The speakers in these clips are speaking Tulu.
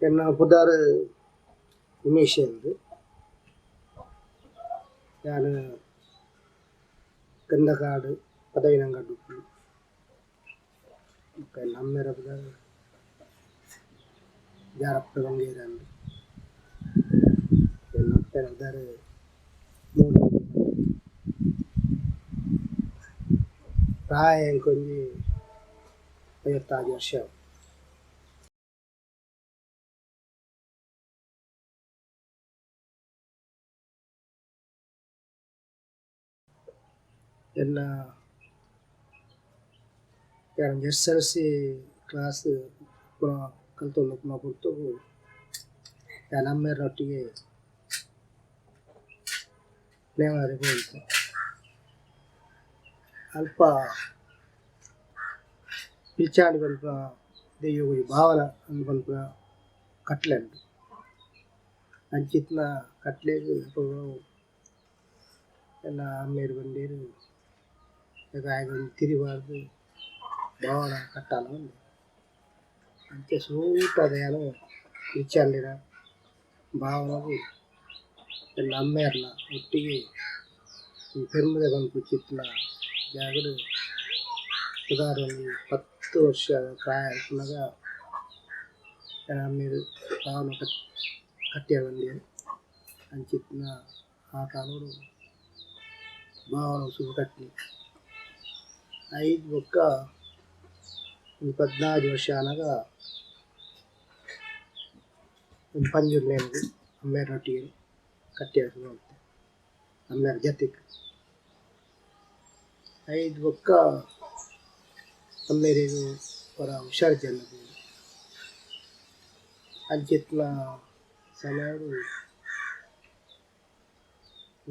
ಎನ್ನ ಪುದರ್ ಉಮೇಶ್ ಅಂದ್. ಯಾನ್ ಕಂದಕಾಡು ಪದವಿನಂಗಡ್ ಉಪ್ಪುನು ಬೊಕ ಎನ್ನ ಅಮ್ಮೆರ್ನ ಪುದರ್ ಜಾರಪ್ಪ ಬಂಗೇರ ಅಂದ್. ಎನ್ನ ಅಪ್ಪೆನ ಪುದರ್ ಮೋನಿಕ. ಪ್ರಾಯ ಎಂಕ್ ಒಂಜಿ 56 ವರ್ಷ. ಎನ್ನ ಯಾನ್ ಎಸ್ ಎಲ್ ಸಿ ಕ್ಲಾಸ್ ಪೂರ ಕಲ್ತೊಂದು ಉಪ್ಪುನ ಪೊರ್ತುಗು ಯಾನ್ ಅಮ್ಮೆರ್ನೊಟ್ಟಿಗೆ ನೇವಾರಿಗೆ ಪೋದಿತ್ತೆ. ಅಲ್ಪ ಪಿಲ್ಚಾಡಿ ಪನ್ಪುನ ದೈವೊಗು ಬಾವನ ಅಂದ್ ಪನ್ಪುನ ಕಟ್ಲೆ ಉಂಡು. ಅಂಚಿತ್ತಿನ ಕಟ್ಲೆಗ್ ಎನ್ನ ಅಮ್ಮೆರ್ ಪಂಡೆರ್ ಆಯಗ್ ಒಂಜಿ ತಿರಿ ಪಾಡ್ದ್ ಬಾವನ ಕಟ್ಟಾಲ ಪಂಡೆರ್. ಅಂಚ ಸುರುಟಾದ್ ಯಾನ್ ಪಿಲ್ಚಂಡಿನ ಬಾವನಗ್ ಎನ್ನ ಅಮ್ಮೆರ್ನ ಒಟ್ಟಿಗೆ ಈ ಪೆರ್ಮುದೆ ಪನ್ಪುಂಚಿತ್ತಿನ ಜಾಗಡ್ ಸುಮಾರ್ ಒಂಜಿ 10 ವರ್ಷ ಪ್ರಾಯ ಇಪ್ಪುನಗ ಎನ್ನ ಅಮ್ಮೆರ್ ಬಾವನ ಕಟ್ಯೆರೆ ಪಂಡೆರ್. ಅಂಚಿತ್ತಿನ ಆ ಕಾಲೊಡು ಬಾವನ ಸುರು ಕಟ್ಟ್ನಿ. ಐದ್ ಬೊಕ್ಕ ಒಂಜಿ 14 ವರ್ಷ ಆನಗ ಒಂಜಿ ಪಂಜುರ್ಲಿಗ್ ಅಮ್ಮೆರ್ನೊಟ್ಟಿಗೆ ಕಟ್ಯೆರೆ ಸುರು ಮಲ್ತೆ ಅಮ್ಮೆರ್ನ ಜತೆಕ್. ಐದ್ ಬೊಕ್ಕ ಅಮ್ಮೆರೆಗ್ ಪೂರ ಹುಷಾರ್ ಇಜ್ಜಂದೆ ಪೋಂಡು. ಅಂಚಿತ್ತಿನ ಸಮಯಡ್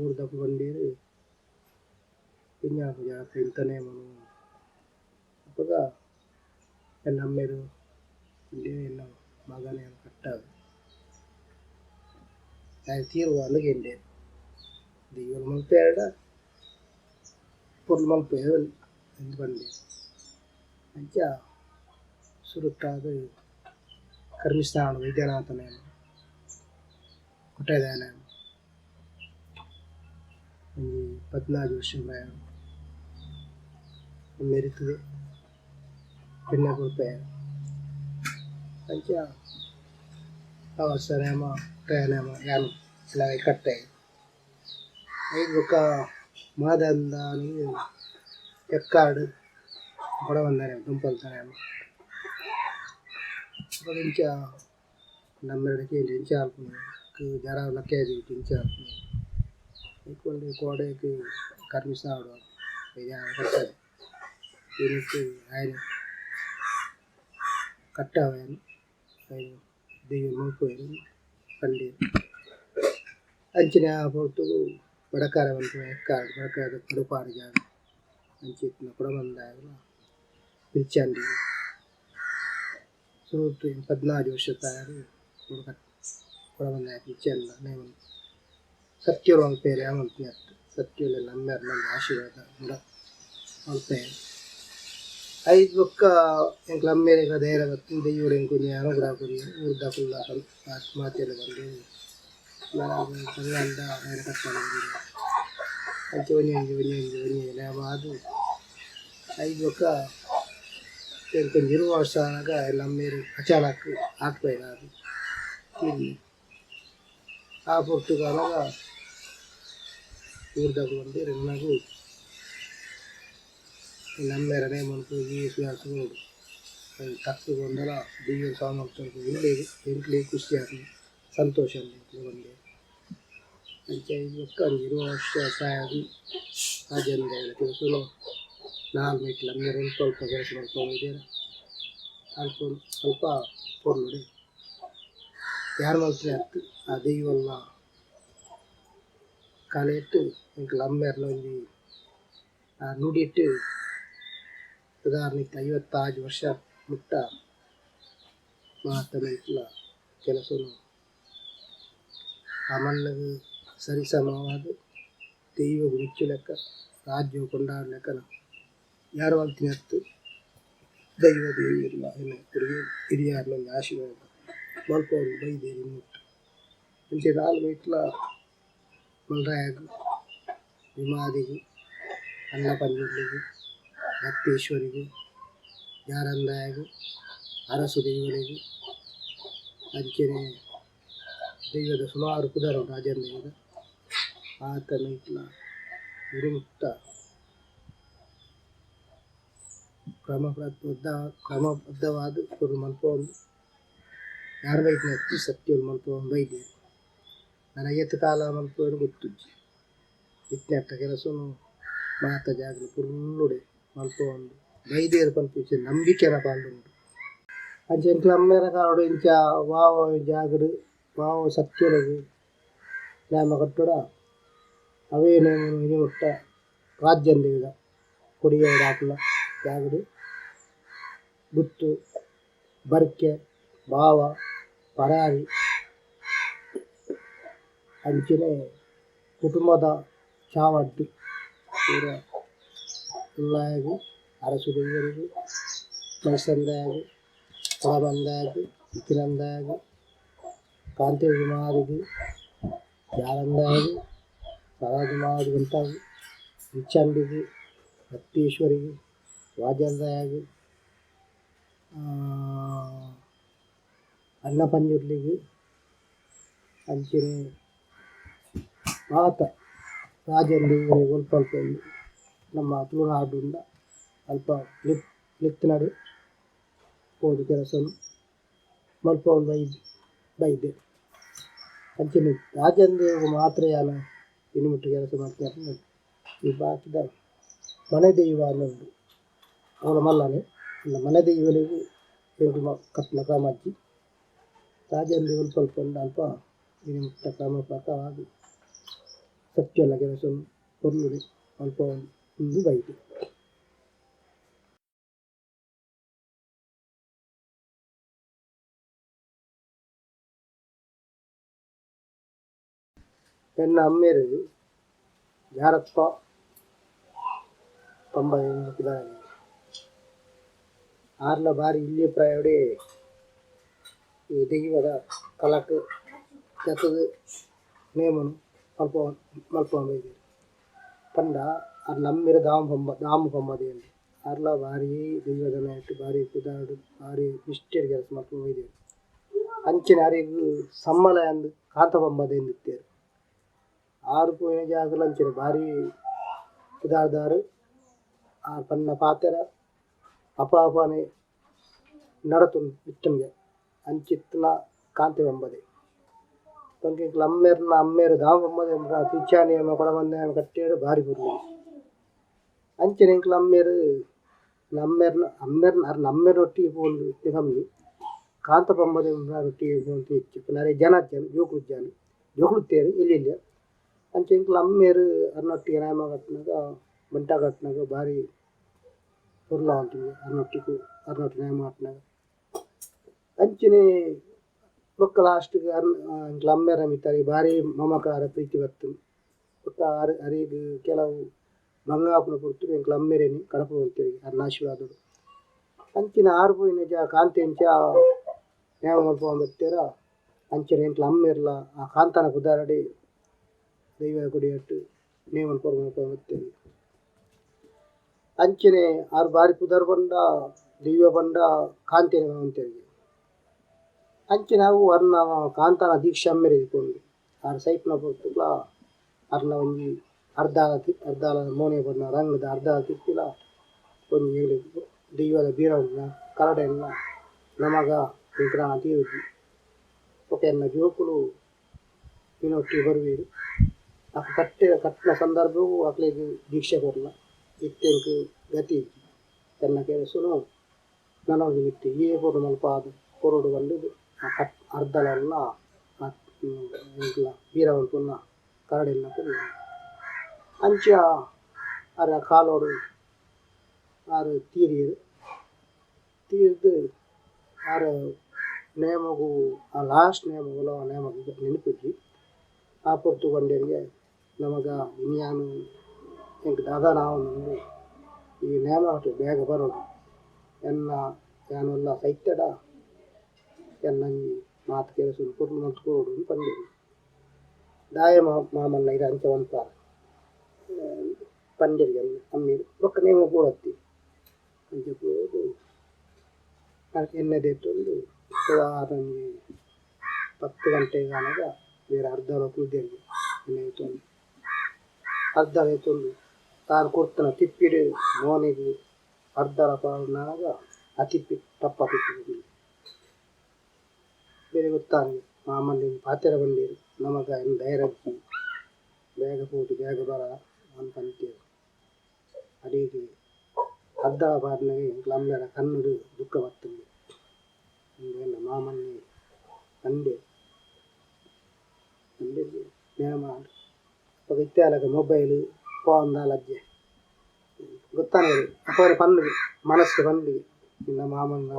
ಊರುದಕುಲು ಪಂಡೆರ್ ಕಿನ್ಯ ಇಂತನೆ ಅಪಗ ಎನ್ನ ಅಮ್ಮೆರ್ ಪಂಡೆರ್ ಎನ್ನ ಮಗನ್ ಯಾನ್ ಕಟ್ಟಾವೆ ದಾಯೆ ತೀರುವ ಅಂದ್ ಕೇಂಡೆರ್. ದೈವೊಲು ಮಲ್ಪುವೆರ್ಡ ಪೊರ್ಲು ಮಲ್ಪುವೆರ್ ಅಂದ್ ಪಂಡೆರ್. ಅಂಚ ಸುರುಟಾದ್ ಕರ್ಮಿಸ್ಥಾನ ವೈದ್ಯನಾಥನ ಕೊಟ್ಟಯದಾನ ಒಂಜಿ 14 ವರ್ಷ ಪ್ರಾಯ ಅಮ್ಮೆರ್ ಇತ್ತುದೆ ಎನ್ನ ಕೊರ್ಪೆ. ಅಂಚ ಅವಸರೇಮ ಕೊಟ್ಟಯನೇಮ ಯಾನ್ ಎಲ್ಲ ಕಟ್ಟೆ. ಐದ್ ಬೊಕ್ಕ ಮಾದಂದಾನಿ ಎಕ್ಕಾಡು ಕೊಡವಂದನೆ ದುಂಪಲ್ತನೇಮ ಅಪಗ ಇಂಚ ನಮ್ಮೆರ್ಡ ಕೇಂಡೆ ಇಂಚ ಆಲ್ಪುನು ಜರ ಲಕ್ಕಾಜಿ ಇಂಚ ಆಲ್ಪುನು ಐಕ್ ಕೋಡೆಗ್ ಕರ್ಮಿಸಾವೊಡು ಕಟ್ಟದೆ ಇನಿಕ್ ಆಯೆ ಕಟ್ಟಾವೆ ಐನ್ ದೈವ ಮಲ್ಪುವೆರ್ ಪಂಡೆರ್. ಅಂಚಿನ ಆ ಪೊರ್ತುಗು ಬಡಕಾರ ಪನ್ಪುನ ಎಕ್ಕಾರ್ ಬಡಕಾರದ ಕಡುಪಾಡಿ ಜಾಗ ಅಂಚಿತ್ತಿನ ಕೊಡಮಂದಾಯಗ್ ಪಿಲ್ಚಂಡಿ ಸುರುಟು 14 ವರ್ಷ ಪ್ರಾಯಡ್ ಕೊಡಮಂದಾಯ ಪಿಲ್ಚಂಡಿ ನೇಮ ಸತ್ಯೊಲು ಮಲ್ಪೆರೆ ಮಲ್ಪುನಿ ಅತ್ತ್ ಸತ್ಯೊಲು ಅಮ್ಮೆರ್ನ ಆಶೀರ್ವಾದ ಮಲ್ಪೆರ್. ಐದ್ ಬೊಕ್ಕ ಎಂಕ್ಲ ಅಮ್ಮೆರೆಗ್ಲ ಧೈರ್ಯ ಬತ್ತ್ಂಡ್ ದೈವೊಲು ಎಂಕ್ ಒಂಜಿ ಅನುಗ್ರಹ ಕೊರಿಯೆರ್. ಊರುದಕುಲ್ಲ ಮಾತೆರ್ಲ ಪಂಡೆರ್ ಬಂಗಾರ್ದ ಆಯನ ಕಟ್ಟಾಲೆ ಪಂಡೆರ್. ಅಂಚ ಒಂಜೊಂಜಿ ಒಂಜೊಂಜಿ ಒಂಜೊಂಜಿ ನೇಮ ಆದ್ ಐದ್ ಬೊಕ್ಕ ಎಂಕ್ ಒಂಜಿ 20 ವರ್ಷ ಆನಗ ಎನ್ನ ಅಮ್ಮೆರ್ ಅಚಾನಕ್ ಹಾರ್ಟ್ ಫೇಲ್ ಆದ್ ತೀರಿಯೆರ್. ಆ ಪೊರ್ತುಗು ಆನಗ ಊರುದಕುಲು ಪಂಡೆರ್ ನಮಗ್ ಎನ್ನ ಅಮ್ಮೆರೆ ನೇಮೊನು ಪೂಜಿ ಸುಧಾರ್ಸೊಡು ತತ್ತ್ ಪೋಂಡಲ ದೈವ ಸಾಮರ್ಥ್ಯ ಉಲ್ಲೆರ್ ಎಂಕ್ಲೆಗ್ ಖುಷಿ ಆಪುಂಡು ಸಂತೋಷ ಉಂಡು ಪಂಡೆರ್. ಅಂಚ ಐದ್ ಬೊಕ್ಕ ಒಂಜಿ 20 ವರ್ಷ ಪ್ರಾಯಡ್ ರಾಜೇಂದ್ರ ಕೆಲಸೊನು ನಾಲ್ ಮೆಟ್ಲ್ ಅಮ್ಮೆರ್ ಒಲ್ಪ ಒಲ್ಪ ಕೆಲಸ ಮಲ್ಪೊಂದಿದ್ದೆರ್ ಅಲ್ಪ ಅಲ್ಪ ಪೊರ್ಲುಡೆ ಯಾನ್ ಮಲ್ತಿನ ಅತ್ತ್ ಆ ದೈವೊಲ್ನ ಕಲೆಟ್ ಎಂಕ್ಲ ಅಮ್ಮೆರ್ನ ಒಂಜಿ ಆ ನುಡಿಟ್ ಉದಾಹರಣೆಗ್ 56 ವರ್ಷ ಮುಟ್ಟ ಮಾತ ಮೆಟ್ಲ ಕೆಲಸೊನು ಆ ಮಣ್ಣುಗ್ ಸರಿಸಮವಾದ್ ದೈವೊಗು ಮೆಚ್ಚುಲೆಕ್ಕ ರಾಜ್ಯೊಗು ಕೊಂಡಾಡುಲೆಕ್ಕ ಯಾನ್ ಮಲ್ತಿನ ಅತ್ತ್ ದೈವ ದೇವೆರ್ನ ಎನ್ನ ಹಿರಿಯೆರ್ನ ಒಂಜಿ ಆಶೀರ್ವಾದ. ಮಲ್ಪೊಂದು ಬೈದೇರಿ ಅಂಚೆ ನಾಲ್ ಮೈಟ್ಲ ಮಲ್ರಾಯಗ್ ವಿಮಾದಿಗ್ ಅನ್ನ ಪಂಜುರ್ಲಿಗ್ ರಕ್ತೇಶ್ವರಿಗೆ ಜಾರಂದಾಯಗ್ ಅರಸು ದೈವಳಿಗ್ ಅಂಚನೆ ದೈವದ ಸುಮಾರು ಪುದರ್ ರಾಜನ ದೈವದ ಆತ ಮೈಟ್ಲ ಗುರುಮುಕ್ತ ಕ್ರಮಬದ್ಧವಾದ ಕೊರು ಮಲ್ಪೊಂದು ಯಾರ ಬೈದಿನ ಅತಿ ಸತ್ಯವನ್ನು ಮಲ್ಪೊಂದು ಬೈದೇರು ನನ್ನ ಏತ್ ಕಾಲ ಮಲ್ಪುವೆರ್ ಗೊತ್ತುಜ್ಜಿ ಇತ್ತಿನಟ್ಟ ಕೆಲಸನು ಮಾತ ಜಾಗಲು ಪುಲ್ಲುಡೆ ಮಲ್ಪೊಂದು ಬೈದೇರು ಪನ್ಪುಜಿ ನಂಬಿಕೆನ ಪಾಲ್ಡುಂಡು ಅಂಚ ಎಂಕ್ಲ ಅಮ್ಮೆರ ಕಾಲೊಡು ಇಂಚ ವಾವ ಜಾಗಡ್ ವಾವ ಸತ್ಯೊಲೆಗ್ ನೇಮ ಕಟ್ಟುಡ ಅವೇ ನೇಮ ಇನಿ ಮುಟ್ಟ ರಾಜ್ಯಂದೇವಿದ ಕೊಡಿಯೇರು ಆಪುನ ಜಾಗಡ್ ಗುತ್ತು ಬರ್ಕೆ ಬಾವ ಪರಾರಿ ಅಂಚನೆ ಕುಟುಂಬದ ಚಾವಡ್ಡು ಪೂರ ಉಲ್ಲಾಯಗ್ ಅರಸು ದೈವರಿಗೆ ಮೈಸಂದಾಯಗ್ ಕೊಡಬಂದಾಯಗ್ ಇಕ್ಕಿನಂದಾಯಗ್ ಕಾಂತೇರಿ ಮಾರಿಗೆ ಯಾರಂದಾಯಗ್ ಸರಾಜ ಮಾರಿಗೆ ಇಚ್ಚಂಡಿಗೆ ರಕ್ತೇಶ್ವರಿಗೆ ವಾಜಂದಾಯಗ್ ಅನ್ನ ಪಂಜುರ್ಲಿಗ್ ಅಂಚನೆ ಮಾತ ರಾಜಂದೇವರಿಗೆ ಒಲ್ಪ ಅಲ್ಪ ನಮ್ಮ ತುಳುನಾಡುಂಡ ಅಲ್ಪ ಲೆತ್ತಿನಡೆ ಪೋದು ಕೆಲಸ ಮಲ್ಪೊಂದು ಬೈದೆ ಅಂಚನೆ ರಾಜಂದೇವ ಮಾತ್ರ ಯಾನ ಇನಿ ಮುಟ್ಟ ಕೆಲಸ ಮಲ್ಪುನ ಈ ಬಾಕಿದ ಮನೆ ದೈವ ಉಂಡು ಅವಳ ಮಲ್ಲನೆ ಮನೆ ದೈವಲೆಗ್ ಎಂಕುಲು ಕಟ್ಟುನ ಕ್ರಮ ಅಜ್ಜಿ ರಾಜಂದೇವ ಒಲ್ಪ ಅಲ್ಪ ಉಂಡು ಅಲ್ಪ ಇನಿ ಮುಟ್ಟ ಕ್ರಮ ಪ್ರಕಾರವಾದ್ ಸತ್ಯಲ ಕೆಲಸ ಪೊರ್ಲುಡೆ ಮಲ್ಪೊಂದು ಬೈದೆ. ಎನ್ನ ಅಮ್ಮೆರ್ ಯಾರಪ್ಪ ಪಂಬ ಆರ್ಲ ಬಾರಿ ಇಲ್ಯ ಪ್ರಾಯೊಡೆ ಈ ದೈವದ ಕಲಕ್ ಜತ್ತ್‌ದ್ ನೇಮೊನು ಮಲ್ಪೊಂದು ಬೈದೆರ್ ಪಂಡ ಆರ್ನ ಅಮ್ಮೆರ್ ದಾಮು ಪಂಬ ದಾಮು ಪಂಬದೇಂದ್ ಆರ್ಲ ಬಾರಿ ದೈವದ ನೆಟ್ ಬಾರಿ ಪುದರ್ಡ್ ಬಾರಿ ನಿಷ್ಠೆಡ್ ಕೆಲಸ ಮಲ್ಪೊಂದು ಬೈದೆರ್ ಅಂಚನೆ ಅರೆಗ್ ಸಮ್ಮಲೆ ಅಂದ್ ಕಾಂತ ಪಂಬದೇಂದ್ ಇತ್ತೆರ್ ಆರ್ ಪೋಯಿನ ಜಾಗಲ ಅಂಚನೆ ಬಾರಿ ಪುದರ್ದಾರ್ ಆರ್ ಪನ್ನ ಪಾತೆರ ಅಪ ಅಪನೆ ನಡತೊಂದು ಇತ್ತುಂಗೆ ಅಂಚಿತ್ತಿನ ಕಾಂತೆ ಪಂಬದೆ ಬೊಕ ಎಂಕ್ಲ ಅಮ್ಮೆರ್ನ ಅಮ್ಮೆರ್ ದಾಮು ಪಂಬದೆ ಪಿಚ್ಚಾನಿ ಕೊಡಮಂದಾಯ ಕಟ್ಟೇಡ್ ಬಾರಿ ಪೊರ್ಲು ಅಂಚನೆ ಎಂಕ್ಲ ಅಮ್ಮೆರ್ ಅಮ್ಮೆರ್ನ ಅಮ್ಮೆರ್ನ ಅರ್ನ ಅಮ್ಮೆರ್ನೊಟ್ಟಿಗೆ ಪೋವೊಂದು ಇತ್ತಿನ ಕಮ್ಮಿ ಕಾಂತ ಪಂಬದೆ ಒಟ್ಟಿಗೆ ಪೋವೊಂದು ಹೆಚ್ಚು ಪಂಡ ಜನ ಇಜ್ಜಾನ್ ಜೋಕುಲು ಇಜ್ಜಾನ್ ಜೋಕುಲು ಇತ್ತೆರ್ ಎಲ್ಯ ಎಲ್ಯ ಅಂಚ ಎಂಕ್ಲ ಅಮ್ಮೆರ್ ಅರ್ನೊಟ್ಟಿಗೆ ನೇಮ ಕಟ್ಟುನಗ ಬಂಟ ಕಟ್ಟುನಗ ಬಾರಿ ಪೊರ್ಲು ಆವೊಂದಿತ್ತುಂಡು ಅರ್ನೊಟ್ಟಿಗೆ ಅರ್ನೊಟ್ಟಿಗೆ ನೇಮ ಕಟ್ಟುನಗ ಅಂಚನೆ ಬೊಕ್ಕ ಲಾಸ್ಟ್ ಗ್ ಎಂಕ್ಲ ಅಮ್ಮೆರ್ನ ಮಿತ್ತ್ ಅರೆಗ್ ಬಾರಿ ಮಮಕಾರ ಪ್ರೀತಿ ಬತ್ತುಂಡು ಬೊಕ್ಕ ಅರೆಗ್ ಕೆಲವು ಬಂಗ ಆಪುನ ಪೊರ್ತುಡು ಎಂಕ್ಲ ಅಮ್ಮೆರೆನ್ ಕಡಪುಡೊಂದಿತ್ತೆರ್ ಅರ್ನ ಆಶೀರ್ವಾದೊಡು ಅಂಚಿನ ಆರ್ ಪೋಯಿನ ಕಾಂತೆಂಚ ನೇಮ ಮಲ್ಪೊಂದು ಬತ್ತೆರ ಅಂಚನೆ ಎಂಕ್ಲ ಅಮ್ಮೆರ್ಲ ಆ ಕಾಂತನ ಪುದರ್ಡೆ ದೈವ ಕೊಡಿಯಟ್ ನೇಮನ್ ಕೊರ್ದು ಮಲ್ಪೊಂದು ಬತ್ತೆರ್ ಅಂಚನೆ ಆರ್ ಬಾರಿ ಪುದರ್ ಪಂಡ ದೈವ ಪಂಡ ಕಾಂತೇನ ಪಂತೆರ್ ಅಂಚನೆ ಅವು ಅರ್ನ ಕಾಂತನ ದೀಕ್ಷೆ ಅಮ್ಮೆರೆಗ್ ತಿಕೊಂಡು ಆರ್ ಸೈಪುನ ಪೊರ್ತುಗ್ಲಾ ಅರ್ನ ಒಂಜಿ ಅರ್ಧಾಲ ಅರ್ಧಾಲ ಮೋನೆ ಪಂಡ ರಂಗ್‌ದ ಅರ್ಧಾಲ ತಿರ್ತಿಲ ಒಂಜಿ ಎಂಕ್ಲೆಗ್ ದೈವದ ಬೀರವುನ ಕರಡೆನ್ಲ ನಮಗ ಎಂಕ್ಲ ತೀರುಜಿ ಬೊಕ ಎನ್ನ ಜೋಕುಲು ಎನ್ನೊಟ್ಟಿಗೆ ಬರುವೆರ್ ಅಕುಲು ಕಟ್ಟೆ ಕಟ್ಟುನ ಸಂದರ್ಭಗ್ ಅಕ್ಲೆಗ್ ದೀಕ್ಷೆ ಕೊರ್ಲ ಇತ್ತೆ ಎಂಕ್ ಗತಿ ಇಜ್ಜಿ ಎನ್ನ ಕೆಲಸನು ನನ ಒಂಜಿ ಮಿತ್ತ್ ಏ ಪೊರ್ಲು ಮಲ್ಪಾದ್ ಕೊರೊಡು ಪಂಡುದು ಅರ್ಧಲನ್ನ ಎಂಕ್ಲ ಬೀರವಂಪುನ ಕರಡೆಲ್ನ ಕೊರಿಯೆರ್ ಅಂಚ ಅರ ಕಾಲೊಡು ಆರ್ ತೀರಿಯೆರ್ ತೀರ್ದ್ ಆರ್ ನೇಮೊಗು ಆ ಲಾಸ್ಟ್ ನೇಮೊಗುಲ ನೇಮೊಗು ನೆನಪಿಜ್ಜಿ ಆ ಪೊರ್ತು ಪಂಡೆರ್ಗೆ ನಮಗ ಇನಿಯಾನ್ ಎಂಕ್ ದಾದಾನ ಆವೊಂದುಂಡು ಈ ನೇಮ ಬೇಗ ಬರೊಡು ಎನ್ನ ಯಾನುಲ್ಲ ಸೈತೆಡ ಎನ್ನಂಜಿ ಮಾತ ಕೆಲಸ ಪೊರ್ಲು ಮಲ್ತ್ ಕೊರೊಡು ಪಂಡೆರ್. ದಾಯೆ ಮಾಮಣ್ಣ ಇರೆ ಅಂಚ ಮನ್ಪಾರ್ ಪಂಡೆರ್ ಅಮ್ಮೆರ್. ಬೊಕ್ಕ ನೇಮ ಬೋಡತ್ತಿ ಅಂಚ ಪೋದು ಎಣ್ಣೆ ದೆತ್ತೊಂದು ಸುಮಾರು ಒಂಜಿ 10 ಗಂಟೆಗ್ ಆನಗ ಬೇರೆ ಅರ್ಧಲ ಕುಲ್ದೆರ್. ಎಣ್ಣೆ ದೆತ್ತೊಂದು ಅರ್ಧಲ ದೆತ್ತೊಂದು ತಾನ್ ಕೊರ್ತನ ತಿಪ್ಪಿಡ್ ಮೋನೆಗ್ ಅರ್ಧಲ ಪಾಡುನಾಗ ಆ ತಿಪ್ಪಿ ಟಪ್ಪ ತಿಪ್ಪಿ ಬೇರೆ ಗೊತ್ತಾಂಡ್. ಮಾಮಣ್ಣೆ ಪಾತೆರ ಪಂಡೆರ್ ನಮಕ್ ಐನ್ ಧೈರ್ಯ ಬೇಗ ಪೋದು ಬೇಗ ಬರ ಪಂತೆರ್. ಅಡೇಗೆ ಅರ್ಧಲ ಪಾಡ್ನಗ ಎಂಕ್ಲ ಅಮ್ಮೆರ ಕಣ್ಣುಡು ದುಃಖ ಬತ್ತುಂಡು. ಉಂದು ಮಾಮಣ್ಣೆ ಪಂಡೆರ್ ಪಂಡೆರ್ ನೇಮ ಅಪಗ ಇತ್ತೆ ಆಲಗ ಮೊಬೈಲ್ ಫೋನ್ ದಾಲ ಅಜ್ಜೆ ಗೊತ್ತಾನೆ ಅಪಗ ಪಂಡುಗೆ ಮನಸ್ಸು ಪಂಡುಗೆ ನಿನ್ನ ಮಾಮಣ್ಣ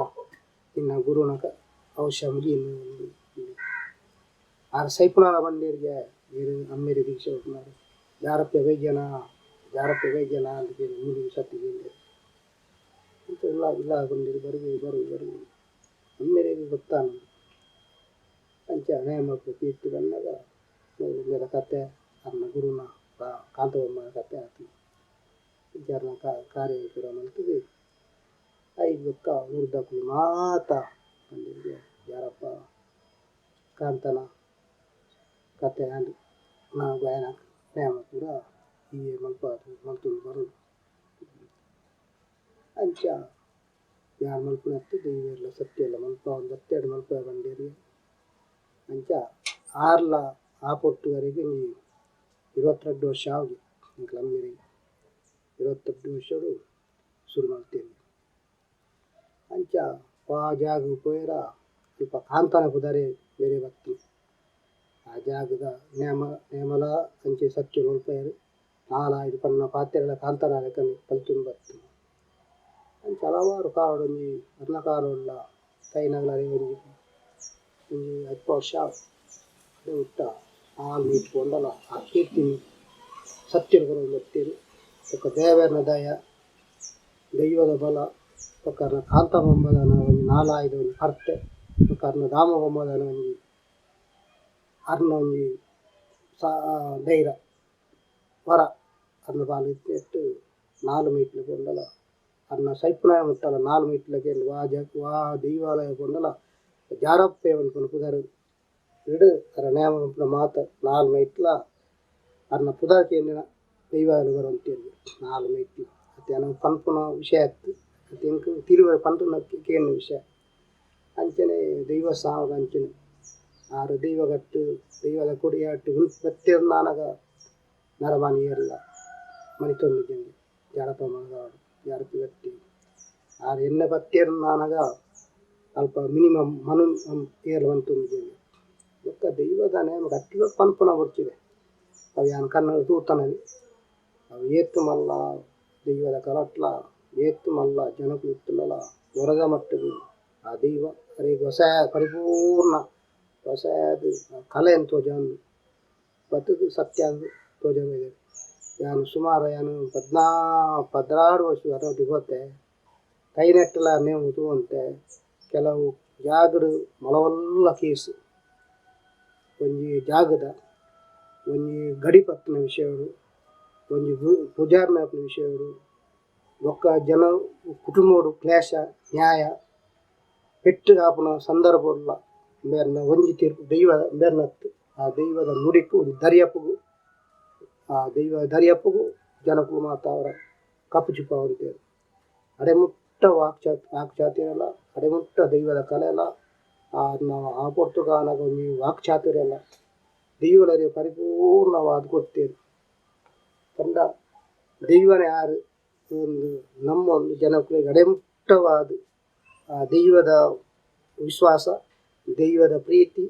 ನಿನ್ನ ಗುರುನ ಅವಶ್ಯ ಮುಗಿಯನ್ನು. ಆರ್ ಸೈಪುನಾಲ ಪಂಡೆರ್ಗೆ ಮೇರು ಅಮ್ಮೆರ್ ದೀಕ್ಷೆ ಕೊರ್ಪುನಾರ್ ಜಾರಪ್ಪ ವೈದ್ಯನ ಜಾರಪ್ಪ ವೈದ್ಯನ ಅಂತ ಕೇಳಿ ಮೂಲಿ ಸತ್ತಿ ಕೇಂಡೆರ್. ಇಂಚ ಇಲ್ಲ ಇಲ್ಲ ಪಂಡೆರ್. ಬರುವೆ ಬರು ಬರು ಅಮ್ಮೆರೆಗ್ ಗೊತ್ತಾನ ಅಂಚ ನೇಮ ತೀರ್ಥ ಬಂದಾಗ ಮೇರ ಕತೆ ಅರ್ನ ಗುರುನ ಕಾಂತಬೊಮ್ಮನ ಕತೆ ಆತು. ಇಂಚ ಅರ್ನ ಕಾರ್ಯ ಪೂರ ಮಲ್ತುದು ಐದು ಬೊಕ್ಕ ಊರ್ದಕುಲು ಮಾತ ಪಂಡೆರ್ಗೆ ಯಾರಪ್ಪ ಕಾಂತನ ಕತೆ ಆಂಡ್ ನಾವು ಗಾಯನ ನೇಮ ಪೂರ ಹೀಗೆ ಮಲ್ಪಾದ್ ಮಲ್ತೊಂದು ಬರೋಡು. ಅಂಚ ಯಾರು ಮಲ್ಪುನತ್ತು ದೈವೆರ್ಲ ಸತ್ಯಲ ಮಲ್ಪಾವೊಂದು ಬತ್ತೆಡ್ ಮಲ್ಪಾವೆ ಪಂಡೆರ್. ಅಂಚ ಆರ್ಲ ಆ ಪೊರ್ತುವರೆಗ್ ಒಂಜಿ 22 ವರ್ಷ ಆವೊಡು ಎಂಕ್ಲ ಅಮ್ಮೆರೆಗ್. 22 ವರ್ಷೊಡು ಶುರು ಮಲ್ತೆರ್. ಅಂಚ ವಾ ಜಾಗ ಪೋಯೆರ ಅಲ್ಪ ಕಾಂತನ ಪುದರೆ ಬೇರೆ ಬತ್ತು. ಆ ಜಾಗದ ನೇಮ ನೇಮಲ ಅಂಚೆ ಸತ್ಯ ಮಲ್ಪೆರ್. ನಾಲಾಯ್ದು ಪನ್ನ ಪಾತೆರಲ ಕಾಂತನ ಲೆಕ್ಕನೆ ಕಲ್ತೊಂದು ಬತ್ತು. ಅಂಚ ಹಲವಾರು ಕಾಲಡ್ ಒಂಜಿ ಅರ್ನ ಕಾಲೊಡ್ಲ ಕೈನಗಲ ಒಂಜಿ ಒಂಜಿ 10 ವರ್ಷ ಮುಟ್ಟ ಆಲ್ ಮೀಟ್ ಪೋಂಡಲ ಆ ಕೀರ್ತಿನಿ ಸತ್ಯದ ಕೊರೊಂದು ಬತ್ತೆರ್. ಬೊಕ್ಕ ದೇವೆರ್ನ ದಯ ದೈವದ ಬಲ ಬೊಕ್ಕ ಅರ್ನ ಕಾಂತಬೊಮ್ಮದನ ಒಂಜಿ ನಾಲಾಯ್ದ ಒಂಜಿ ಪರ್ತೆ ಬೊಕ್ಕ ಅರ್ನ ದಾಮಬೊಮ್ಮದನ ಒಂಜಿ ಅರ್ನ ಒಂಜಿ ಧೈರ್ಯ ವರ ಅರ್ನ ಬಾಲ್ ಇತ್ತೆಟ್ 4 ಮೀಟ್ಲು ಪೋಂಡಲ ಅರ್ನ ಸೈಪುನಾಯ ಮುಟ್ಟಲ 4 ಮೀಟ್ಲಗೆ ವಾ ಜ ವಾ ದೈವಾಲಯ ಪೋಂಡಲ ಜಾರಪ್ಪೆ ಪನ್ಪುನ ಪುದರ್ ಇಡು ಅರ ನೇಮ ಪನ್ಪುನ ಮಾತ 4 ಮೈಟ್ಲ ಅರ್ನ ಪುದರ್ ಕೇಂದಿನ ದೈವಾಲಯ ಬರೊಂತೇರ್ 4 ಮೈಟ್ಲ. ಅತ್ತೆ ಅನ ಪನ್ಪುನ ವಿಷಯ ಅತ್ತು ಅತ್ತೆ ಎಂಕ್ ತಿರುವ ಪನ್ಪುನ ಕೇಂದಿನ ವಿಷಯ. ಅಂಚನೆ ದೈವಸ್ಥಾನದ ಅಂಚನೆ ಆರು ದೈವಗಟ್ಟು ದೈವದ ಕೊಡಿಯಾಟ್ಟು ಬತ್ತೆರ್ನಾನಗ ನರಮಾನಿ ಏರ್ಲ ಮನಿತೊಂದು ಜಂಗೆ ಜಾರಪ್ಪ ಮನಗಾಡು ಜಾರಪ್ಪಿ ಬತ್ತಿ ಆರು ಎಣ್ಣೆ ಬತ್ತೆರ್ನಾನಗ ಅಲ್ಪ ಮಿನಿಮಮ್ ಮನು ಏರ್ಲ ಮಂತೊಂದು ಜಂಗೆ. ಬೊಕ್ಕ ದೈವದ ನೇಮ ಗಟ್ಟಿ ಪನ್ಪುನ ಬೊಡ್ಚಿದೆ ಅವು ಯಾನ್ ಕಣ್ಣು ತೂತನವಿ ಅವು ಏತ್ ಮಲ್ಲ ದೈವದ ಕಲಟ್ಲ ಏತ್ ಮಲ್ಲ ಜನಕುಲು ಇತ್ತುಂಡಲ ಹೊರದ ಮಟ್ಟದ ಆ ದೈವ ಅರೆಗ್ ಹೊಸ ಪರಿಪೂರ್ಣ ಹೊಸದು ಕಲೆ ತೋಜೊಂದು ಬತ್ತುದು ಸತ್ಯ ಅಂದ್ ತೋಜೊಂದು. ಯಾನ್ ಸುಮಾರು ಯಾನ್ 14 ವರ್ಷ ಅರವತ್ತು ಪೋತೆ ಕೈನೆಟ್ಟಲ ನೇಮ ತೂವಂತೆ ಕೆಲವು ಜಾಗಡ್ ಮಲವಲ್ಲ ಕೇಸು ಒಂಜಿ ಜಾಗದ ಒಂಜಿ ಗಡಿ ಪತ್ತುನ ವಿಷಯಡು ಒಂಜಿ ಪೂಜಾರ್ನ ಆಪುನ ವಿಷಯಡು ಬೊಕ್ಕ ಜನ ಕುಟುಂಬಡು ಕ್ಲೇಶ ನ್ಯಾಯ ಪೆಟ್ಟು ಆಪುನ ಸಂದರ್ಭ ಮೇರ್ನ ಒಂಜಿ ತೀರ್ಪು ದೈವ ಮೇರ್ನತ್ತು ಆ ದೈವದ ನುಡಿಕು ಒಂಜಿ ದರಿಯಪ್ಪುಗು ಆ ದೈವ ದರಿಯಪ್ಪುಗು ಜನಕುಲು ಮಾತ ಅವರ ಕಪ್ಪು ಚುಪ್ಪಾವಂತೇರು. ಅಡೆ ಮುಟ್ಟ ವಾಕ್ಚಾತುರ್ಯಲ ಅಡೆ ಮುಟ್ಟ ದೈವದ ಕಲೆಲ ಆ ನಾವು ಆ ಪೊರ್ತುಗಾನಗ ಒಂಜಿ ವಾಕ್ಚಾತುರ್ಯಲ ದೈವಲರೆ ಪರಿಪೂರ್ಣವಾದ ಕೊಡ್ತೇವೆ. ಪಂಡ ದೈವನೇ ಯಾರು ಒಂದು ನಮ್ಮ ಒಂದು ಜನಕುಲೆಗ್ ಅಡೆಮುಟ್ಟವಾದ ಆ ದೈವದ ವಿಶ್ವಾಸ ದೈವದ ಪ್ರೀತಿ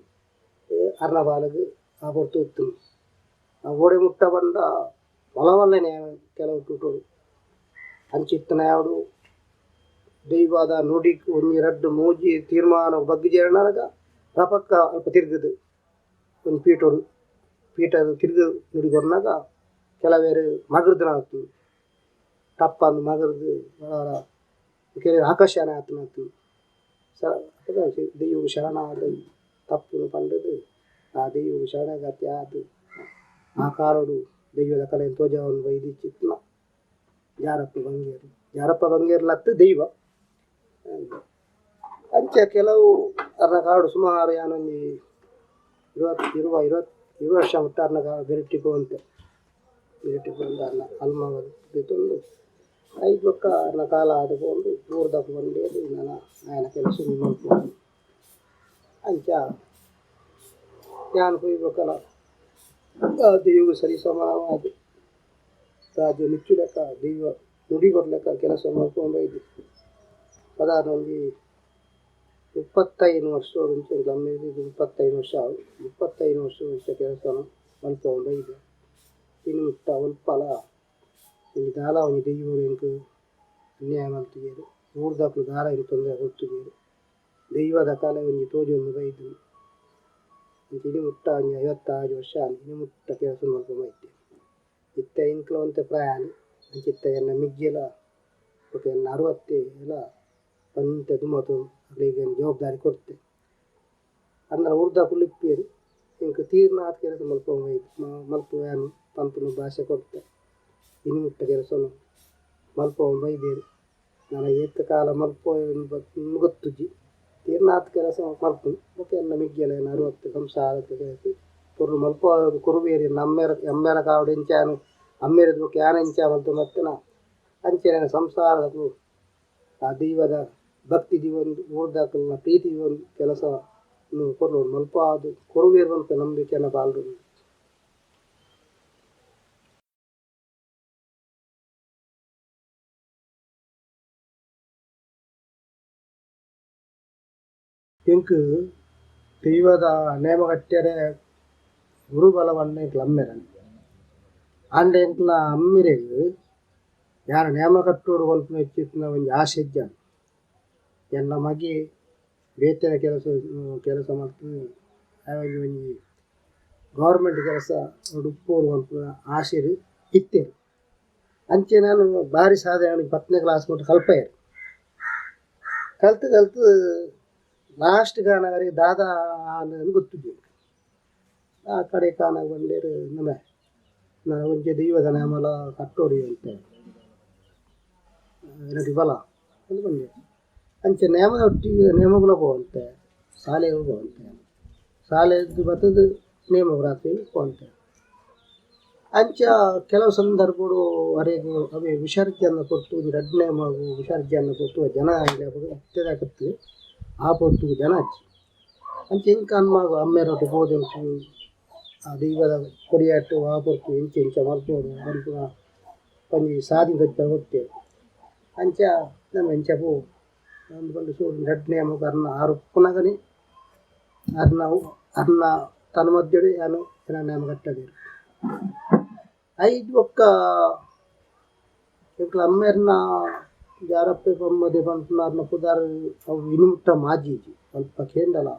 ಅರ್ನ ಬಾಲಗ್ ಆ ಪೊರ್ತು ಇತ್ತುಂಡು. ಓಡೆ ಮುಟ್ಟ ಪಂಡ ಮಲವಲ್ಲನೆ ಕೆಲವು ತೂಟೋಡು ಅಂಚಿತ್ತನ ಯಾವಡು ದೈವದ ನುಡಿಕ್ ಒಂಜಿ ರಡ್ಡ್ ಮೂಜಿ ತೀರ್ಮಾನ ಬಗ್ಗ್ ಜೇರ್ನಗ ರಪಕ್ಕ ಅಲ್ಪ ತಿರ್ಗುದು ಒಂಜಿ ಪೀಠೊಡು ಪೀಠ ತಿರ್ಗು ನುಡಿ ಕೊರ್ನಗ ಕೆಲವೇರು ಮಗರ್ದನ ಆತು ಟಪ್ಪಂದು ಮಗರ್ದು ಕೆಲವು ಆಕರ್ಷಣೆ ಆತನ ಆತು ದೈವ ಶರಣಾದ ತಪ್ಪುನು ಪಂಡದು ಆ ದೈವಗ್ ಶರಣಾಗತಿ ಆದ್ ಆ ಕಾಲೊಡು ದೈವದ ಕಲೆನ್ ತೋಜಾವೊಂದು ಬೈದಿತ್ತಿತ್ತ್ನ ಜಾರಪ್ಪ ಬಂಗೇರು ಜಾರಪ್ಪ ಬಂಗೇರ್ಲತ್ತು ದೈವ. ಅಂಚ ಕೆಲವು ಅರ್ನ ಕಾಡು ಸುಮಾರು ಯಾನೊಂಜಿ 20 20 ವರ್ಷ ಮುಟ್ಟ ಅರ್ನ ಬೆರಟಿ ಪೋವಂತೆ ಬೆರಟಿ ಪೋಂದು ಅರ್ನ ಅಲ್ಮ ದೆತೊಂದು ಐದು ಬೊಕ್ಕ ಅರ್ನ ಕಾಲ ಆದ್ ಪೋಂಡು ಊರ್ದಕುಲು ಪಂಡೇರ್ ನನ ಆಯನ ಕೆಲಸ ಮಲ್ಪೊಡು ಅಂಚ ಯಾನ್ ಪೋಯಿ ಬೊಕ್ಕಲ ದೈವಗ್ ಸರಿ ಸಮಾನವಾದ್ ರಾಜ್ಯ ಮೆಚ್ಚುಲೆಕ್ಕ ದೈವ ನುಡಿ ಕೊರ್ಲೆಕ್ಕ ಕೆಲಸ ಮಲ್ಪೊಂದು ಬೈದೆ. ಸಾಧಾರಣ ಒಂಜಿ 35 ವರ್ಷೊಡು ಅಮ್ಮೆರ್ 35 ವರ್ಷ ಆವು 35 ವರ್ಷ ಇಂಚ ಕೆಲಸ ಮಲ್ಪೊಂದು ಬೈದೆ. ಇನಿ ಮುಟ್ಟ ಒಲ್ಪಲ ಒಂಜಿ ದಾಲ ಒಂಜಿ ದೈವೊಡು ಎಂಕ್ ಅನ್ಯಾಯ ಮಲ್ತುಜೆರ್ ಊರ್ದಕುಲು ದಾಲ ಎಂಕ್ ತೊಂದರೆ ಕೊರ್ತುಜೆರ್ ದೈವದ ಕಲೆ ಒಂಜಿ ತೋಜೊಂದು ಬೈದ್ಂಡ್. ಅಂಚ ಇನಿ ಮುಟ್ಟ ಒಂಜಿ 56 ವರ್ಷ ಆಂಡ್ ಇನಿ ಮುಟ್ಟ ಕೆಲಸ ಮಲ್ಪೊಂದು ಬೈದೆ. ಇತ್ತೆ ಎಂಕ್ಲ ಒಂತೆ ಪ್ರಾಯ ಆಂಡ್ ಅಂಚ ಇತ್ತೆ ಎನ್ನ ಮೆಗ್ಗೆಲ ಬೊಕ ಎನ್ನ 60 ಒಂತೆ ದುಮತು ಅಕ್ಲೆಗ್ ಜವಾಬ್ದಾರಿ ಕೊರ್ತೆ ಅಂಡ ಊರ್ದಕುಲು ಇಪ್ಪೆರ್ ಎಂಕ್ ತೀರ್ನಾತ್ ಕೆಲಸ ಮಲ್ಪೊಂದು ಬೈದೆ ಮಲ್ಪುವೆ ಪನ್ಪುನ ಭಾಷೆ ಕೊರ್ತೆ. ಇನಿ ಮುಟ್ಟ ಕೆಲಸನು ಮಲ್ಪೊಂದು ಬೈದೆರ್. ನನ ಏತ್ ಕಾಲ ಮಲ್ಪೊಂದು ಗೊತ್ತುಜಿ ತೀರ್ನಾತ್ ಕೆಲಸ ಮಲ್ಪುನು ಬೊಕ ಎನ್ನ ಮೆಗ್ಗೆಲ ಎನ್ನ 60 ಸಂಸಾರ ಪೊರ್ಲು ಮಲ್ಪ ಕೊರುಬೇರಿ ಅಮ್ಮೆರ ಅಮ್ಮೆರ ಕಾವಡ್ ಎಂಚ ಅಮ್ಮೆರ್ ಬೊಕ ಯಾನ್ ಎಂಚ ಮಲ್ತೊಂದು ಬತ್ತಿನ ಅಂಚನೆ ಸಂಸಾರದಕುಲು ಆ ದೈವದ ಭಕ್ತಿ ದೀವೊಂದು ಊರ್ದಕುಲ್ನ ಪ್ರೀತಿ ದೀವೊಂದು ಕೆಲಸ ಪೊರ್ಲು ಮಲ್ಪಾದ್ ಕೊರುವೆರ್ ಪನ್ಪಿನ ನಂಬಿಕೆ ಎನ್ನ ಪಾಲ್ಡ್ ಉಂಡು. ಎಂಕ್ ದೈವದ ನೇಮ ಕಟ್ಯರೆ ಗುರುಬಲ ಪಂಡ ಎಂಕ್ಲ ಅಮ್ಮೆರ್ ಆಂಡ ಎಂಕ್ಲ ಅಮ್ಮೆರೆಗ್ ಯಾನ್ ನೇಮ ಕಟ್ಟೊಡು ಪನ್ಪುನ ಇತ್ತಿತ್ತಿನ ಒಂಜಿ ಆಸೆ ಇಜ್ಜಾಂಡ್. ಎನ್ನ ಮಗೆ ಬೇತೆದ ಕೆಲಸ ಕೆಲಸ ಮಲ್ತ್ ಆಯಗ್ ಒಂಜಿ ಗೌರ್ಮೆಂಟ್ ಕೆಲಸ ಉಪ್ಪೊಡು ಪನ್ಪುನ ಆಸೆಡ್ ಇತ್ತೆರ್. ಅಂಚೆ ನಾನು ಬಾರಿ ಸಾಧನೆ 10ನೇ ಕ್ಲಾಸ್ ಮುಟ್ಟ ಕಲ್ಪಾಯೆರ್. ಕಲ್ತ್ ಕಲ್ತ್ ಲಾಸ್ಟ್ ಗಾನಗ ದಾದ ಆಂಡ್ ಗೊತ್ತುಜ್ಜಿ. ಆ ಕಡೆ ಕಾನಾಗ ಪಂಡೆರ್ ನಮೆ ನನ ಒಂಜಿ ದೈವದ ನೇಮಲ ಕಟ್ಟೊಡು ಅಂತ ಎನಡ್ ಬಲ ಅಂದ್ ಪಂಡೆರ್. ಅಂಚ ನೇಮದೊಟ್ಟಿಗೆ ನೇಮಗುಲ ಪೋವಂತೆ ಶಾಲೆಗ್ ಪೋವಂತೆ ಶಾಲೆಗ್ ಬತ್ತುದು ನೇಮಗ್ ರಾತ್ರಿ ಪೋವಂತೆ. ಅಂಚ ಕೆಲವು ಸಂದರ್ಭಡು ಅರೆಗ್ ಅವೇ ವಿಸರ್ಜನೆ ಪೊರ್ತು ಒಂಜಿ ರಡ್ಡ್ ನೇಮಗ್ ವಿಸರ್ಜನೆ ಪೊರ್ತು ಜನ ಇತ್ತೆದ ಆ ಪೊರ್ತುಗು ಜನ ಇಜ್ಜಿ. ಅಂಚ ಎಂಕ್ ಅಮ್ಮಗ್ ಅಮ್ಮೆರೊಟ್ಟು ಪೋದು ಆ ದೈವದ ಕೊಡಿಯಾಟ್ಟು ಆ ಪೊರ್ತು ಎಂಚ ಎಂಚ ಮಲ್ಪೊಡು ಪನ್ಪುನ ಒಂಜಿ ಸಾದಿ ತೋಜಿಪಾದ್ ಕೊರ್ತೆರ್. ಅಂಚ ನಮ ಎಂಚ ಪೋವು ಅಂದ್ ಪಂದ್ ಸೂಡು ರಡ್ಡ್ ನೇಮಗ್ ಅರ್ನ ಆರ್ ಉಪ್ಪುನಗನೆ ಅರ್ನ ಅರ್ನ ತನ್ನ ಮಧ್ಯಡ್ ಯಾನ್ ಎನ್ನ ನೇಮ ಕಟ್ಟದೆರ್. ಐದ್ ಬೊಕ್ಕ ಎಂಕ್ಲ ಅಮ್ಮೆರ್ನ ಜಾರಪ್ಪೆ ಪಮ್ಮದೆ ಪನ್ಪುನ ಪುದರ್ ಅವು ಇನಿ ಮುಟ್ಟ ಮಾಜಿಜಿ ಅಲ್ಪ ಕೇಂಡಲ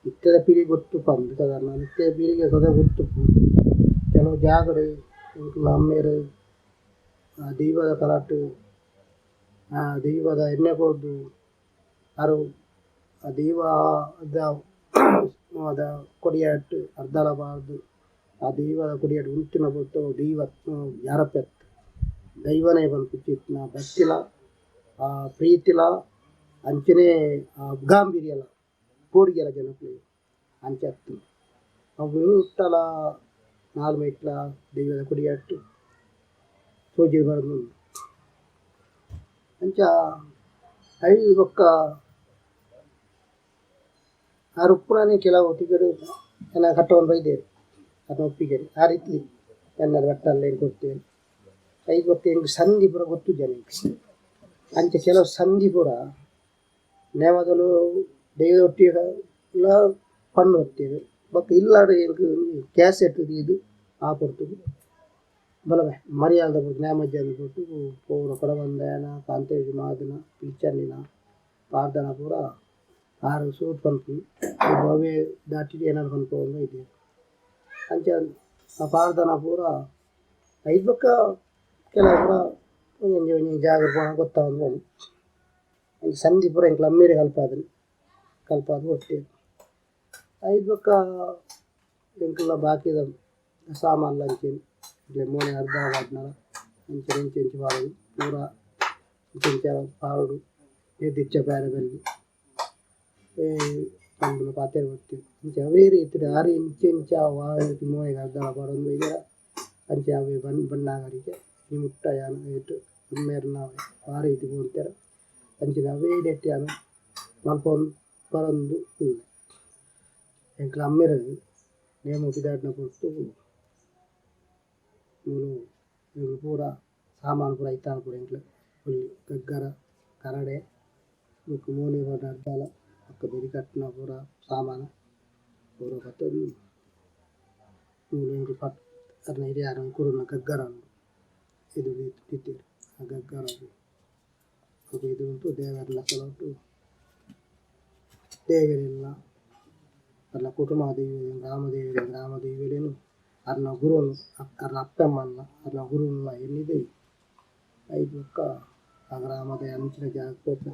ಇತ್ತೆದ ಪೀಳಿಗೆ ಗೊತ್ತು ಪಂದ್ ಸಾಧಾರಣ ಇತ್ತೆದ ಪೀಳಿಗೆ ಸದಾ ಗೊತ್ತುಪ್ಪು. ಕೆಲವು ಜಾಗಡ್ ಎಂಕ್ಲ ಅಮ್ಮೆರ್ ಆ ದೈವದ ಕಲಟ್ ಆ ದೈವದ ಎಣ್ಣೆ ಕೊರ್ದು ಆರು ಆ ದೈವದ ಕೊಡಿಯಾಟ್ ಅರ್ಧಲ ಪಾರ್ದ್ ಆ ದೈವದ ಕೊಡಿಯಾಟ್ ಉಂತಿನ ಪೊರ್ತು ದೈವ ಜಾರಪ್ಪೆ ದೈವನೇ ಪನ್ಪುಂಚಿತ್ತಿನ ಭಕ್ತಿಲ ಆ ಪ್ರೀತಿಲ ಅಂಚನೆ ಆ ಗಾಂಭೀರ್ಯಲ ಪೋಡಿಗೆಲ ಜನಕುಲೆಗ್ ಅಂಚ ಇತ್ತ್ಂಡ್. ಅವು ಮುಟ್ಟಲ ನಾಲ್ ಮೈಟ್ಲ ದೈವದ ಕೊಡಿಯಾಟ್ ತೋಜಿದ್ ಬರೊಂದುಂಡು. ಅಂಚ ಐದು ಬೊಕ್ಕ ಆರ್ ಉಪ್ಪುನನೇ ಕೆಲವು ತಿಗಡ್ ಎನ್ನ ಕಟ್ಟೊಂದು ಬೈದೆರ್ ಅರ್ನ ಒಪ್ಪಿಗೆಡ್ ಆ ರೀತಿ ಎನ್ನ ಬಟ್ಟಲ್ ಕೊರ್ತೆರ್. ಐದು ಬೊಕ್ಕ ಎಂಕ್ ಸಂಧಿ ಪೂರ ಗೊತ್ತುಜ್ಜಾಂಡ್ ಎಂಕ್. ಅಂಚ ಕೆಲವು ಸಂಧಿ ಪೂರ ನೇಮದಲು ದೈವದೊಟ್ಟಿಗೆಲ ಪಂಡ್ ಬತ್ತೆರ್. ಬೊಕ್ಕ ಇಲ್ಲಡ್ ಎಂಕ್ ಕ್ಯಾಸೆಟ್ ದೀದ್ ಆ ಪೊರ್ತುಗು ಬಲಮೆ ಮರಿಯಾಲದ ಪೊರ್ತು ನೇಮಜ್ಜಂದಿ ಪೊರ್ತುಗು ಪೂರ ಕೊಡಮಂದಾಯನ ಕಾಂತೇರಿ ಮಾದನ ಪಿಲಿಚಂಡಿನ ಪಾಡ್ದನ ಪೂರ ಆರ್ ಸುರುಟ್ ಪನ್ಪುನಿ ಅವೇ ದಾಟಿಡ್ ಏನಾರ್ ಪನ್ಪೊಂದು ಬೈದೆರ್. ಅಂಚ ಆ ಪಾಡ್ದನ ಪೂರ ಐದ್ ಬೊಕ್ಕ ಕೆಲವು ಪೂರ ಒಂಜೊಂಜಿ ಒಂಜೊಂಜಿ ಜಾಗಡ್ ಪೋನಗ ಗೊತ್ತಾವೊಂದು ಪೋಂಡು. ಅಂಚ ಸಂಧಿ ಪೂರ ಎಂಕ್ಲ ಅಮ್ಮೆರೇ ಕಲ್ಪಾದೆರ್ ಕಲ್ಪಾದ್ ಕೊರ್ತೆರ್. ಐದು ಬೊಕ್ಕ ಎಂಕಲ್ನ ಬಾಕಿದ ಸಾಮಾನ್ಲ ಅಂಚೆನೆ ಎಂಕ್ಲೆ ಮೋನೆ ಅರ್ಧ ಪಾಡ್ನಲ ಅಂಚನೆ ಇಂಚ ಇಂಚ ಪಾಡೊಡು ಪೂರ ಇಂಚ ಇಂಚ ಪಾಡೊಡು ಎದ್ದಿಚ್ಚ ಬೇರೆ ಬಲ್ಲಿ ಪನ್ಪುನ ಪಾತೆರ ಬತ್ತಿನಿ ಅಂಚ ಅವೇ ರೀತಿಡ್ ಆರ್ ಇಂಚ ಇಂಚ ವಾ ರೀತಿ ಮೋನೆಗ್ ಅರ್ಧಲ ಪಾಡೊಂದು ಬೈದೆರ ಅಂಚ ಅವೇ ಬಣ್ಣಗಾರಿಕೆ ಈ ಮುಟ್ಟ ಯಾನ್ ಐಟ್ ಅಮ್ಮೆರ್ನ ವಾ ರೀತಿ ಪೋವೊಂತೆರ್ ಅಂಚಿನ ಅವೇ ನೆಟ್ಟ್ ಯಾನ್ ಮಲ್ಪೊಂದು ಬರೊಂದು ಉಲ್ಲೆ. ಎಂಕ್ಲ ಅಮ್ಮೆರ್ ನೇಮ ಪಿದಾಡಿನ ಪೊರ್ತುಗು ಮೂಲು ಎಂಕುಲು ಪೂರ ಸಾಮಾನ್ ಪೂರ ಐತಾಳ ಪೂರ ಎಂಕ್ಲೆ ಫುಲ್ ಗಗ್ಗರ ಕರಡೆ ಬೊಕ್ಕ ಮೋನೆ ಪಾಡ್ನ ಅರ್ಧಲ ಬೊಕ್ಕ ಬೆರಿ ಕಟ್ಟುನ ಪೂರ ಸಾಮಾನ್ ಪೂರ ಪತೊಂದು ಮೂಲು ಎಂಕುಲು ಪತ್ ಅರ್ನ ಹಿರಿಯಾರ್ ಕೊರ್ನ ಗಗ್ಗರ ಉಂಡು ಎದುರು ದೀತೆರ್ ಆ ಗಗ್ಗರ ಬೊಕ ಇದು ಉಂಟು ದೇವೆರ್ನ ಸ್ಥಳೊಟು ದೇವೆರೆಲ್ಲ ಅರ್ನ ಕುಟುಂಬ ದೈವ ಗ್ರಾಮ ದೇವೆರ್ ಗ್ರಾಮ ದೈವಲೆನ್ ಅರ್ನ ಗುರುನು ಅರ್ನ ಅಪ್ಪೆ ಅಮ್ಮನ್ನ ಅರ್ನ ಗುರುನ್ಲ ಎನ್ನಿದ್ ಐಟ್ ಬೊಕ್ಕ ಆ ಗ್ರಾಮದ ಅಂಚಿನ ಜಾಗ ಪೋಪೆ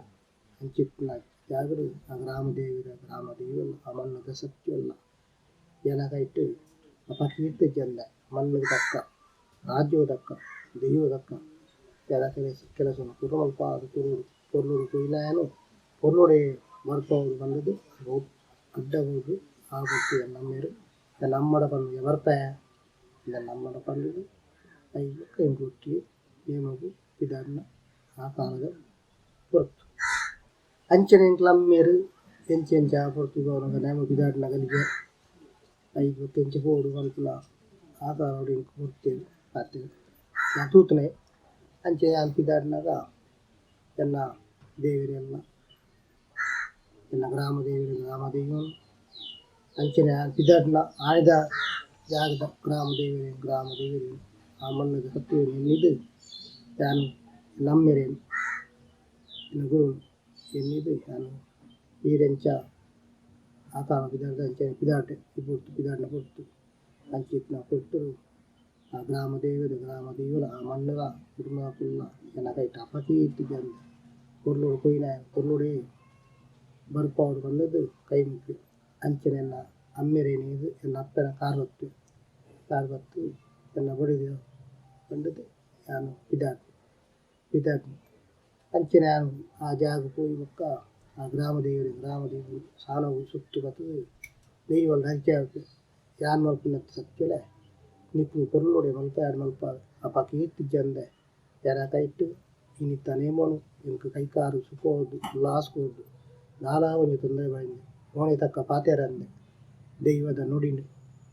ಅಂಚಿತ್ತಿನ ಜಾಗಡ್ ಆ ಗ್ರಾಮ ದೇವೆರ್ ಗ್ರಾಮ ದೈವಲು ಆ ಮಣ್ಣುದ ಶಕ್ತಿಯಲ್ಲ ಎನಗ್ ಐಟ್ ಅಪಕೀರ್ತಿ ಇಜ್ಜಂದೆ ಮಣ್ಣುಗ್ ತಕ್ಕ ರಾಜ್ಯಗ್ ತಕ್ಕ ದೈವಗ್ ತಕ್ಕ ಎನ ಕೆಲಸನ್ ಪೂರ ಮಲ್ಪಾದ್ ತೂವೊಡು ಪೊರ್ಲುಡು ತೂಯಿನಾಯನ್ ಪೊರ್ಲುಡೆ ಮಲ್ಪೊಡು ಪಂಡುದು ಅಡ್ಡ ಬೂರ್ದು ಆ ಬುಡ್ದು ಎನ್ನ ಅಮ್ಮೆರ್ ಎನ್ನ ಅಮ್ಮಡ ಪನ್ಪುಜೆ ಬರ್ಪೆ ಎನ್ನ ಅಮ್ಮಡ ಪಂಡುದು ಐಕ್ ಬೊಕ್ಕ ಎಂಕ್ ಒಟ್ಟಿಗೆ ನೇಮೊಗು ಪಿದಾಡ್ನ ಆ ಕಾಲದ ಪೊರ್ತು. ಅಂಚನೆ ಎಂಕ್ಲ ಅಮ್ಮೆರ್ ಎಂಚ ಎಂಚ ಆ ಪೊರ್ತುಗು ಆವನಗ ನೇಮ ಪಿದಾಡ್ನ ಗಲಿಗೆ ಐಕ್ ಬೊಕ್ಕ ಎಂಚ ಪೋವೊಡು ಪನ್ಪುನ ಆ ಕಾಲೊಡು ಎಂಕ್ ಕೊರ್ತೆರ್ ಪಾತೆರ ಯಾನ್ ತೂತುನೆ. ಅಂಚ ಯಾನ್ ಪಿದಾಡ್ನಗ ಎನ್ನ ದೇವೆರೆಲ್ಲ ಎನ್ನ ಗ್ರಾಮ ದೇವೆರ್ ಗ್ರಾಮ ದೈವೊಲು ಅಂಚನೆ ಯಾನ್ ಪಿದಾಡ್ನ ಆನಿದ ಜಾಗದ ಗ್ರಾಮ ದೇವೆರ್ ಗ್ರಾಮ ದೇವೆರ್ ಆ ಮಣ್ಣುದ ಸತ್ಯನ್ ಎನ್ನಿದ್ ಯಾನ್ ಎನ್ನ ಅಮ್ಮೆರೆನ್ ಎನ್ನ ಗುರುನ್ ಎನ್ನಿದ್ ಯಾನ್ ಈರೆಂಚ ಆ ಕಾಲ ಪಿದಾಡ್ದ ಅಂಚನೆ ಪಿದಾಡ್ಡೆ ಈ ಪೊರ್ತು ಪಿದಾಡ್ನ ಪೊರ್ತು ಅಂಚಿತ್ತಿನ ಪೊರ್ತುಡು ಆ ಗ್ರಾಮ ದೇವೆರ್ ಗ್ರಾಮ ದೈವೊಲು ಆ ಮಣ್ಣುದ ಕುಟುಂಬದಕುಲ್ಲ ಎನ್ನ ಕೈಟ್ ಅಪಕೀರ್ತಿ ಇಜ್ಜಂದೆ ಪೊರ್ಲುಡು ಪೋಯಿನಾಯೆ ಪೊರ್ಲುಡೇ ಬರ್ಪಾವೊಡು ಪಂಡುದು ಕೈ ಮುಗ್ಗಿಯೆ. ಅಂಚನೆ ಎನ್ನ ಅಮ್ಮೆರೆನ್ ಎನ್ನ ಅಪ್ಪೆನ ಕಾರ್ ಪತ್ತುವೆ ಕಾರ್ ಪತ್ತು ಎನ್ನ ಬೊಡೆದಿ ಪಂಡುದು ಯಾನ್ ಪಿದಾಡ್ದೆ ಪಿದಾಡ್ನೆ. ಅಂಚನೆ ಯಾನ್ ಆ ಜಾಗ ಪೋಯಿ ಬೊಕ್ಕ ಆ ಗ್ರಾಮ ದೇವೆರ್ ಗ್ರಾಮ ದೈವೊಲು ಸಾನೊಗು ಸುತ್ತು ಬತ್ತುದು ದೈವೊಲ್ಡ ಹರಕೆ ಮಲ್ಪುವೆ ಯಾನ್ ಮಲ್ಪುನೆತ್ತ ಸತ್ಯೊಲೆ ನಿಕುಲು ಪೊರ್ಲುಡೆ ಮಲ್ಪಾಯೆರ್ ಮಲ್ಪಾವೆ ಅಪಕೀರ್ತಿ ಇಜ್ಜಂದೆ ಎನ ಕೈಟ್ ಇನಿತ ನೇಮೊನು ಎಂಕ್ ಕೈಕಾರ್ ಸುಖ ಕೊರ್ದು ಉಲ್ಲಾಸ ಕೊರ್ದು ದಾಲ ಒಂಜಿ ತೊಂದರೆ ಬರಂದೆ ಮೋನೆ ತಕ್ಕ ಪಾತೆರಂದೆ ದೈವದ ನುಡಿನ್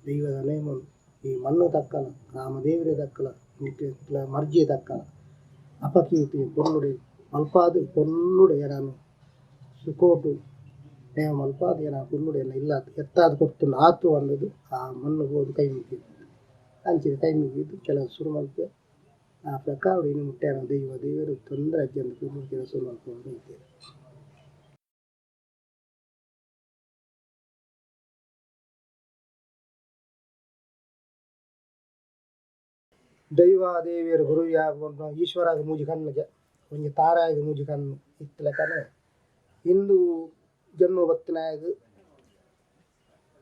ದೈವದ ನೇಮೊನು ಈ ಮಣ್ಣು ತಕ್ಕಲ ಗ್ರಾಮ ದೇವೆರೆ ತಕ್ಕಲ ನಿಕ್ಲೆನ ಮರ್ಜಿ ತಕ್ಕಲ ಅಪಕೀರ್ತಿ ಪೊರ್ಲುಡೆ ಮಲ್ಪಾದ್ ಪೊರ್ಲುಡೆ ಎನನ್ ಸುಖೋಟು ನೇಮ ಮಲ್ಪಾದ್ ಎನ ಪೊರ್ಲುಡೆ ಎನ್ನ ಇಲ್ಲ ಎತ್ತಾದ್ ಕೊರ್ತುಂಡ ಆತು ಪಂಡುದು ಆ ಮಣ್ಣು ಪೋದು ಕೈ ಮುಗ್ಗಿದ್ ಅಂಚಿನ ಕೈ ಮುಗಿದು ಕೆಲಸ ಸುರು ಮಲ್ಪುವೆ ಆ ಪ್ರಕಾರ ಇನಿ ಮುಟ್ಟ ಎನ ದೈವ ದೇವೆರ್ ತೊಂದರೆ ಇಜ್ಜಂದೆ ಪೊರ್ಲುಡು ಕೆಲಸ ಮಲ್ಪೊಂದು ಬೈದೆರ್. ದೈವ ದೇವೆರ್ ಗುರು ಯಾಗ ಈಶ್ವರಗ್ ಮೂಜಿ ಕಣ್ಣು ಒಂಜಿ ತಾರಾಯಿಗ್ ಮೂಜಿ ಕಣ್ಣು ಇತ್ತಿಲಕನೆ ಹಿಂದೂ ಜನ್ಮ ಬತ್ತಿನಾಯಗ್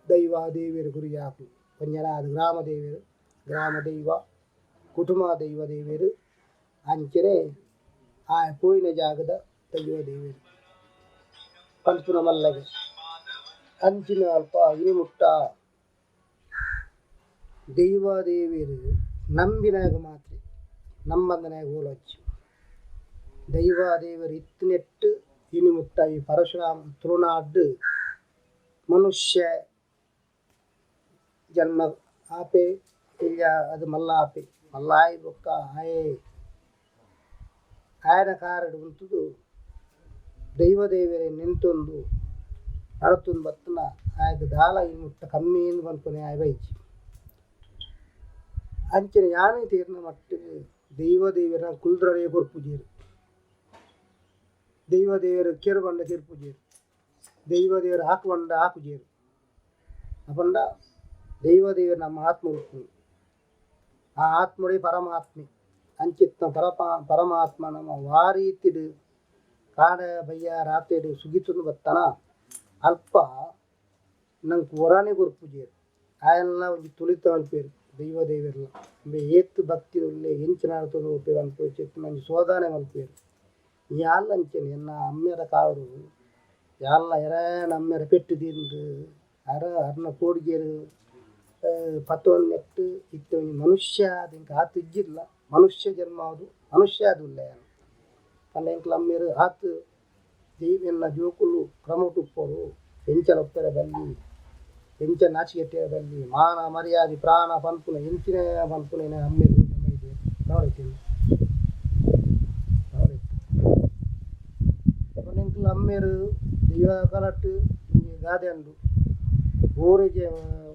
ದೈವ ದೇವೆರ್ ಗುರು ಯಾಪು ಒಂಜನಾದ್ ಗ್ರಾಮ ದೇವೆರ್ ಗ್ರಾಮ ದೈವ ಕುಟುಂಬ ದೈವ ದೇವೆರ್ ಅಂಚನೆ ಆಯೆ ಪೋಯಿನ ಜಾಗದ ದೈವ ದೇವೆರ್ ಪನ್ಪುನ ಮಲ್ಲಗೆ ಅಂಚಿನ ಅಲ್ಪ ಇನಿ ಮುಟ್ಟ ದೈವ ದೇವೆರ್ ನಂಬಿನಾಗ ಮಾತ್ರ ನಂಬಂದನಾಗ ಓಲಚ್ಚು ದೈವ ದೇವೆರ್ ಇತ್ತಿನೆಟ್ಟ್ ಇನಿ ಮುಟ್ಟ ಈ ಪರಶುರಾಮ ತುಳುನಾಡ್ ಮನುಷ್ಯ ಜನ್ಮ ಆಪೆ ಇಲ್ಯ ಅದು ಮಲ್ಲ ಆಪೆ ಮಲ್ಲ ಆಯಿ ಬೊಕ್ಕ ಆಯೆ ಆಯನ ಕಾರಡ್ ಉಂತುದು ದೈವ ದೇವೆರೆ ನೆಂತೊಂದು ನಡತೊಂದು ಬತ್ತುಂಡ ಆಯಗ್ ದಾಲ ಇನಿ ಮುಟ್ಟ ಕಮ್ಮಿ ಇಂದ್ ಪನ್ಪುನೆ ಆಯೆ ಬೈಜಿ. ಅಂಚನೆ ಯಾನ್ ತೀರ್ನ ಮಟ್ಟ್ ದೈವ ದೇವೆರ್ನ ಕುಲ್ದ್ರಡೆ ಕೊರ್ಪುಜೆರ್ ದೈವ ದೇವೆರ್ ಕೆರು ಪಂಡ ಕೆರ್ಪುಜೆರ್ ದೈವ ದೇವೆರ್ ಆಕು ಪಂಡ ಆಕುಜೆರ್ ಅಪಂಡ ದೈವ ದೇವೆರ್ ನಮ್ಮ ಆತ್ಮ ಉಪ್ಪುನು ಆ ಆತ್ಮಡೇ ಪರಮಾತ್ಮೆ ಅಂಚಿತ್ತಿನ ಪರಮಾತ್ಮ ನಮ ವಾ ರೀತಿಡ್ ಕಾಂಡೆ ಬಯ್ಯ ರಾತ್ರೆಡ್ ಸುಗಿತೊಂದು ಬತ್ತನ ಅಲ್ಪ ನಂಕ್ ಒರಾನೆ ಕೊರ್ಪುಜೆರ್ ಆಯನ್ಲ ಒಂಜಿ ತುಳಿತ ಮನ್ಪುವೆರ್ ದೈವ ದೇವೆರ್ಲ ಉಂಬೆ ಏತ್ ಭಕ್ತಿ ಉಲ್ಲೆ ಎಂಚಿನ ತೂದು ಪನ್ಪು ಒಂಜಿ ಶೋಧನೆ ಮನ್ಪುವೆರ್. ಯಾನ್ಲ ಅಂಚೆನೆ ಎನ್ನ ಅಮ್ಮೆರ ಕಾಲೊಡು ಯಾನ್ಲ ಎರಾನ ಅಮ್ಮೆರ ಪೆಟ್ಟ್ ದಿಂದ್ ಅರ ಅರ್ನ ಪೋಡಿಗೆರ್ ಪತ್ತೊಂದು ಇತ್ತೆ ಒಂಜಿ ಮನುಷ್ಯ ಆದ್ ಎಂಕ್ ಆತ್ ಇಜ್ಜಿಲ್ಲ ಮನುಷ್ಯ ಜನ್ಮ ಆದ್ ಮನುಷ್ಯ ಆದ್ ಉಲ್ಲೆ ಯಾನ್. ಪಂಡ ಎಂಕ್ಲ ಅಮ್ಮೆರ್ ಆತ್ ಎನ್ನ ಜೋಕುಲು ಕ್ರಮೊಟು ಉಪ್ಪೊಡು ಎಂಚಲ ಉಪ್ಪೆರೆ ಬಲ್ಲಿ ಎಂಚ ನಾಚಿಕೆಟ್ಟೆರೆ ಬಲ್ಲಿ ಮಾನ ಮರ್ಯಾದೆ ಪ್ರಾಣ ಪನ್ಪುನ ಎಂಚಿನ ಪನ್ಪುನ ಅಮ್ಮೆರ್ ಎಂಕ್ಲ ಅಮ್ಮೆರ್ ದೈವ ಕಾಲಟ್ ಒಂಜಿ ಗಾದೆ ಉಂಡು ಊರಿಗೆ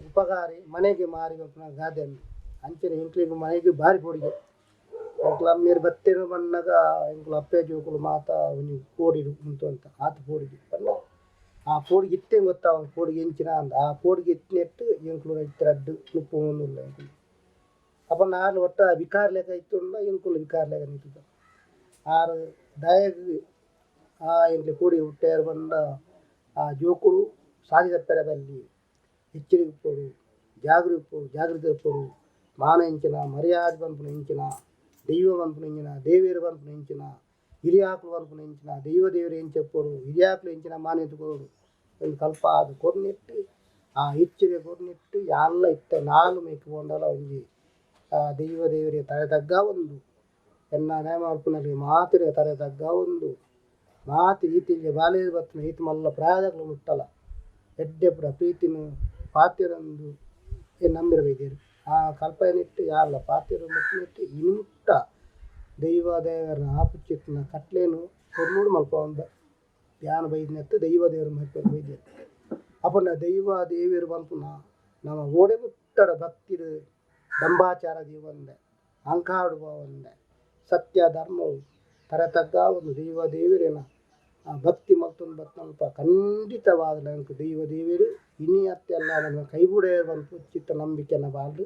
ಉಪಕಾರಿ ಮನೆಗೆ ಮಾರಿ ಪನ್ಪುನ ಗಾದೆ ಉಂಡು. ಅಂಚನೆ ಎಂಕ್ಲೆಗ್ ಮನೆಗ್ ಬಾರಿ ಪೋಡಿಗೆ ಎಂಕ್ಲ ಅಮ್ಮೆರ್ ಬತ್ತೆರ್ ಪನ್ನಗ ಎಂಕ್ಲ ಅಪ್ಪೆ ಜೋಕುಲು ಮಾತ ಒಂಜಿ ಕೋಡಿಡ್ ಉಂತುವಂತ ಆತ್ ಪೋಡಿಗೆ ಪಂಡ ಆ ಪೋಡಿಗೆ ಇತ್ತೆ ಗೊತ್ತಾವು ಪೋಡಿಗೆ ಎಂಚಿನ ಅಂದ್ ಆ ಪೋಡಿಗೆ ಇತ್ತಿನೆಟ್ ಎಂಕ್ಲು ಇತ್ತೆ ರಡ್ಡ್ ನುಪ್ಪೊಂದುಲ್ಲ ಎಂಕುಲು. ಅಪ ನಾಲ್ ಒಟ್ಟ ವಿಕಾರ ಲೆಕ್ಕ ಇತ್ತುಂಡ ಎಂಕುಲು ವಿಕಾರ ಲೆಕ್ಕ ನಿಂತುದ ಆರ್ ದಾಯೆಗ್ ಆ ಎಂಕ್ಲೆ ಪೋಡಿಗೆ ಹುಟ್ಟಾರ್ ಪಂಡ ಆ ಜೋಕುಲು ಸಾದಿ ತಪ್ಪೆರೆ ಬಲ್ಲಿ ಎಚ್ಚರಿಕೆ ಉಪ್ಪೊಡು ಜಾಗೃತಿ ಉಪ್ಪೊಡು ಜಾಗೃತಿ ಉಪ್ಪೊಡು ಮಾನ ಎಂಚಿನ ಮರ್ಯಾದೆ ಪನ್ಪುನ ಎಂಚಿನ ದೈವ ಪನ್ಪುನ ಎಂಚಿನ ದೇವೆರ್ ಪನ್ಪುನ ಎಂಚಿನ ಹಿರಿಯಾಕುಲು ಪನ್ಪುನ ಎಂಚಿನ ದೈವ ದೇವೆರ್ ಎಂಚ ಉಪ್ಪೊಡು ಹಿರಿಯಾಕುಲು ಎಂಚಿನ ಮಾನ್ಯತೆ ಕೊರೊಡು ಇಂದ್ ಕಲ್ಪಾದ್ ಕೊರ್ನೆಟ್ ಆ ಎಚ್ಚರಿಕೆ ಕೊರ್ನೆಟ್ ಯಾನ್ಲ ಇತ್ತೆ ನಾಲ್ ಮೈಕ್ ಪೋಂಡಲ ಒಂಜಿ ಆ ದೈವ ದೇವೆರೆ ತರೆ ತಗ್ಗಾವೊಂದು ಎನ್ನ ನೇಮ ಮಲ್ಪುನಕ್ಲೆಗ್ ಮಾತೆರೆಗ್ ತರೆ ತಗ್ಗಾವೊಂದು ಮಾತ ಈತಿಲ್ಯ ಬಾಲೆಗ್ ಬತ್ತಿನ ಈತ್ ಮಲ್ಲ ಪ್ರಾಯದಕುಲು ಮುಟ್ಟಲ ಎಡ್ಡೆ ಪೂರ ಪ್ರೀತಿನ್ ಪಾತೆರೊಂದು ನಂಬಿರ ಬೈದೆರ್. ಆ ಕಲ್ಪನೆಟ್ ಯಾನ್ಲ ಪಾತೆರೊಂದು ಬತ್ತಿನೆಟ್ ಇನಿ ಮುಟ್ಟ ದೈವ ದೇವರ ಆಪುಚಿತ್ತಿನ ಕಟ್ಲೆನ್ ಪೊರ್ಲುಡು ಮಲ್ಪೊಂದು ಯಾನ್ ಬೈದಿನತ್ತ್ ದೈವ ದೇವೆರ್ ಮಲ್ಪೊಂದು ಬೈದೆರ್. ಅಪಂಡ ದೈವ ದೇವೆರ್ ಪನ್ಪುನ ನಮ ಓಡೆ ಮುಟ್ಟಡ ಭಕ್ತಿಡ್ ಡಂಬಾಚಾರ ದೀವಂದೆ ಅಹಂಕಾರಡ್ ಪೋವಂದೆ ಸತ್ಯ ಧರ್ಮವು ತರೆ ತಗ್ಗಾವೊಂದು ದೈವ ದೇವೆರೆನ ಭಕ್ತಿ ಮಲ್ತೊಂದು ಬತ್ತನಲ್ಪ ಖಂಡಿತವಾದ್ ನಂಕ್ ದೈವ ದೇವೆರ್ ಇನಿ ಅತ್ತೆ ಅಲ್ಲ ನಮ ಕೈ ಬುಡೆರ್ ಪನ್ಪು ಚಿತ್ತ ನಂಬಿಕೆನ ಬಾರ್ದ್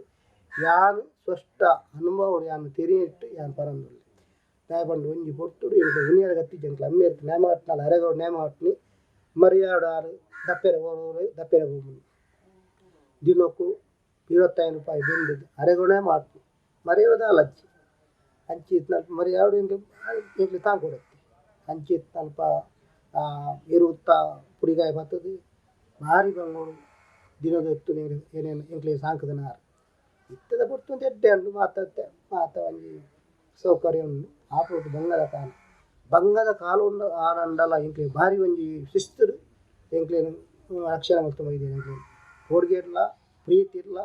ಯಾನ್ ಸ್ಪಷ್ಟ ಅನುಭವಡ್ ಯಾನ್ ತೆರಿಯಿಟ್ಟು ಯಾನ್ ಪರೊಂದುಲ್ಲೆ. ದಾಯೆ ಪಂಡ ಒಂಜಿ ಪೊರ್ತುಡು ಎಂಕ್ ಉನಿಯೆರೆ ಗತಿಜಿ ಎಂಕ್ಲ ಅಮ್ಮೆರ್ ನೇಮ ಕಟ್ಟ್ನಾಲ್ ಅರೆಗೌಡ ನೇಮ ಕಟ್ಟ್ನಿ ಮರಿಯಾಡ್ ಆರ್ ದಪ್ಪೆರೆ ಓಡೋಡು ದಪ್ಪೆರೆ ಪೋಪುನಿ ದಿನೊಕು 25 ರೂಪಾಯಿ ಬೆಂದುದು ಅರೆಗೌಡ ನೇಮ ಕಟ್ಟ್ನಿ ಮರಿಯಾದ ದಾಲ ಅಜ್ಜಿ ಅಂಚಿ ಇತ್ತ್ನಲ್ಪ ಮರಿಯಾಡ್ ಎಂಕ್ ಎಂಕ್ಲೆ ತಾಂಕೊಡತ್ತೆ ಅಂಚಿ ಇತ್ತ್ನಲ್ಪ ಎರುತ್ತ ಪುಡಿಗಾಯಿ ಬತ್ತುದು ಬಾರಿ ಬಂಗೋಡು ದಿನದ ಏನೇನು ಎಂಕ್ಲೆ ಸಾಂಕುದನಾರ್ ಇತ್ತದ ಪೊರ್ತು ಒಂತೆ ಎಡ್ಡೆ ಉಂಡು ಮಾತ ಮಾತ ಒಂಜಿ ಸೌಕರ್ಯ ಉಂಡು. ಆ ಪೊರ್ತು ಬಂಗದ ಕಾಲ ಬಂಗದ ಕಾಲ ಉಂಡು ಆಂಡಲ ಎಂಕ್ಲೆ ಬಾರಿ ಒಂಜಿ ಶಿಸ್ತುಡು ಎಂಕ್ಲೆನ್ ರಕ್ಷಣೆ ಮಲ್ತೊಂದು ಬೈದೆರ್ ಎಂಕ್ಲೆನ್ ಪೋಡಿಗೆಡ್ಲ ಪ್ರೀತಿಡ್ಲ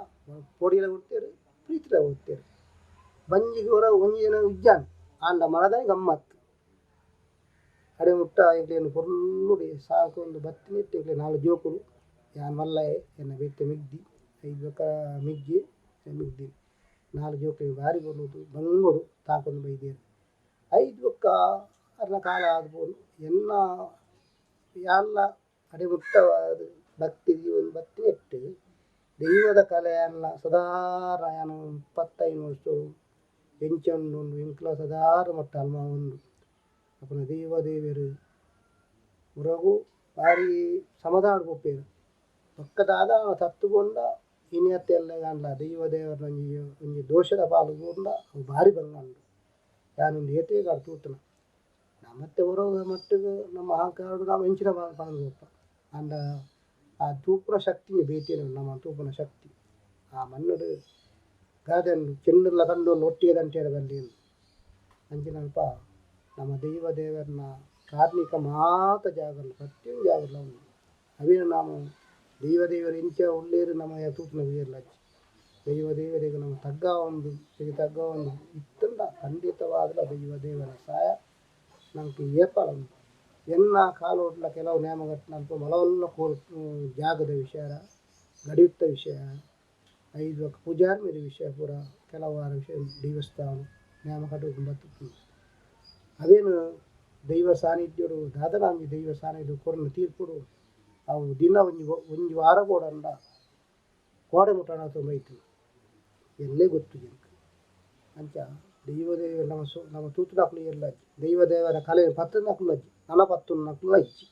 ಪೋಡಿಗೆಲ ಕೊರ್ತೆರ್ ಪ್ರೀತಿಲ ಕೊರ್ತೆರ್ ಬಂಜಿಗ್ ಒರ ಒಂಜಿ ದಿನ ಇಜ್ಜಾಂಡ್ ಆಂಡ ಮನದಾನಿ ಗಮ್ಮತ್ ಅಡೆ ಮುಟ್ಟ ಎಂಕ್ಲೆನ್ ಪೊರ್ಲುಡು ಸಾಂಕೊಂದು ಬತ್ತಿನೆಟ್ ಎಂಕ್ಲೆ ನಾಲ್ ಜೋಕುಲು ಯಾನ್ ಮಲ್ಲಾಯೆ ಎನ್ನ ಬೇತೆ ಮೆಗ್ದಿ ಐದ್ ಬೊಕ ಮೆಗ್ಗಿ ಮೆಗ್ದಿ ನಾಲ್ ಜೋಕುಲು ಬಾರಿ ಪೊರ್ಲುಡು ಬಂಗೊಡು ತಾಂಕೊಂದು ಬೈದೆರ್. ಐದ್ ಬೊಕ್ಕ ಅರ್ನ ಕಾಲ ಆದ್ ಪೋಂಡು ಎನ್ನ ಯಾನ್ಲ ಅಡೆ ಮುಟ್ಟ ಭಕ್ತಿ ದೀವೊಂದು ಬತ್ತಿನೆಟ್ ದೈವದ ಕಲೆ ಯಾನ್ಲ ಸದಾರ ಯಾನ್ 35 ವರ್ಷ ಎಂಚ ಉಂಡು ಎಂಕ್ಲ ಸದಾರ ಮಟ್ಟ ಅಲ್ಮ ಉಂಡು. ಅಪುನ ದೈವ ದೇವೆರ್ ಮುರಗು ಬಾರಿ ಸಮಾಧಾನ ಕೊರ್ಪೆರ್ ಬೊಕ್ಕ ದಾದ ತತ್ತ್ ಪೋಂಡ ಇನಿ ಅತ್ತೆ ಎಲ್ಲೆ ಆಂಡಲ ದೈವ ದೇವರ್ನ ಒಂಜಿ ಒಂಜಿ ದೋಷದ ಪಾಲ್ ಬೂರ್ಂಡ ಅವು ಬಾರಿ ಬಂಗ ಉಂಡು. ಯಾನ್ ಉಂದು ಏತೇ ಕಾಲ ತೂತುನ ನಮತ್ತೆ ಒರವು ಮಟ್ಟುಗು ನಮ್ಮ ಅಹಂಕಾರಡ್ ನಮ ಎಂಚಿನ ಪನೊಂದು ಪೋಪ ಆಂಡ ಆ ತೂಪುನ ಶಕ್ತಿ ಬೇತೆನೆ ಉಂಡು ನಮ ತೂಪುನ ಶಕ್ತಿ ಆ ಮಣ್ಣುಡು ಗಾದೆ ಉಂಡು ಚೆಂಡುಲ ಕಂಡೊಲು ಒಟ್ಟಿಗೆ ದಂಟೆರೆ ಬಲ್ಲಿ ಅಂಚಿನಲ್ಪ ನಮ್ಮ ದೈವ ದೇವರ್ನ ಕಾರ್ಣಿಕ ಮಾತ ಜಾಗಲು ಪ್ರತಿಯೊಂದು ಜಾಗಲ ಉಂಡು. ಅವೇನು ನಾವು ದೈವ ದೇವರು ಎಂಚ ಉಲ್ಲೇರು ನಮ ತೂಪುನ ಅಜ್ಜಿ ದೈವ ದೇವರಿಗೆ ನಮ್ಮ ತಗ್ಗಾವೊಂದು ತಗ್ಗಾವೊಂದು ಇತ್ತುಂಡ ಖಂಡಿತವಾದಲ ದೈವ ದೇವರ ಸಹಾಯ ನಂಗೆ ಏಪಲ ಉಂಡು. ಎನ್ನ ಕಾಲೋಡ್ಲ ಕೆಲವು ನೇಮಗಟ್ಟಿನಲ್ಪ ಮಲವಲ್ಲ ಕೋರ್ ಜಾಗದ ವಿಷಯ ಗಡಿಯುತ್ತ ವಿಷಯ ಐದು ಪೂಜಾರಿ ಮೇರೆ ವಿಷಯ ಪೂರ ಕೆಲವಾರು ವಿಷಯ ದೇವಸ್ಥಾನ ನೇಮ ಕಟ್ಟುಕೊಂಡು ಬತ್ತುಂಡು. ಅವೇನು ದೈವ ಸಾನ್ನಿಧ್ಯಡು ದಾದನಾಂಜಿ ದೈವ ಸಾನ್ನಿಧ್ಯ ಕೊರ್ನ ತೀರ್ಪುಡು ಅವು ದಿನ ಒಂಜಿ ಒಂಜಿ ವಾರ ಬೋಡಂಡ ಕೋಡೆ ಮುಟ್ಟಣ ಬೈತು ಎಲ್ಲೇ ಗೊತ್ತು ಎಂಕ್ ಅಂಚ ದೈವ ದೇವ ನಮ್ಮ ನಮ್ಮ ತೂತುನಕುಲು ಎಲ್ಲ ದೈವ ದೇವರ ಕಲೆ ಪತ್ತುನಕುಲು ಅಜ್ಜಿ ನನ ಪತ್ತುನಕುಲು ಅಜ್ಜಿ.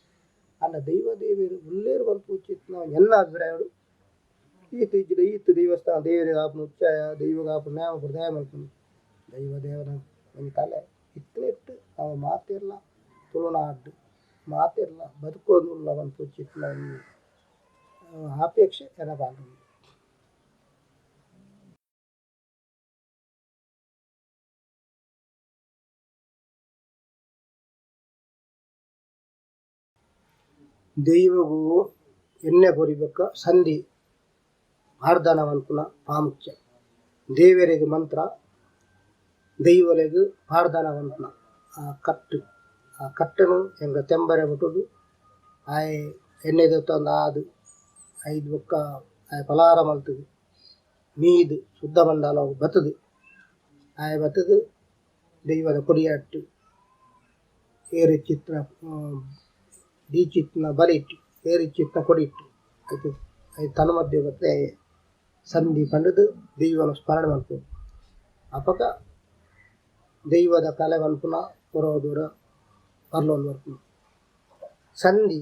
ಅಂಡ ದೈವ ದೇವರು ಉಲ್ಲೇರು ಪನ್ಪುಚಿತ್ನ ಎನ್ನ ಅಭಿಪ್ರಾಯಡು ಈತ ಇಜ್ಜಿಡ ಈತ ದೇವಸ್ಥಾನ ದೇವರಿಗೆ ಆಪುನ ಉಚ್ಚಾಯ ದೈವಗ ಆಪುನ ನ್ಯಾಯ ದಯ ಮಲ್ಪುನು ದೈವ ದೇವನ ಒಂಜಿ ಕಲೆ ಇತ್ತನೆಟ್ಟು ಅವ ಮಾತಿರ್ಲ ತುಳುನಾಡು ಮಾತಿರ್ಲ ಬದುಕೋದುಲ್ಲ ಪನ್ಪುಚಿತ್ನ ಒಂಜಿ ಅಪೇಕ್ಷೆ ಎನ್ನ ಪಾಲ್ಡುಂಡು. ದೈವಗೂ ಎಣ್ಣೆ ಕೊರಿಬೊಕ್ಕ ಸಂಧಿ ಪಾಡ್ದನ ಮನ್ಪುನ ಪ್ರಾಮುಖ್ಯ. ದೇವರಿಗೆ ಮಂತ್ರ ದೈವಲೆಗ್ ಪಾಡ್ದನ ಮನ್ಪುನ ಆ ಕಟ್ಟು ಆ ಕಟ್ಟನು ಎಂಕ ತೆಂಬರೆ ಬೊಟ್ಟುದು ಆಯೆ ಎಣ್ಣೆ ದೆತ್ತೊಂದು ಆದ್ ಐದು ಬೊಕ್ಕ ಆಯೆ ಫಲಾರ ಮಲ್ತುದು ಮೀದ್ ಶುದ್ಧ ಮಂಡಲ ಬತ್ತುದು ಆಯೆ ಬತ್ತುದು ದೈವದ ಕೊಡಿಯಾಟ್ಟು ಏರು ಚಿತ್ರ ದೀಚಿತ್ನ ಬಲಿಟ್ಟು ಏರಿಚಿತ್ನ ಕೊಡಿಟ್ಟು ಐತು I ತನ್ಮಧ್ಯೆ ಬತ್ತೆ ಸಂಧಿ ಪಂಡುದು ದೈವನ ಸ್ಮರಣೆ ಮಲ್ಪುನು. ಅಪಗ ದೈವದ ಕಲೆ ಮನ್ಪುನ ಪುರ ದೂರ ಬರ್ಲೊಂದು ಬರ್ಪುನು. ಸಂಧಿ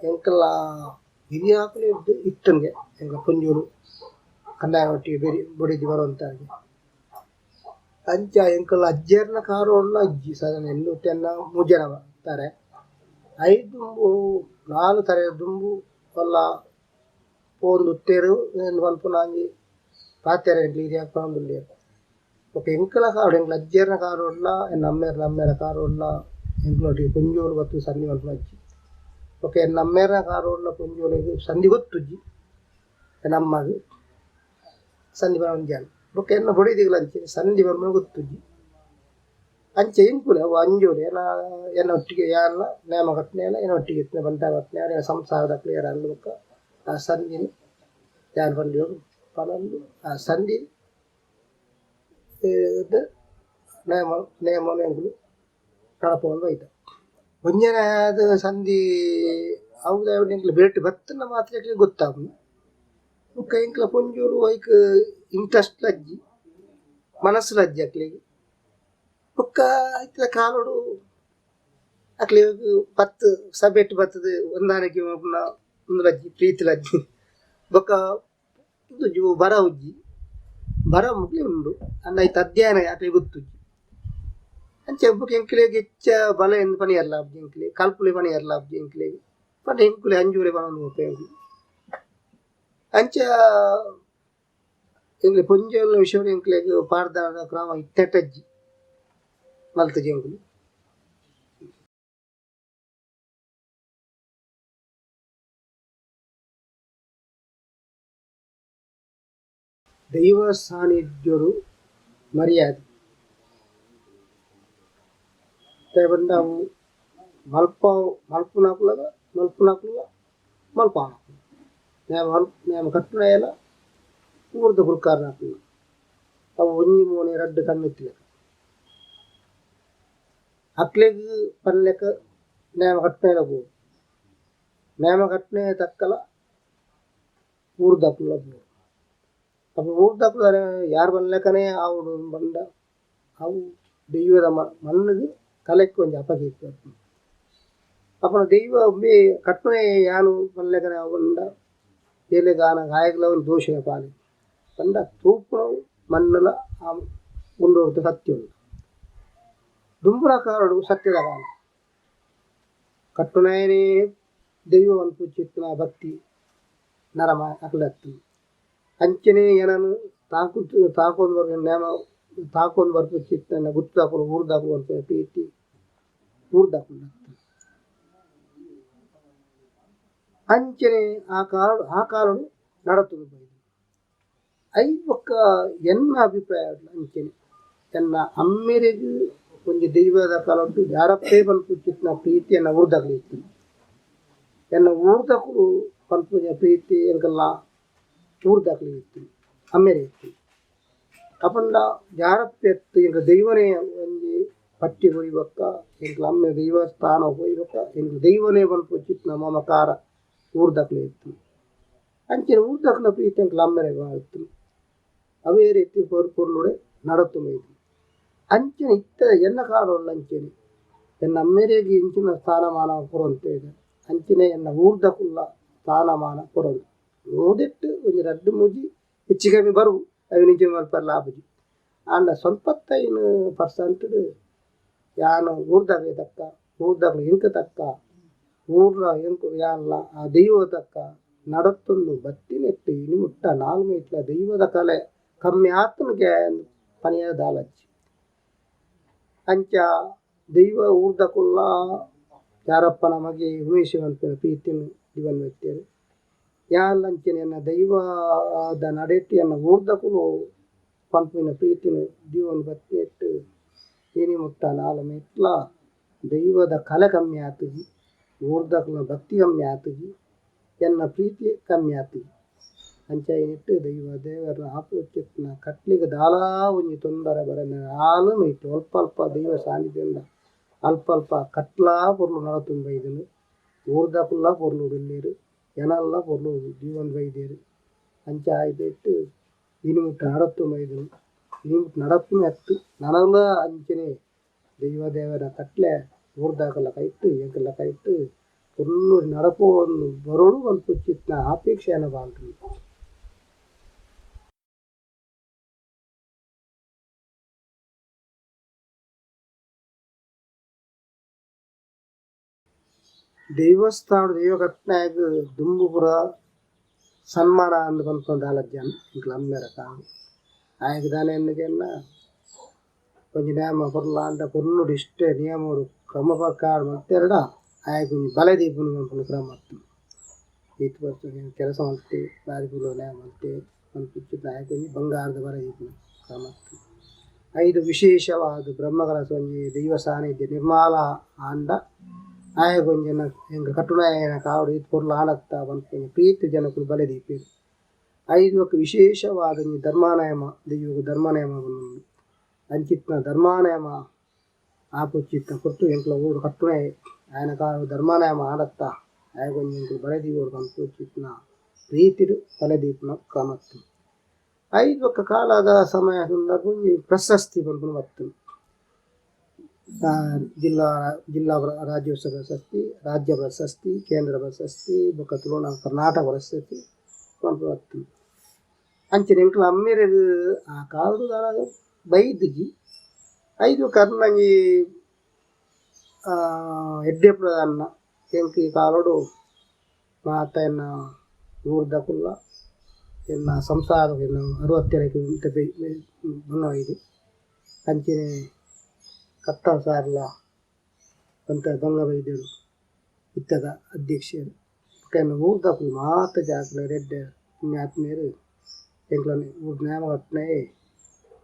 ಎಂಕಲ್ಲ ಹಿರಿಯಾಕುಲು ಇತ್ತಂಗೆ ಎಂಕ ಪೊಂಜೋಲು ಕಂದಾಯ ಒಟ್ಟಿಗೆ ಬೆರಿ ಬೊಡಿದಿ ಬರುವಂತಾಗೆ ಅಂಚ ಎಂಕಲ್ಲ ಅಜ್ಜೆರ್ನ ಕಾರೋಡ್ಲ ಅಜ್ಜಿ ಸಾಧಾರಣ ಎನ್ನೂಟೆನ್ನ ಮೂಜನ ತಾರೆ ಐದು ದುಂಬು ನಾಲ್ ತರೆ ದುಂಬು ಬೊಲ್ಲ ಪೋಂದು ಉತ್ತೇರು ಪನ್ಪುನ ಒಂಜಿ ಪಾತೆರ ಎಂಕ್ಲೆ ಹಿರಿಯಾಕುಲು ಪನೊಂದುಲ್ಲೆರ್. ಬೊಕ ಎಂಕಲ ಕಾಲೊಡು ಎಂಕ್ಲ ಅಜ್ಜೆರ್ನ ಕಾಲೊಡ್ಲ ಎನ್ನ ಅಮ್ಮೆರ್ನ ಅಮ್ಮೆರ್ನ ಕಾಲೊಡ್ಲ ಎಂಕ್ಲೊಟ್ಟಿಗೆ ಪೊಂಜೋಲು ಬತ್ತ್ ಸಂಧಿ ಮನ್ಪುನ ಅಜ್ಜಿ. ಬೊಕ ಎನ್ನ ಅಮ್ಮೆರ್ನ ಕಾಲೊಡ್ಲ ಪೊಂಜೋಲೆಗ್ ಸಂಧಿ ಗೊತ್ತುಜ್ಜಿ ಎನ್ನ ಅಮ್ಮಗ್ ಸಂಧಿ ಪನೊಂಜಾಲ್. ಬೊಕ ಎನ್ನ ಬೊಡೆದಿಗ್ಲ ಅಂಚೆನೆ ಸಂಧಿ ಪನ್ಪುನ ಗೊತ್ತುಜ್ಜಿ. ಅಂಚೆ ಎಂಕುಲೆ ಅವು ಅಂಜೋಲೆ ಎನ್ನ ಎನ್ನ ಒಟ್ಟಿಗೆ ಯಾನ್ಲ ನೇಮ ಕಟ್ಟ್ನೇಲ ಎನ್ನ ಒಟ್ಟಿಗೆ ಇತ್ತಿನ ಬಂಟ ಕಟ್ಟ್ನೆ ಸಂಸಾರದಕ್ಲು ಏರಾಂಡ್ ಬೊಕ್ಕ ಆ ಸಂಧಿನ್ ಯಾನ್ ಪಂಡಿನ ಪನೊಂದು ಆ ಸಂಧಿ ನೇಮ ನೇಮನು ಎಂಕುಲು ನಡಪವೊಂದು ಬೈದ. ಒಂಜನೆ ಆದ್ ಸಂಧಿ ಅವು ಎಂಕ್ಲೆ ಬೇಟೆ ಬತ್ತ್ಂಡ ಮಾತ್ರ ಎಂಕ್ಲೆಗ್ ಗೊತ್ತಾಪುಂಡು. ಬೊಕ್ಕ ಎಂಕ್ಲ ಪೊಂಜೋಲು ಐಕ್ ಇಂಟ್ರೆಸ್ಟ್ ಲ ಇಜ್ಜಿ ಮನಸ್ಸುಲ ಇಜ್ಜಿ ಅಕ್ಲೆಗ್. ಬೊಕ್ಕ ಇತ್ತೆದ ಕಾಲೊಡು ಅಕ್ಲೆಗ್ ಪತ್ತ್ ಸಭೆಟ್ ಬತ್ತುದು ಹೊಂದಾಣಿಕೆ ಮನ್ಪುನ ಉಂದುಲ ಇಜ್ಜಿ ಪ್ರೀತಿಲ ಇಜ್ಜಿ. ಬೊಕ್ಕ ಉಂದು ಬರ ಉಜ್ಜಿ ಬರ ಮುಕ್ಲೆ ಉಂಡು ಆಂಡ ಐತ ಅಧ್ಯಯನ ಅಕ್ಲೆಗ್ ಗೊತ್ತುಜ್ಜಿ. ಅಂಚ ಬೊಕ ಎಂಕ್ಲೆಗ್ ಹೆಚ್ಚ ಬಲ ಎಂದ್ ಪನಿಯೆರ್ಲ ಆಪುಜಿ ಎಂಕ್ಲೆಗ್ ಕಲ್ಪುಲೆ ಪನಿಯೆರ್ಲ ಆಪುಜಿ ಎಂಕ್ಲೆಗ್ ಪಂಡ ಎಂಕುಲೆ ಅಂಜುಲೆ ಪನೊಂದು ಪೋಪ ಎಂಕುಲು. ಅಂಚ ಎಂಕ್ಲೆ ಪೊಂಜೋಲ್ನ ವಿಷಯಡ್ ಎಂಕ್ಲೆಗ್ ಪಾಡ್ದನದ ಕ್ರಮ ಇತ್ತೆಟ ಇಜ್ಜಿ ಮಲ್ತುಜಿ ಎಂಕುಲು. ದೈವ ಸಾನ್ನಿಧ್ಯಡು ಮರ್ಯಾದೆ ದಾಯೆ ಪಂಡ ಅವು ಮಲ್ಪ ಮಲ್ಪುನಕುಲಗ ಮಲ್ಪುನಕುಲ ಮಲ್ಪಾವುನಕುಲು ನೇಮ ನೇಮ ಕಟ್ಟುನಯಲ ಊರ್ದ ಗುರ್ಕಾರನಕುಲು ಅವು ಒಂಜಿ ಮೋನೆ ರಡ್ಡ್ ಕಣ್ಣು ಇತ್ತಿಲೆಕ ಅಕ್ಲೆಗ್ ಪನ್ಲೆಕ ನೇಮ ಕಟ್ಟುನಯಲ ಬೋಡು ನೇಮ ಕಟ್ಟುನಯ ತಕ್ಕಲ ಊರ್ದಕುಲ್ಲ ಬೋಡು. ಅಲ್ಪ ಊರ್ದಕುಲು ಯಾರ್ ಪನ್ಲೆಕನೆ ಆವೊಡು ಪಂಡ ಅವು ದೈವದ ಮಣ್ಣುಗು ಕಲೆಕ್ ಒಂಜಿ ಅಪಕೀರ್ತಿ ಬರ್ಪುಂಡು. ಅಪಗ ದೈವ ಉಂಬೆ ಕಟ್ಟುನೆ ಯಾನ್ ಪನ್ಲೆಕನೆ ಆವು ಪಂಡ ಏಲೆಗ್ ಆನಗ ಆಯಗ್ಲ ಒಂಜಿ ದೋಷದ ಪಾಲೆ ಪಂಡ ತೂಪುನವು ಮಣ್ಣುಲ ಆ ಗುಂಡೊರ್ದು ಸತ್ಯ ಉಂಡು. ದುಂಬುನ ಕಾಲೊಡು ಸತ್ಯದ ಕಾಲ ಕಟ್ಟುನಯನೇ ದೈವ ಪನ್ಪುಚಿತ್ತಿನ ಭಕ್ತಿ ನರಮ ಅಕ್ಲತ್ತ್ ಅಂಚನೆ ಎನನ್ ತಾಕು ತಾಕೊಂದು ಬರ್ಪಿನ ನೇಮ ತಾಕೊಂದು ಬರ್ಪುಚಿತ್ತಿನ ಗುತ್ತುದಕುಲು ಊರ್ದಕುಲು ಪನ್ಪಿನ ಪ್ರೀತಿ ಊರ್ದಕುಲು ಅಂಚನೆ ಆ ಕಾಲೊಡು ನಡತೊಂದು ಬೈದ್ಂಡ್. ಐತ ಬೊಕ್ಕ ಎನ್ನ ಅಭಿಪ್ರಾಯ ಅಂಚನೆ ಎನ್ನ ಅಮ್ಮೆರೆಗ್ ಒಂಜಿ ದೈವದ ಕಾಲೊಡು ಯಾರಪ್ಪೇ ಪನ್ಪುಚಿತ್ತಿನ ಪ್ರೀತಿ ಎನ್ನ ಊರ್ದಕುಲು ಇತ್ತ್ಂಡ್. ಎನ್ನ ಊರ್ದಕುಲು ಪನ್ಪುನ ಪ್ರೀತಿ ಎಂಕಲ್ನ ಊರ್ದಕುಲು ಇತ್ತ್ಂಡ್ ಅಮ್ಮೆರೆ ಇತ್ತ್ಂಡ್. ಅಪಂಡ ಯಾರಪ್ಪೆ ಅತ್ತ್ ಎಂಕ್ ದೈವನೇ ಒಂಜಿ ಪಟ್ಟಿ ಕೊರಿ ಬೊಕ್ಕ ಎಂಕ್ಲ ಅಮ್ಮೆ ದೈವಸ್ಥಾನ ಪೋಯಿ ಬೊಕ್ಕ ಎಂಕ್ ದೈವನೇ ಪನ್ಪುಚಿತ್ತಿನ ಮಮಕಾರ ಊರ್ದಕುಲು ಇತ್ತ್ಂಡ್. ಅಂಚನೆ ಊರ್ದಕುಲ್ನ ಪ್ರೀತಿ ಎಂಕ್ಲ ಅಮ್ಮೆರೆಗ್ ಇತ್ತ್ಂಡ್. ಅವೇ ರೀತಿ ಪೊರ್ಲುಡೆ ನಡತೊಂದು ಬೈದ್ಂಡ್. ಅಂಚನೆ ಇತ್ತೆ ಎನ್ನ ಕಾಲೊಡ್ಲ ಅಂಚನೆ ಎನ್ನ ಅಮ್ಮೆರೆಗ್ ಇಂಚಿನ ಸ್ಥಾನಮಾನ ಕೊರೊಂತೆ ಅಂಚಿನ ಎನ್ನ ಊರ್ದಕುಲ್ಲ ಸ್ಥಾನಮಾನ ಕೊರೊಂದು ನೂದೆಟ್ಟು ಒಂಜಿ ರಡ್ಡ್ ಮೂಜಿ ಹೆಚ್ಚು ಕಮ್ಮಿ ಬರು ಅವು ನಿಜ ಮಲ್ಪೆರೆ ಆಪುಜಿ ಆಂಡ 75% ಯಾನ್ ಊರ್ದಕ್ಲೆ ತಕ್ಕ ಊರ್ದಕ್ಲು ಎಂಕ್ ತಕ್ಕ ಊರ್ದ ಎಂಕು ಯಾನ್ಲ ಆ ದೈವ ತಕ್ಕ ನಡತೊಂದು ಬತ್ತಿನೆಟ್ಟ್ ಇನಿ ಮುಟ್ಟ ನಾಲ್ ಮೈಟ್ಲ ದೈವದ ಕಲೆ ಕಮ್ಮಿ ಆತುನಿಗೆ ಪನಿಯೆರೆ ದಾಲಜ್ಜಿ. ಅಂಚ ದೈವ ಊರ್ದಕುಲ್ಲ ಯಾರಪ್ಪನ ಮಗೆ ಉಮೇಶ್ ಪನ್ಪಿನ ಪ್ರೀತಿನ್ ದಿವನ್ ಬತ್ತೆರ್ ಯಾನ್ಲ ಅಂಚನೆ ಎನ್ನ ದೈವದ ನಡೆಟ್ ಎನ್ನ ಊರ್ದಕುಲು ಪನ್ಪಿನ ಪ್ರೀತಿನ್ ದೀವೊಂದು ಬತ್ತಿನೆಟ್ಟ್ ಇನಿ ಮುಟ್ಟ ನಾಲ್ ಮೈಟ್ಲ ದೈವದ ಕಲೆ ಕಮ್ಮಿ ಆತುಜಿ, ಊರ್ದಕುಲ್ನ ಭಕ್ತಿ ಕಮ್ಮಿ ಆತುಜಿ, ಎನ್ನ ಪ್ರೀತಿ ಕಮ್ಮಿ ಆತುಜಿ. ಅಂಚ ಇನಿಟ್ ದೈವ ದೇವರ ಆಪುಚಿತ್ನ ಕಟ್ಲಿಗ್ ದಾಲಾ ಒಂಜಿ ತೊಂದರೆ ಬರಂದೆ ನಾಲ್ ಮೈಟ್ ಅಲ್ಪ ಅಲ್ಪ ದೈವ ಸಾನ್ನಿಧ್ಯದ ಅಲ್ಪ ಅಲ್ಪ ಕಟ್ಲಾ ಪೊರ್ಲು ನಡತೊಂದು ಬೈದ್ಂಡ್. ಊರ್ದಕುಲ್ಲ ಪೊರ್ಲು ಉಲ್ಲೆರ್, ಜನಲ ಪೊರ್ಲು ದೀವೊಂದು ಬೈದೆರ್. ಅಂಚ ಆಯಿನೆಟ್ ಇನಿ ಮುಟ್ಟ ನಡತೊಂದು ಬೈದ್ಂಡ್. ಇನಿ ಮುಟ್ಟ ನಡಪುನೆ ಅತ್ತ್ ನನಲ ಅಂಚನೆ ದೈವ ದೇವರ ಕಟ್ಲೆ ಊರ್ದಕಲ್ನ ಕೈಟ್ ಎಂಕಲ್ನ ಕೈಟ್ ಪೊರ್ಲು ನಡಪೊಂದು ಬರೊಡು ಪನ್ಪುಚಿತ್ನ ಅಪೇಕ್ಷೆ ಎನ್ನ ಬಾಲ್ಡ್. ದೇವಸ್ಥಾನ ದೈವ ಕಟ್ನಾಯಗ್ ದುಂಬು ಪೂರ ಸನ್ಮಾನ ಅಂದ್ ಪನ್ಪುನ ದಾಲ ಜನ ಎಂಕ್ಲ ಅಮ್ಮೆರ ಕಾಲ ಆಯಗ್ ದಾನೆ ಎನ್ನುಗೆನ್ನ ಒಂಜಿ ನೇಮ ಪೊರ್ಲಾಂಡ ಪೊರ್ಲುಡು ಇಷ್ಟೇ ನಿಯಮಡು ಕ್ರಮ ಪ್ರಕಾರ ಮಲ್ತೆರ್ಡ ಆಯಗ್ ಒಂಜಿ ಬಲೆ ದೀಪುನು ಪನ್ಪುನ ಕ್ರಮ ಇತ್ತ್ಂಡ್. ಈತ್ ವರ್ಷ ಕೆಲಸ ಮಲ್ತೆ ಬಾರಿ ಪೊರ್ಲು ನೇಮ ಮಲ್ತೆ ಪನ್ಪಿತ್ತಿನ ಆಯಗ್ ಒಂಜಿ ಬಂಗಾರದ ಬಲೆ ದೀಪುನ ಕ್ರಮ ಇತ್ತ್ಂಡ್. ಐದು ವಿಶೇಷವಾದ ಬ್ರಹ್ಮಕಲಶ ಒಂಜಿ ದೈವ ಸಾನ್ನಿಧ್ಯ ನಿರ್ಮಾಲ ಆಂಡ ಆಯಗ್ ಒಂಜಿ ಎಂಕ್ ಕಟ್ಟುನಾಯನ ಕಾವಡ್ ಈತ್ ಪೊರ್ಲು ಆಂಡತ್ತ ಪನ್ಪಿನ ಪ್ರೀತಿ ಜನಕುಲು ಬಲೆ ದೀಪೆರ್. ಐದು ಬೊಕ್ಕ ವಿಶೇಷವಾದ ಒಂಜಿ ಧರ್ಮಾನಯಮ ದೈವಗ್ ಧರ್ಮನಯಮ ಪಂದ್ ಅಂಚಿತ್ತಿನ ಧರ್ಮಾನಯಮ ಆಪುಚಿತ್ತ ಪೊರ್ತು ಎಂಕ್ಲ ಊರು ಕಟ್ಟುನಾಯೆ ಆಯನ ಕಾಲಡ್ ಧರ್ಮಾನಯಮ ಆಂಡತ್ತ ಆಯಗ್ ಒಂಜಿ ಎಂಕುಲು ಬಲೆ ದೀವೊಡು ಪನ್ಪುಚಿತ್ತಿನ ಪ್ರೀತಿಡ್ ಬಲೆ ದೀಪುನ ಕ್ರಮ ಇತ್ತ್ಂಡ್. ಐದು ಬೊಕ್ಕ ಕಾಲದ ಸಮಯ ಸಂದರ್ಭ ಒಂಜಿ ಪ್ರಶಸ್ತಿ ಪನ್ಪುನ ಬತ್ತ್ಂಡ್. ಜಿಲ್ಲಾ ಜಿಲ್ಲಾ ರಾಜ್ಯೋತ್ಸವ ಪ್ರಶಸ್ತಿ, ರಾಜ್ಯ ಪ್ರಶಸ್ತಿ, ಕೇಂದ್ರ ಪ್ರಶಸ್ತಿ ಬೊಕ್ಕ ತುಳುನಾಡ್ ಕರ್ನಾಟಕ ಪ್ರಶಸ್ತಿ ಪನ್ಪುನ ಬತ್ತ್ಂಡ್. ಅಂಚನೆ ಎಂಕ್ಲ ಅಮ್ಮೆರೆಗ್ ಆ ಕಾಲಡ್ ದಾಲ ಬೈದಿಜಿ. ಐದು ಕರ್ನಂಜಿ ಎಡ್ಡೆಪ್ಪುದ ಅನ್ನ ಎಂಕ್ ಈ ಕಾಲೊಡು ಮಾತ ಎನ್ನ ಊರ್ದಕುಲ್ಲ ಎನ್ನ ಸಂಸಾರ ಎನ್ನ ಅರುವತ್ತೆರಕ್ಕೆ ಬಂಗ ಅಂಚನೆ ಕತ್ತಲ್ ಸಾರ್ಲ ಪಂತ ಬಂಗ ಬೈದೆರ್ ಇತ್ತದ ಅಧ್ಯಕ್ಷೆರ್ ಬೊಕ್ಕ ಎನ್ನ ಊರ್ದಕುಲು ಮಾತ ಜಾಗಲ ಎಡ್ಡೆ ಪುಣ್ಯಾತ್ಮೆರ್ ಎಂಕ್ಲೆನ ಊರು ನೇಮ ಕಟ್ಟುನಾಯೆ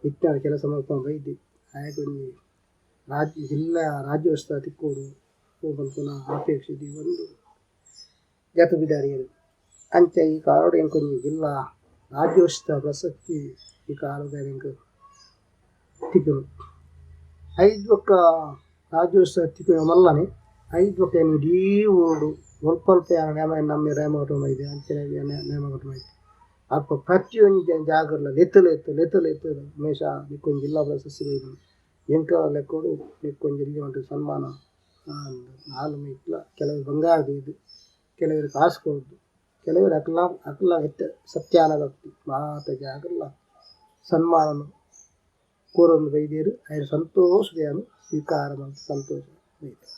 ಇತ್ತಿನ ಕೆಲಸ ಮಲ್ಪೊಂದು ಬೈದೆ ಆಯಗ್ ಒಂಜಿ ರಾಜ್ಯ ಜಿಲ್ಲಾ ರಾಜ್ಯೋತ್ಸವ ತಿಕ್ಕೊಡು ಪನ್ಪುನ ಅಪೇಕ್ಷೆ ದೀವೊಂದು ಜತ್ತ್ ಪಿದಾಡಿಯೆರ್. ಅಂಚ ಈ ಕಾಲೊಡು ಎಂಕೊಂಜಿ ಜಿಲ್ಲಾ ರಾಜ್ಯೋತ್ಸವ ಪ್ರಶಸ್ತಿ ಈ ಕಾಲದ ಎಂಕ್ ತಿಕ್ಕುಂಡು. ಐದ್ ಬೊಕ್ಕ ರಾಜ್ಯೋತ್ಸವ ತಿಕ್ಕುನ ಮಲ್ಲನೆ ಐದ್ ಬೊಕ್ಕ ಯಾನ್ ಇಡೀ ಊರುಡು ಒಲ್ಪ ಒಲ್ಪ ಯಾನ್ ನೇಮ ನಮ್ಮ ನೇಮ ಕಟ್ಟೊಂದು ಬೈದೆ ಅಂಚನೆ ನೇಮ ಕಟ್ಟೊಂದು ಬೈದೆ. ಅಲ್ಪ ಪ್ರತಿಯೊಂಜಿ ಜಾಗಡ್ಲ ಲೆತ್ತ್ ಲೆತ್ತ್ ಲೆತ್ತ್ ಲೆತ್ತ್ ಉಮೇಶ ನಿಕ್ಕೊಂಜಿ ಜಿಲ್ಲಾ ಪ್ರಶಸ್ತಿ ಬೈದ್ಂಡ್ ಎಂಕ್ ಲೆಕ್ಕೊಡು ನಿಕ್ಕೊಂಜಿ ಎಲ್ಯ ಮಟ್ಟ್ ಸನ್ಮಾನ ನಾಲ್ ಮೈಟ್ಲ ಕೆಲವೆರ್ ಬಂಗಾರ ದೀದ್ ಕೆಲವೆರ್ ಕಾಸ್ ಕೊರ್ದು ಕೆಲವೆರ್ ಅಕ್ಲ ಅಕ್ಲ ಇತ್ತೆ ಸತ್ಯಾನ ಭಕ್ತಿ ಮಾತ ಜಾಗಡ್ಲ ಸನ್ಮಾನನ್ ಕೊರೊಂದು ಬೈದೆರ್ ಐನ್ ಸಂತೋಷಡ್ ಯಾನ್ ಸ್ವೀಕಾರ ಮಲ್ತ್ ಸಂತೋಷ ಬೈದೆ.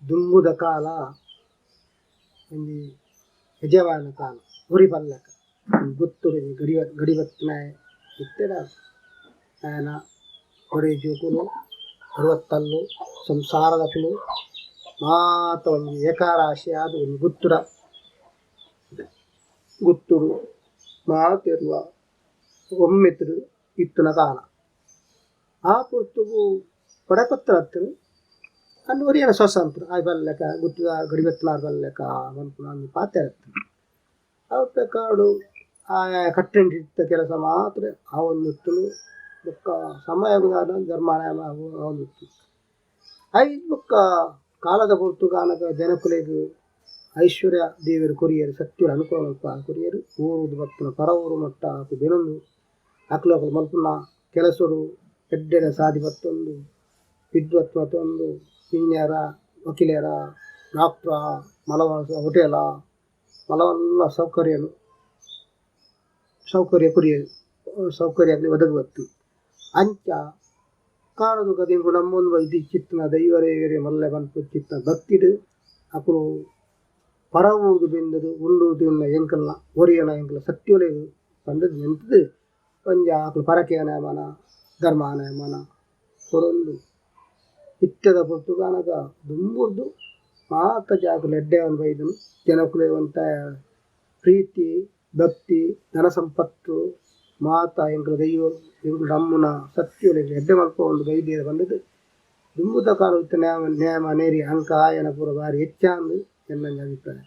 ದುಂಬುದ ಕಾಲ ಒಂಜಿ ಯಜಮಾನ ಕಾಲ ಒರಿ ಪಲ್ಲಕ ಗುತ್ತುಡು ಗಡಿ ಗಡಿ ಬತ್ತಿನಾಯೆ ಇತ್ತೆಡ ಆಯನ ಒಡೆ ಜೋಕುಲು ಅರುವತ್ತಲ್ಲು ಸಂಸಾರದಕುಲು ಮಾತ ಒಂಜಿ ಏಕಾರಾಶಿ ಆದ್ ಒಂಜಿ ಗುತ್ತುಡ ಗುತ್ತುಡು ಮಾತೆರ್ಲ ಒಮ್ಮೆತುಡು ಇತ್ತುನ ಕಾಲ ಆ ಪೊರ್ತುಗು ಕೊಡಪತ್ರ ಅತ್ತ್ಂಡ್ ಅಂದ್ ಒರಿಯನ ಸ್ವತಂತ್ರ ಆಯ್ ಬಲ್ಲೆಕ ಗುತ್ತುದ ಗಡಿ ಬತ್ತಿನಾರ್ ಬಲ್ಲೆಕ ಪನ್ಪುನ ಒಂಜಿ ಪಾತೆರ ಇತ್ತ್ಂಡ್. ಅವು ಕಾಡು ಆಯೆ ಕಟ್ಟೆಂಟಿತ್ತ ಕೆಲಸ ಮಾತ್ರ ಆವೊಂದಿತ್ತ್ಂಡ್ ಬೊಕ್ಕ ಸಮಯ ಧರ್ಮಾನಯಮ ಆವೊಂದಿತ್ತ್ಂಡ್. ಐದ್ ಬೊಕ್ಕ ಕಾಲದ ಪೊರ್ತುಗಾನಗ ಜನಕುಲೆಗ್ ಐಶ್ವರ್ಯ ದೇವರು ಕೊರಿಯರು ಸತ್ಯರು ಅನುಕೂಲ ಮಲ್ಪ ಕೊರಿಯರು ಊರುದು ಬತ್ತನ ಪರ ಊರು ಮಟ್ಟ ಬೆನೊಂದು ಅಕ್ಲು ಅಕ್ಲು ಮಲ್ಪುನ ಕೆಲಸರು ಎಡ್ಡೆಡ ಸಾದಿ ಬತ್ತೊಂದು ವಿದ್ವತ್ ಮತ್ತೊಂದು ಇಂಜಿನಿಯರ ವಕೀಲರ ಡಾಕ್ಟ್ರ ಮಲವ ಹೋಟೆಲ ಮಲವಲ್ಲ ಸೌಕರ್ಯನು ಸೌಕರ್ಯ ಕೊರಿಯರು ಸೌಕರ್ಯ ಆಗಲಿ ಒದಗುವತ್ತು ಅಂಚ ಕಾಣದು ಕದಿಂಗು ನಮ್ಮೊಂದು ಇದು ಚಿತ್ತನ ದೈವರೇ ಮಲ್ಲೆ ಪನ್ಪು ಚಿತ್ತನ ಭಕ್ತಿಡು ಅಕುಲು ಪರವುದು ಬೆಂದದು ಉಂಡುದು ಎಂಕಲ್ನ ಒರಿಯನ ಎಂಕಲ ಸತ್ಯೋಲೆ ಪಂಡದು ಎಂತದು ಒಂಜ ಅಕುಲು ಪರಕೆ ನೇಮನ ಧರ್ಮ ನೇಮನ ಕೊರೊಂದು ಇತ್ತದ ಪೊರ್ತುಗಾನಗ ದುಂಬುರ್ದು ಮಾತ ಜಾಗಲು ಎಡ್ಡೆ ಒಂದು ಬೈದನು ಜನಕುಲೆ ಪ್ರೀತಿ ಭಕ್ತಿ ಧನ ಸಂಪತ್ತು ಮಾತ ಎಂಕಲ ದೈವ ಎಂಕುಲು ನಮ್ಮುನ ಸತ್ಯೋಲೆ ಎಡ್ಡೆ ಮಲ್ಪ ಒಂದು ಬೈದ್ಯದ ಬಂದದ್ದು ದುಂಬುದ ಕಾಲ ಇತ್ತ ನ್ಯಾಮ ನ್ಯಾಮ ನೇರಿ ಅಂಕ ಆಯನ ಪೂರ ಬಾರಿ ಹೆಚ್ಚಾಂದು ಎನ್ನ ಅಭಿಪ್ರಾಯ.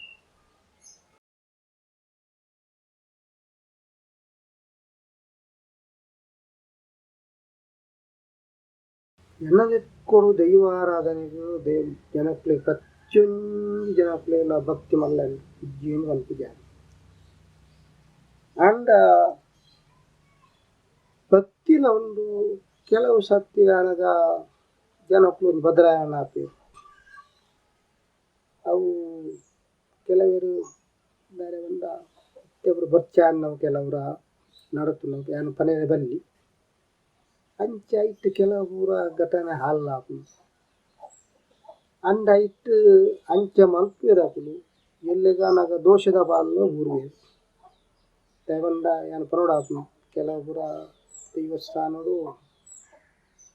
ಎನ್ನದೆಕ್ಕೊಡು ದೈವಾರಾಧನೆಗೂ ದೇವ್ ಜನಕ್ಲೆ ಪ್ರತಿಯೊಂದು ಜನಕ್ಲೆಲ ಭಕ್ತಿ ಮಲ್ಲ ಇಜ್ಜಿಂದು ಪನ್ಪುಜಾರ್. ಆಂಡ ಭಕ್ತಿಲ ಉಂಡು ಕೆಲವು ಸರ್ತಿ ಆನಗ ಜನಕ್ಕುಲು ಒಂಜಿ ಬದಲಾವಣೆ ಆಪೆರ್. ಅವು ಕೆಲವೆರ್ ದಾಯೆ ಪಂಡ ಇತ್ತೆ ಬೊರ್ಚಾಂದ್ ಕೆಲವ್ರ ನಡತುನವು ಯಾನ್ ಪನೆರೆ ಬಲ್ಲಿ ಅಂಚ ಐಟ್ ಕೆಲವು ಪೂರ ಘಟನೆ ಹಾಲ್ ಆಪುಂಡು. ಆಂಡ ಐಟ್ ಅಂಚ ಮಲ್ಪುವೆರ್ ಅಕುಲು ಎಲ್ಲೆಗಾನಗ ದೋಷದ ಪಾಲ್ನ್ ಬೂರುವೆರ್. ದಾಯೆ ಪಂಡ ಯಾನ್ ಪನೊಡಾಪುಂಡು ಕೆಲವು ಪೂರ ದೇವಸ್ಥಾನಡು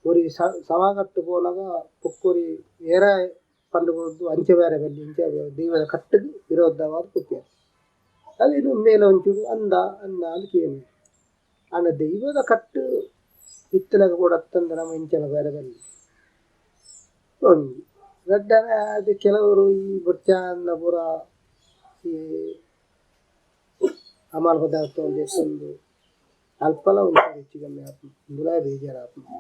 ಒರಿ ಸವಾಗಟ್ಟು ಪೋನಗ ಬೊಕ್ಕೊರಿ ಏರ ಪಂಡ್ ಕೊರ್ದು ಅಂಚ ಬೇರೆ ಬಲ್ಲಿ ಇಂಚ ದೈವದ ಕಟ್ಟುಗು ವಿರೋಧವಾದ್ ಪೋಪೆರ್. ಅವೇನು ಮೇಲ ಒಂಚೂರು ಅಂದ ಅಂದ ಅಂದ್ ಕೇನುವೆರ್. ಆಂಡ ದೈವದ ಕಟ್ಟು ಇತ್ತುಲಗ ಬೋಡತ್ತಂದ ನಮ ಇಂಚಲ ಬೇರೆ ಬಲ್ಲಿ ಒಂಜಿ ರಡ್ಡನೆ ಆದ್ ಕೆಲವರು ಈ ಬೊರ್ಚಾಂದ್ನ ಪೂರ ಈ ಅಮಲ್ ಪದಾರ್ಥ ದೆತ್ತೊಂದು ಅಲ್ಪಲ ಒಂಚೂರು ಹೆಚ್ಚು ಕಮ್ಮಿ ಆಪುಂಡು ಉಂದುಲ ಬೇಜಾರ್ ಆಪುಂಡು.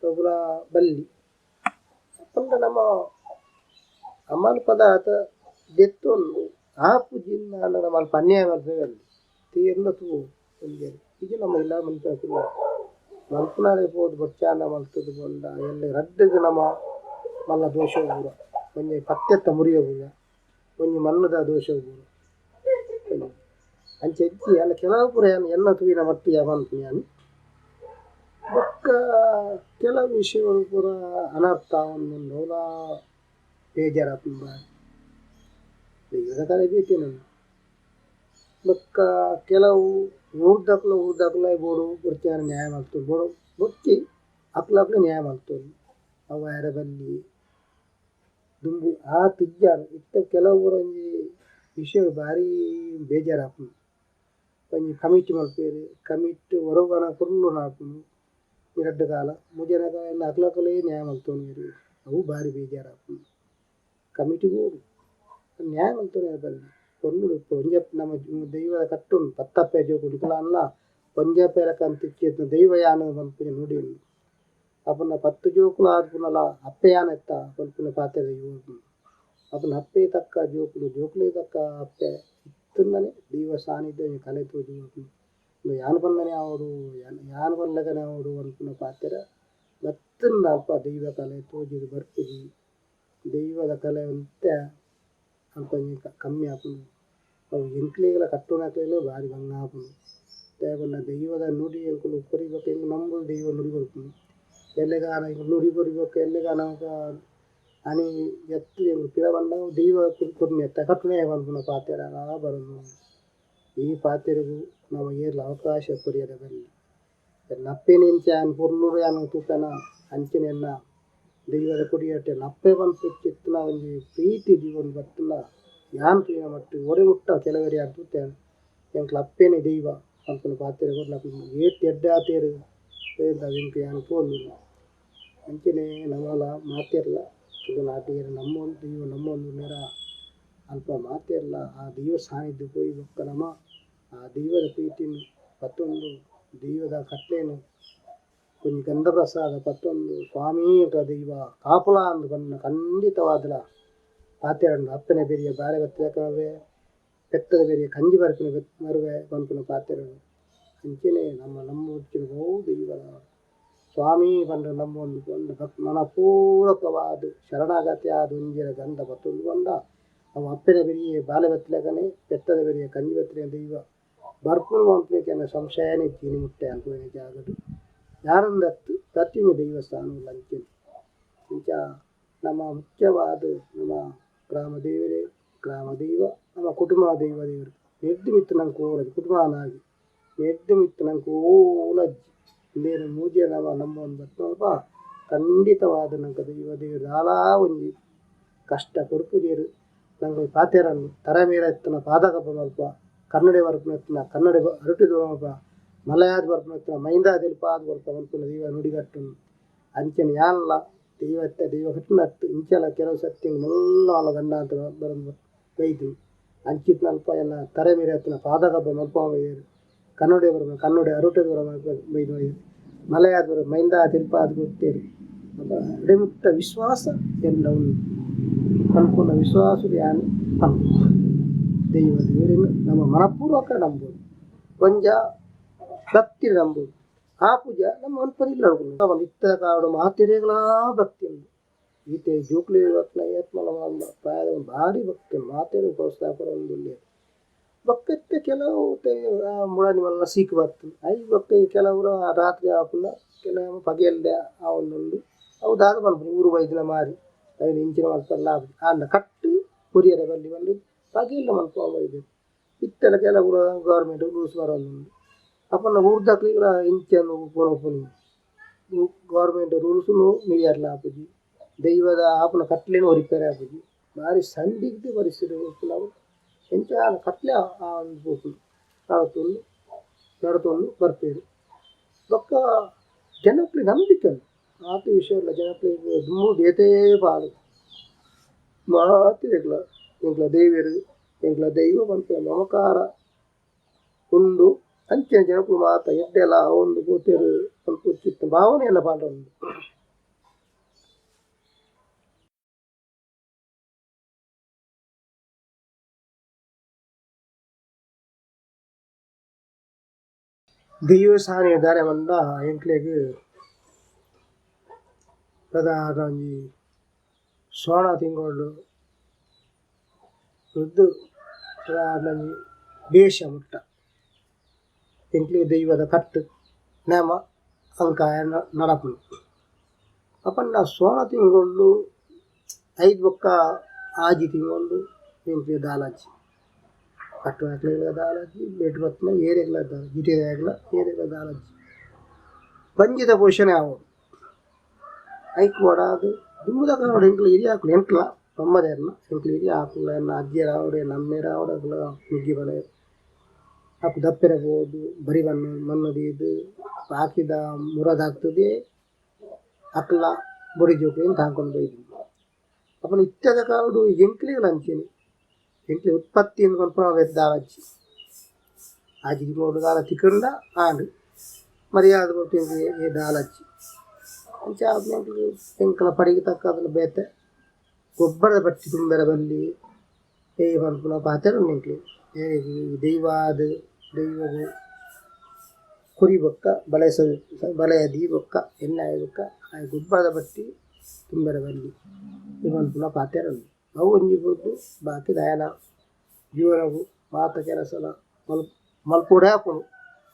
ಪೂರ ಬಲ್ಲಿ ಪಂಡ ನಮ ಅಮಲ್ ಪದಾರ್ಥ ದೆತ್ತೊಂದು ಆಪುಜಿಂದ್ ಆಂಡ ನಮ ಅಲ್ಪ ಅನ್ಯಾಯ ಮಲ್ಪೆರೆ ಬಲ್ಲಿ ತೀರ್ಂಡ ತೂವೊಡು ಒಂಜಿ ಇಜ್ಜಿ ನಮ ಇಲ್ಲ ಮನ್ಪುನಕುಲು ಮಲ್ಪುನಾಡೆ ಪೋದು ಬೊರ್ಚಾಂಡ ಮಲ್ತುದು ಪಂಡ ಎಲ್ಲೆ ರಡ್ಡುಗು ನಮ ಮಲ್ಲ ದೋಷ ಪೂರ ಒಂಜಿ ಪತ್ತೆತ್ತ ಮುರಿಯ ಪೂರ ಒಂಜಿ ಮಣ್ಣುದ ದೋಷ ಪೂರ ಅಂಚ ಇಜ್ಜಿ. ಆಂಡ ಕೆಲವು ಪೂರ ಯಾನ್ ಎನ್ನ ತೂಯಿನ ಮಟ್ಟ್ ಪನ್ಪುನಿ ಯಾನ್. ಬೊಕ್ಕ ಕೆಲವು ವಿಷಯಗಳು ಪೂರ ಅನರ್ಥ ಆವೊಂದುಂಡು ಅವ್ಲ ಬೇಜಾರ್ ಆಪುಂಡು ಬಾರಿ. ದೈವದ ಕಲೆ ಬೇತೆನೆ ಬೊಕ್ಕ ಕೆಲವು ಊರ್ದಕುಲು ಊರ್ದಕುಲೇ ಬೋಡು ಬೊರ್ಚಾಂಡ ನ್ಯಾಯ ಮಲ್ತೊಡು ಬೋಡು ಬೊರ್ಚಿ ಅಕ್ಲಕ್ಲೆ ನ್ಯಾಯ ಮಲ್ತೊಡು ಅವು ಆಯೆರೆ ಬಲ್ಲಿ ದುಂಬು ಆತ್ ಇಜ್ಜಾಂಡ್. ಇತ್ತೆ ಕೆಲವು ಪೂರ ಒಂಜಿ ವಿಷಯ ಬಾರಿ ಬೇಜಾರ್ ಆಪುಂಡು. ಒಂಜಿ ಕಮಿಟಿ ಮಲ್ಪುವೆರ್ ಕಮಿಟಿ ಒರವನ ಪೊರ್ಲು ಆಪುಂಡು ರಡ್ಡ್ ಕಾಲ ಮೂಜನೆ ಕಾಲ ಅಕ್ಲಕ್ಲೇ ನ್ಯಾಯ ಮಲ್ತೊನುವೆರ್ ಅವು ಬಾರಿ ಬೇಜಾರ್ ಆಪುಂಡು. ಕಮಿಟಿ ಬೋಡು ನ್ಯಾಯ ಮಲ್ತೊನೆರೆ ಬಲ್ಲಿ ಪೊರ್ಲುಡು ಒಂಜೆ ನಮ ದೈವದ ಕಟ್ಟುಂಡು ಪತ್ತಪ್ಪೆ ಜೋಕುಲು ನಿಕುಲಾಂಡ್ಲ ಒಂಜಪ್ಪೆ ಲೆಕ್ಕಂತ ದೈವ ಯಾನ್ ಪನ್ಪಿನ ನುಡಿ ಉಂಡು. ಅಪುನ ಪತ್ತು ಜೋಕುಲು ಆದ್ಪುನಲ ಅಪ್ಪೆ ಯಾನ್ ಎತ್ತ ಪನ್ಪಿನ ಪಾತೆರ ದೈವ. ಅಪುನ ಅಪ್ಪೆ ತಕ್ಕ ಜೋಕುಲು ಜೋಕುಲೇ ತಕ್ಕ ಅಪ್ಪೆ ಇತ್ತುಂಡನೆ ದೈವ ಸಾನ್ನಿಧ್ಯ ಒಂಜಿ ಕಲೆ ತೋಜುಂಡು. ಯಾನ್ ಪನ್ನನೆ ಆವೊಡು ಯಾನ್ ಪನ್ಲೆಕನೆ ಆವೊಡು ಪನ್ಪಿನ ಪಾತೆರ ಬತ್ತುಂಡ ಅಲ್ಪ ದೈವ ಕಲೆ ತೋಜುದು ಬರ್ಪುಜಿ. ದೈವದ ಕಲೆ ಒಂತೆ ಅಲ್ಪ ಒಂಜಿ ಕಮ್ಮಿ ಆಪುಂಡು. ಅವು ಎಂಕ್ಲೆಗ್ಲ ಕಟ್ಟುನಕ್ಲೆಗ್ಲ ಬಾರಿ ಬಂಗ ಆಪುಂಡು. ದಾಯೆ ಪಂಡ ದೈವದ ನುಡಿ ಎಂಕುಲು ಕೊರಿಬೊಕ ಎಂಕುಲು ನಂಬುದು ದೈವ ನುಡಿ ಕೊರ್ಪುಂಡು. ಎಲ್ಲೆಗಾನ ಎಂಕುಲು ನುಡಿ ಕೊರಿಬೊಕ ಎಲ್ಲೆಗಾನ ಆನಿ ಎತ್ತು ಎಂಕುಲು ಪಿರ ಪಂಡ ದೈವ ಕೊರ್ನಿ ಅತ್ತ ಕಟ್ಟುನೆ ಪನ್ಪುನ ಪಾತೆರ ಬರೊಂದುಂಡು. ಈ ಪಾತೆರಗು ನಮ ಏರ್ಲ ಅವಕಾಶ ಕೊರಿಯೆರೆ ಬಲ್ಲಿ. ಎನ್ನ ಅಪ್ಪೆನೆ ಇಂಚ ಯಾನ್ ಪೊರ್ಲುಡು ಯಾನ್ ತೂಪೆನ ಅಂಚನೆ ಎನ್ನ ದೈವದ ಕೊಡಿಯಟ್ಟೆ ಎನ್ನ ಅಪ್ಪೆ ಪನ್ಪುಚಿತ್ತಿನ ಒಂಜಿ ಪ್ರೀತಿ ದೀವೊಂದು ಬತ್ತುಂಡ ಯಾನ್ ತೂಯಿನ ಮಟ್ಟ್ ಒಡೆ ಮುಟ್ಟ ಕೆಲವೆರ್ ಯಾನ್ ತೂತೆ ಎಂಕ್ಲ ಅಪ್ಪೆನೆ ದೈವ ಪನ್ಪುನ ಪಾತೆರ ಕೊರ್ಲ ಏತ್ ಎಡ್ಡೆ ಆತೆರ್ ಎಂಕ್ ಯಾನ್ ತೂವೊಂದುಲ್ಲ. ಅಂಚನೆ ನಮಲ ಮಾತೆರ್ಲ ತುಳುನಾಟಿಗೆರ್ ನಮ್ಮೊಂದು ದೈವ ನಮ್ಮೊಂದು ಅಲ್ಪ ಮಾತೆರ್ಲ ಆ ದೈವ ಸಾನ್ನಿಧ್ಯ ಪೋಯಿ ಬೊಕ್ಕ ನಮ ಆ ದೈವದ ಪ್ರೀತಿನ್ ಪತ್ತೊಂದು ದೈವದ ಕಟ್ಲೆನ್ ಒಂಜಿ ಗಂಧ ಪ್ರಸಾದ ಪತ್ತೊಂದು ಸ್ವಾಮಿ ದೈವ ಕಾಪುಲ ಅಂದ್ ಪಂಡ ಖಂಡಿತವಾದ್ಲ ಪಾತೆರನ್ನು ಅಪ್ಪನೆ ಬೆರಿಯ ಬಾರೆ ಬತ್ತಲಕವೇ ಪೆತ್ತದ ಬೆರಿಯ ಕಂಜಿ ಬರ್ಪಿನ ಮರುವೆ ಪನ್ಪುನ ಪಾತೆರನ್ನು ಅಂಚನೆ ನಮ್ಮ ನಮ್ಮ ಬಹು ದೈವದ ಸ್ವಾಮಿ ಪಂಡ ನಮ್ಮ ಒಂದು ಮನಪೂರ್ವಕವಾದ ಶರಣಾಗತಿ ಆದ ಒಂಜಿನ ಗಂಧ ಬತ್ತೊಂದು ಬಂದ ಅವು ಅಪ್ಪನ ಬೆರಿಯೇ ಬಾಲೆ ಬತ್ತಲಕನೆ ಪೆತ್ತದ ಬೆರಿಯ ಕಂಜಿ ಬತ್ತಲೆ ದೈವ ಬರ್ಪುನ ಪನ್ಪುನ ಸಂಶಯನೇ ಚೀನಿ ಮುಟ್ಟೆ ಅನ್ಪುನ ಜಾಗಡು ಯಾರಂದತ್ತು ಪ್ರತಿಯೊಂದು ದೈವಸ್ಥಾನ ಅಂಚನೆ ಇಂಚ ನಮ್ಮ ಮುಖ್ಯವಾದ ನಮ್ಮ ಗ್ರಾಮ ದೇವರೇ ಗ್ರಾಮ ದೈವ ನಮ್ಮ ಕುಟುಂಬ ದೈವ ದೇವರು ಎದ್ದು ಮಿತ್ತು ನಂಗೆ ಓಲಜ್ಜಿ ಕುಟುಂಬನಾಗಿ ಎದ್ದು ಮಿತ್ತು ನಂಗೆ ಓಲಜ್ಜಿ ಇಂದೇನು ಮೂಜೆ ನಮ್ಮ ನಮ್ಮ ಒಂದು ಬತ್ತಪ್ಪ ಖಂಡಿತವಾದ ನಂಗೆ ದೈವ ದೇವರು ದಾಲಾ ಒಂಜಿ ಕಷ್ಟ ಕೊರ್ಪುಜೇರು ನಂಗೆ ಪಾತೆರನ್ನು ತರಮೇರ ಎತ್ತನ ಪಾದಕಪ್ಪ ಮಲ್ಪ ಕನ್ನಡ ಬರ್ಪುನ ಎತ್ತನ ಕನ್ನಡ ಅರಟು ಮಲ್ಪ ಮಲಯಾದ ಬರ್ಪುನ ಎತ್ತನ ಮೈಂದಾ ತೆಲ್ಪಾದ ಬರ್ಪ ಮಲ್ಪುನ ದೈವ ನುಡಿಗಟ್ಟು ಅಂಚನೆ ಯಾನಲ್ಲ ದೈವತ್ತ ದೈವ ಕಟ್ಟಿನತ್ತು ಇಂಚಲ ಕೆಲವು ಸತ್ಯ ಮಲ್ಲ ಗಂಡ ಅಂತ ಬರಂದು ಬೈದು ಅಂಚಿತ್ನಲ್ಪ ಎಲ್ಲ ತರೆ ಮೇರೆ ಹತ್ತಿನ ಪಾದಕಬ್ಬ ಮಲ್ಪ ಬೈದರು ಕನ್ನಡ ಬರ ಕನ್ನಡ ಅರುಟದ ಬರ ಬೈದು ಬೈದು ಮಲಯಾದ ಬರ ಮೈಂದ ತಿರುಪಾದ ಗೊತ್ತೇರಿ ಅಡೆಮುಟ್ಟ ವಿಶ್ವಾಸ ಎಲ್ಲ ಉಂಟು ಪನ್ಪುನ ವಿಶ್ವಾಸ ಯಾನು ಪನ್ಪು ದೈವ ದೇವರನ್ನು ನಮ್ಮ ಮನಪೂರ್ವಕ ನಂಬೋದು ಒಂಜ ಭಕ್ತಿ ನಂಬೋದು ಆ ಪೂಜೆ ನಮ್ಮ ಅನ್ಪನಿಲ್ಲ ಒಂದು ಇತ್ತ ಕಾಡು ಮಾತೆರೆಗಳ ಭಕ್ತಿ ಉಂಟು ಈತೆ ಜೋಕ್ಲಿ ಯತ್ನ ಪ್ರಾಯದ ಭಾರಿ ಭಕ್ತಿ ಮಾತೆರೆ ಪ್ರೋತ್ಸಾಹ ಒಂದು ಬೊಕ್ಕ ಕೆಲವು ಮುಳನಿ ಮಲ್ಲ ಸೀಕ್ ಬರ್ತದೆ I ಬೊಕ್ಕ ಕೆಲವರು ರಾತ್ರಿ ಆಪುನ ಕೆಲವು ಪಗೆಲ್ದೆ ಆವೊಂದುಂಡು ಅವು ದಾದ ಮಲ್ಪುನಿ ಊರು ಬೈದಿನ ಮಾರಿ ಐನ್ ಇಂಚಿನ ಮಲ್ಪಲ್ಲ ಆಂಡ ಕಟ್ಟು ಕೊರಿಯರ ಬಲ್ಲಿ ಬಂದು ಪಗೆಲ್ಲ ಮಲ್ಪ ಬೈದು ಇತ್ತೆಲ್ಲ ಕೆಲವು ಗೌರ್ಮೆಂಟ್ ರೂಲ್ಸ್ ಬರೋದುಂಡು ಅಪ್ಪನ ಊರ್ದಕ್ಲಿಗ್ಲ ಇಂಚ ಪೋನಪುನಿ ಗೌರ್ಮೆಂಟ್ ರೂಲ್ಸುನು ಮೀರಿಯರ್ಲ ಆಪುಜಿ ದೈವದ ಆಪುನ ಕಟ್ಲೆನು ಒರಿಪೇರೆ ಆಪುಜಿ ಭಾರಿ ಸಂದಿಗ್ಧ ಪರಿಸ್ಥಿತಿ ಉಪ್ಪುನವು ಎಂಚ ಕಟ್ಲೆ ಆ ಒಂದು ಪೋಪುಂಡು ನಡತೊಂದು ನಡತೊಂದು ಬರ್ಪೇರು ಬೊಕ್ಕ ಜನಕ್ಲೆ ನಂಬಿಕೆ ಉಂಡು ಆತ್ ವಿಷಯ ಇಲ್ಲ ಜನಕ್ಲೆಗ್ ದುಂಬು ಏತೇ ಪಾಡು ಮಾತೆರೆಗ್ಲ ಎಂಕ್ಲ ದೇವೆರ್ ಎಂಕ್ಲ ದೈವ ಪನ್ಪಿನ ಮಮಕಾರ ಉಂಡು ಅಂಚಿನ ಜನಕುಲು ಮಾತ ಎಡ್ಡೆಲ ಒಂದು ಪೋತೆರ್ ಪನ್ಪು ಭಾವನೆ ಎಲ್ಲ ಪಾಡೊಂದು. ದೈವಸ್ಥಾನ ದಾರೆ ಪಂಡ ಎಂಕ್ಲೆಗ್ ಪ್ರಧಾನ ಒಂಜಿ ಸೋಣ ತಿಂಗೊಳು ರ್ದು ಪ್ರಧಾನ ಒಂಜಿ ಬೇಶ ಮುಟ್ಟ ಎಂಕ್ಲೆಗ್ ದೈವದ ಕಟ್ಟು ನೇಮ ಅಂಕಾಯ ನಡಪುಂಡು. ಅಪಂಡ ಸೋಣ ತಿಂಗೊಳು ಐದು ಬೊಕ್ಕ ಆಜಿ ತಿಂಗೊಳು ಎಂಕ್ಲೆಗ್ ದಾಲಾಜಿ ಕಟ್ಟುನಕ್ಲೆಗ್ಲ ದಾಲಾಜಿ ಬೆಡ್ ಬತ್ತಿನ ಏರೆಗ್ಲ ದಾಲ ಜಿಟೆದಾಗ್ಲ ಏರೆಗ್ಲ ದಾಲಾಜಿ ಬಂಜಿದ ಪೋಷಣೆ ಆವೊಡು ಐಕ್ ಬೋಡಾದ್ ದುಂಬುದ ಕಾಲೊಡು ಎಂಕ್ಲ ಹಿರಿಯಾಕುಲು ಎಂಕ್ಲ ಪಮ್ಮದೆರ್ನ ಎಂಕ್ಲ ಹಿರಿಯಾಕುಲು ಎನ್ನ ಅಜ್ಜೆರ್ ಆವಡ್ ಎನ್ನ ಅಮ್ಮೆರ್ ಆವಡ್ ಅಕುಲು ನುಗ್ಗಿ ಬಲೆ ಅಕು ದಪ್ಪೆರೆ ಪೋದು ಬರಿ ಮಣ್ಣು ಮಣ್ಣು ದೀದ್ ಬಾಕಿದ ಮುರದಾಕ್ತದೆ ಅಕ್ಲ ಬೊಡಿ ಜೋಕುಲೆನ್ ತಾಂಕೊಂದು ಬೈದಿನಿ. ಅಪಗ ಇತ್ತೆದ ಕಾಲೊಡು ಎಂಕ್ಲೆಗ್ಲ ಅಂಚೆನೆ ಎಂಕ್ಲೆ ಉತ್ಪತ್ತಿ ಇಂದ್ ಪನ್ಪುನ ಅವೆತ್ ದಾಲಜ್ಜಿ ಆಜಿ ತಿಂಗೊಲು ದಾಲ ತಿಕ್ಕುಂಡ ಆಂಡ್ ಮರ್ಯಾದ ಬೊಕ್ಕ ಎಂಕ್ಲೆ ದಾಲಜ್ಜಿ ಅಂಚ ಎಂಕ್ಲೆ ಎಂಕಲ್ನ ಪಡಿಗ್ ತಕ್ಕದಲ ಬೇತೆ ಗೊಬ್ಬರದ ಪಟ್ಟಿ ತುಂಬೆರೆ ಬಲ್ಲಿ ಏ ಪನ್ಪುನ ಪಾತೆರ ಉಂಡು ಎಂಕ್ಲೆ ದೈವಾದ್ ದೈವಗ್ ಕೊರಿ ಬೊಕ್ಕ ಬಲಸ ಬಲಯ ದೀ ಬೊಕ್ಕ ಎಣ್ಣೆ ಆಯಿ ಬೊಕ್ಕ ಆಯೆ ಗೊಬ್ಬರದ ಬಟ್ಟಿ ತುಂಬೆರೆ ಬಲ್ಲಿ ಪನ್ಪುನ ಪಾತೆರ ಉಂಡು. ಅವು ಒಂಜಿ ಬುಡ್ದು ಬಾಕಿ ದಾಯನ ಜೀವನಗ್ ಮಾತ ಕೆಲಸಲ ಮಲ್ಪೊಡೇ ಆಪುಂಡು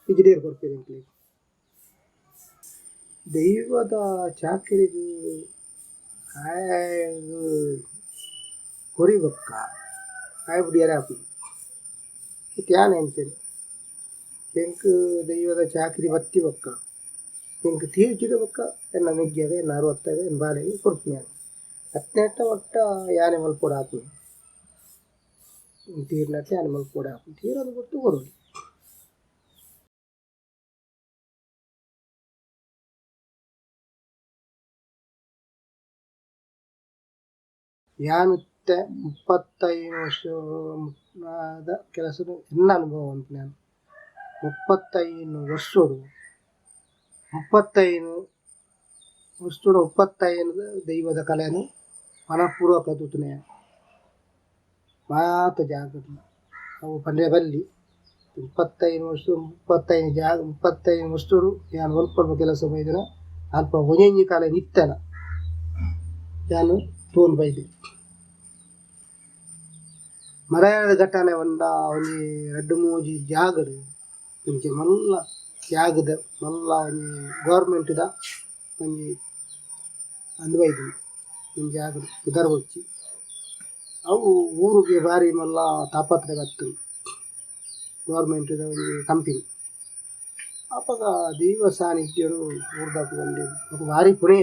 ಇಜ್ಜಿಡ ಕೊರ್ಪೆರ್ ಎಂಕ್ಲೆಗ್. ದೈವದ ಚಾಕಿರಿಗ್ ಆಯಗ್ ಕೊರಿ ಬೊಕ್ಕ ಆಯೆ ಬುಡಿಯೆರೆ ಆಪುಜಿ ಇತ್ತೆ ಯಾನ್ ಎಂಚನೆ ಎಂಕ್ ದೈವದ ಚಾಕಿರಿ ಬತ್ತಿ ಬೊಕ್ಕ ಎಂಕ್ ತೀರ್ಜಿಡ ಬೊಕ್ಕ ಎನ್ನ ಮೆಗ್ಯಗ್ ಎನ್ನ ಅರುವತ್ತಗ್ ಎನ್ನ ಬಾಲೆಗ್ ಕೊರ್ಪುನಿ ಯಾನ್ ಅತ್ನೆಟ್ಟ ಮಟ್ಟ ಯಾನೆ ಮಲ್ಪೊಡು ಆಪುನಿ ತೀರ್ನಟ್ಟ ಯಾನೆ ಮಲ್ಪೊಡು ಆಪುನಿ ತೀರಂದೆ ಬೊಕ್ಕ ಕೊರೊಲಿ. ಯಾನ್ ಇತ್ತೆ 35 ವರ್ಷದ ಕೆಲಸದ ಎನ್ನ ಅನುಭವ ಪನ್ಪುನಿ ಯಾನ್ 35 ವರ್ಷೊಡು 35 ವರ್ಷೊಡು 35 ದೈವದ ಕಲೆನ್ ಮನಪೂರ್ವಕ ತೂತುನೆ. ಮಾತ ಜಾಗದ ಅವು ಪಂಡೆ ಬಲ್ಲಿ 35 ವರ್ಷ 35 ಜಾಗ 35 ವರ್ಷರು ಯಾನು ಒಲ್ಪ ಕೆಲಸ ಬೈದಿನ ಅಲ್ಪ ಒಂಜಿ ಕಾಲ ನಿತ್ತನ ಯಾನು ತೋನ್ ಬೈದೆ ಮರಾಯದ ಘಟನೆ ಒಂದ ಒಂಜಿ ರಡ್ಡು ಮೂಜಿ ಜಾಗಡು ಒಂಜಿ ಮಲ್ಲ ಜಾಗದ ಮಲ್ಲ ಒಂಜಿ ಗೌರ್ಮೆಂಟ್ದ ಒಂಜಿ ಅಂದು ಬೈದಿನ ಒಂಜಿ ಜಾಗಡು ಉದರ ಬೊಚ್ಚಿ ಅವು ಊರಿಗೆ ಭಾರಿ ಮಲ್ಲ ತಾಪತ್ರೆ ಬತ್ತು ಗೌರ್ಮೆಂಟ್ದ ಒಂಜಿ ಕಂಪನಿ ಅಪಗ ದೈವ ಸಾನ್ನಿಧ್ಯರು ಊರ್ದಾಕು ಬಂದೆ ఒక ಭಾರಿ ಪುಣೆ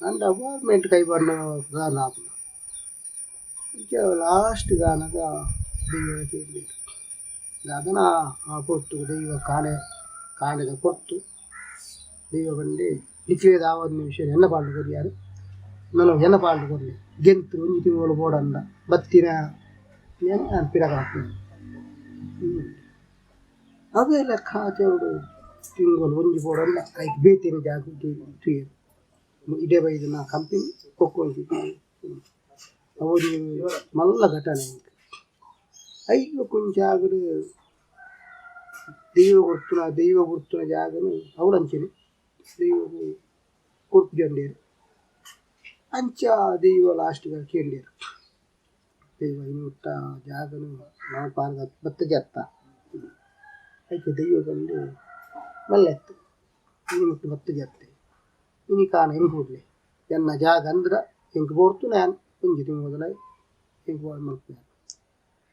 ಅಂಡ ಗೌರ್ಮೆಂಟ್ ಕೈ ಬಣ್ಣ ಗಾನ ಆಪುನ ಲಾಸ್ಟ್ ಗಾನಗ ದೈವ ತೀರ್ಲೇರು ದಾದನ ಆ ಪೊರ್ತು ದೈವ ಕಾಣೆ ಕಾಣೆದ ಪೊರ್ತು ದೈವ ಬಂಡೆ ನಿಕ್ಲೇದ ಆವೊಂದು ವಿಷಯ ಎನ್ನ ಪಾಂಡು ಕೊರಿಯಾರು ನಾನು ಎನ್ನ ಪಾಂಡು ಕೊರ್ಲಿ ಗೆಂತು ಒಂಜಿ ತಿಂಗಳು ಬೋಡಂದ ಬತ್ತಿನ ಪಿರಕ ಹಾಕ್ತೀನಿ ಅವೇ ಲೆಕ್ಕ ಚೌಡು ತಿಂಗಳು ಒಂಜಿ ಬೋಡಂದ ಐಕ್ ಬೇತಿನ ಜಾಗ ತುಯೆರ್ ಇಡೆ ಬೈದಿನ ಕಂಪನಿ ಕೊಕ್ಕೊಂಜಿ ಅವೊಂಜಿ ಮಲ್ಲ ಘಟನೆ ಐಕ್ ಕೊಂಚ ಜಾಗಡ್ ದೈವ ಗುರ್ತುನ ದೈವ ಗುರ್ತುನ ಜಾಗನು ಅವಲಂಚನೆ ದೈವಗು ಕೊರ್ಪುಜಂಡೇರು ಅಂಚ ದೈವ ಲಾಸ್ಟ್ಗ್ ಕೇಂಡೇರು ದೈವ ಇನಿ ಮುಟ್ಟ ಜಾಗನು ನಾವು ಪಾರ್ಗ ಬತ್ತ ಜತ್ತ ಐಕ್ ದೈವ ಬಂದು ಮಲ್ಲೆತ್ತು ಇನಿ ಮುಟ್ಟ ಬತ್ತ ಜತ್ತೆ ಇನಿ ಕಾನ ಎಂಕುಡ್ಲೆ ಎನ್ನ ಜಾಗ ಅಂದ್ರ ಎಂಕ್ ಬೋಡ್ತು ಯಾನ್ ಒಂಜಿ ತಿಂಗೊದಲ ಎಂಕ್ ಬೋಡ್ ಮಲ್ಪುವೆ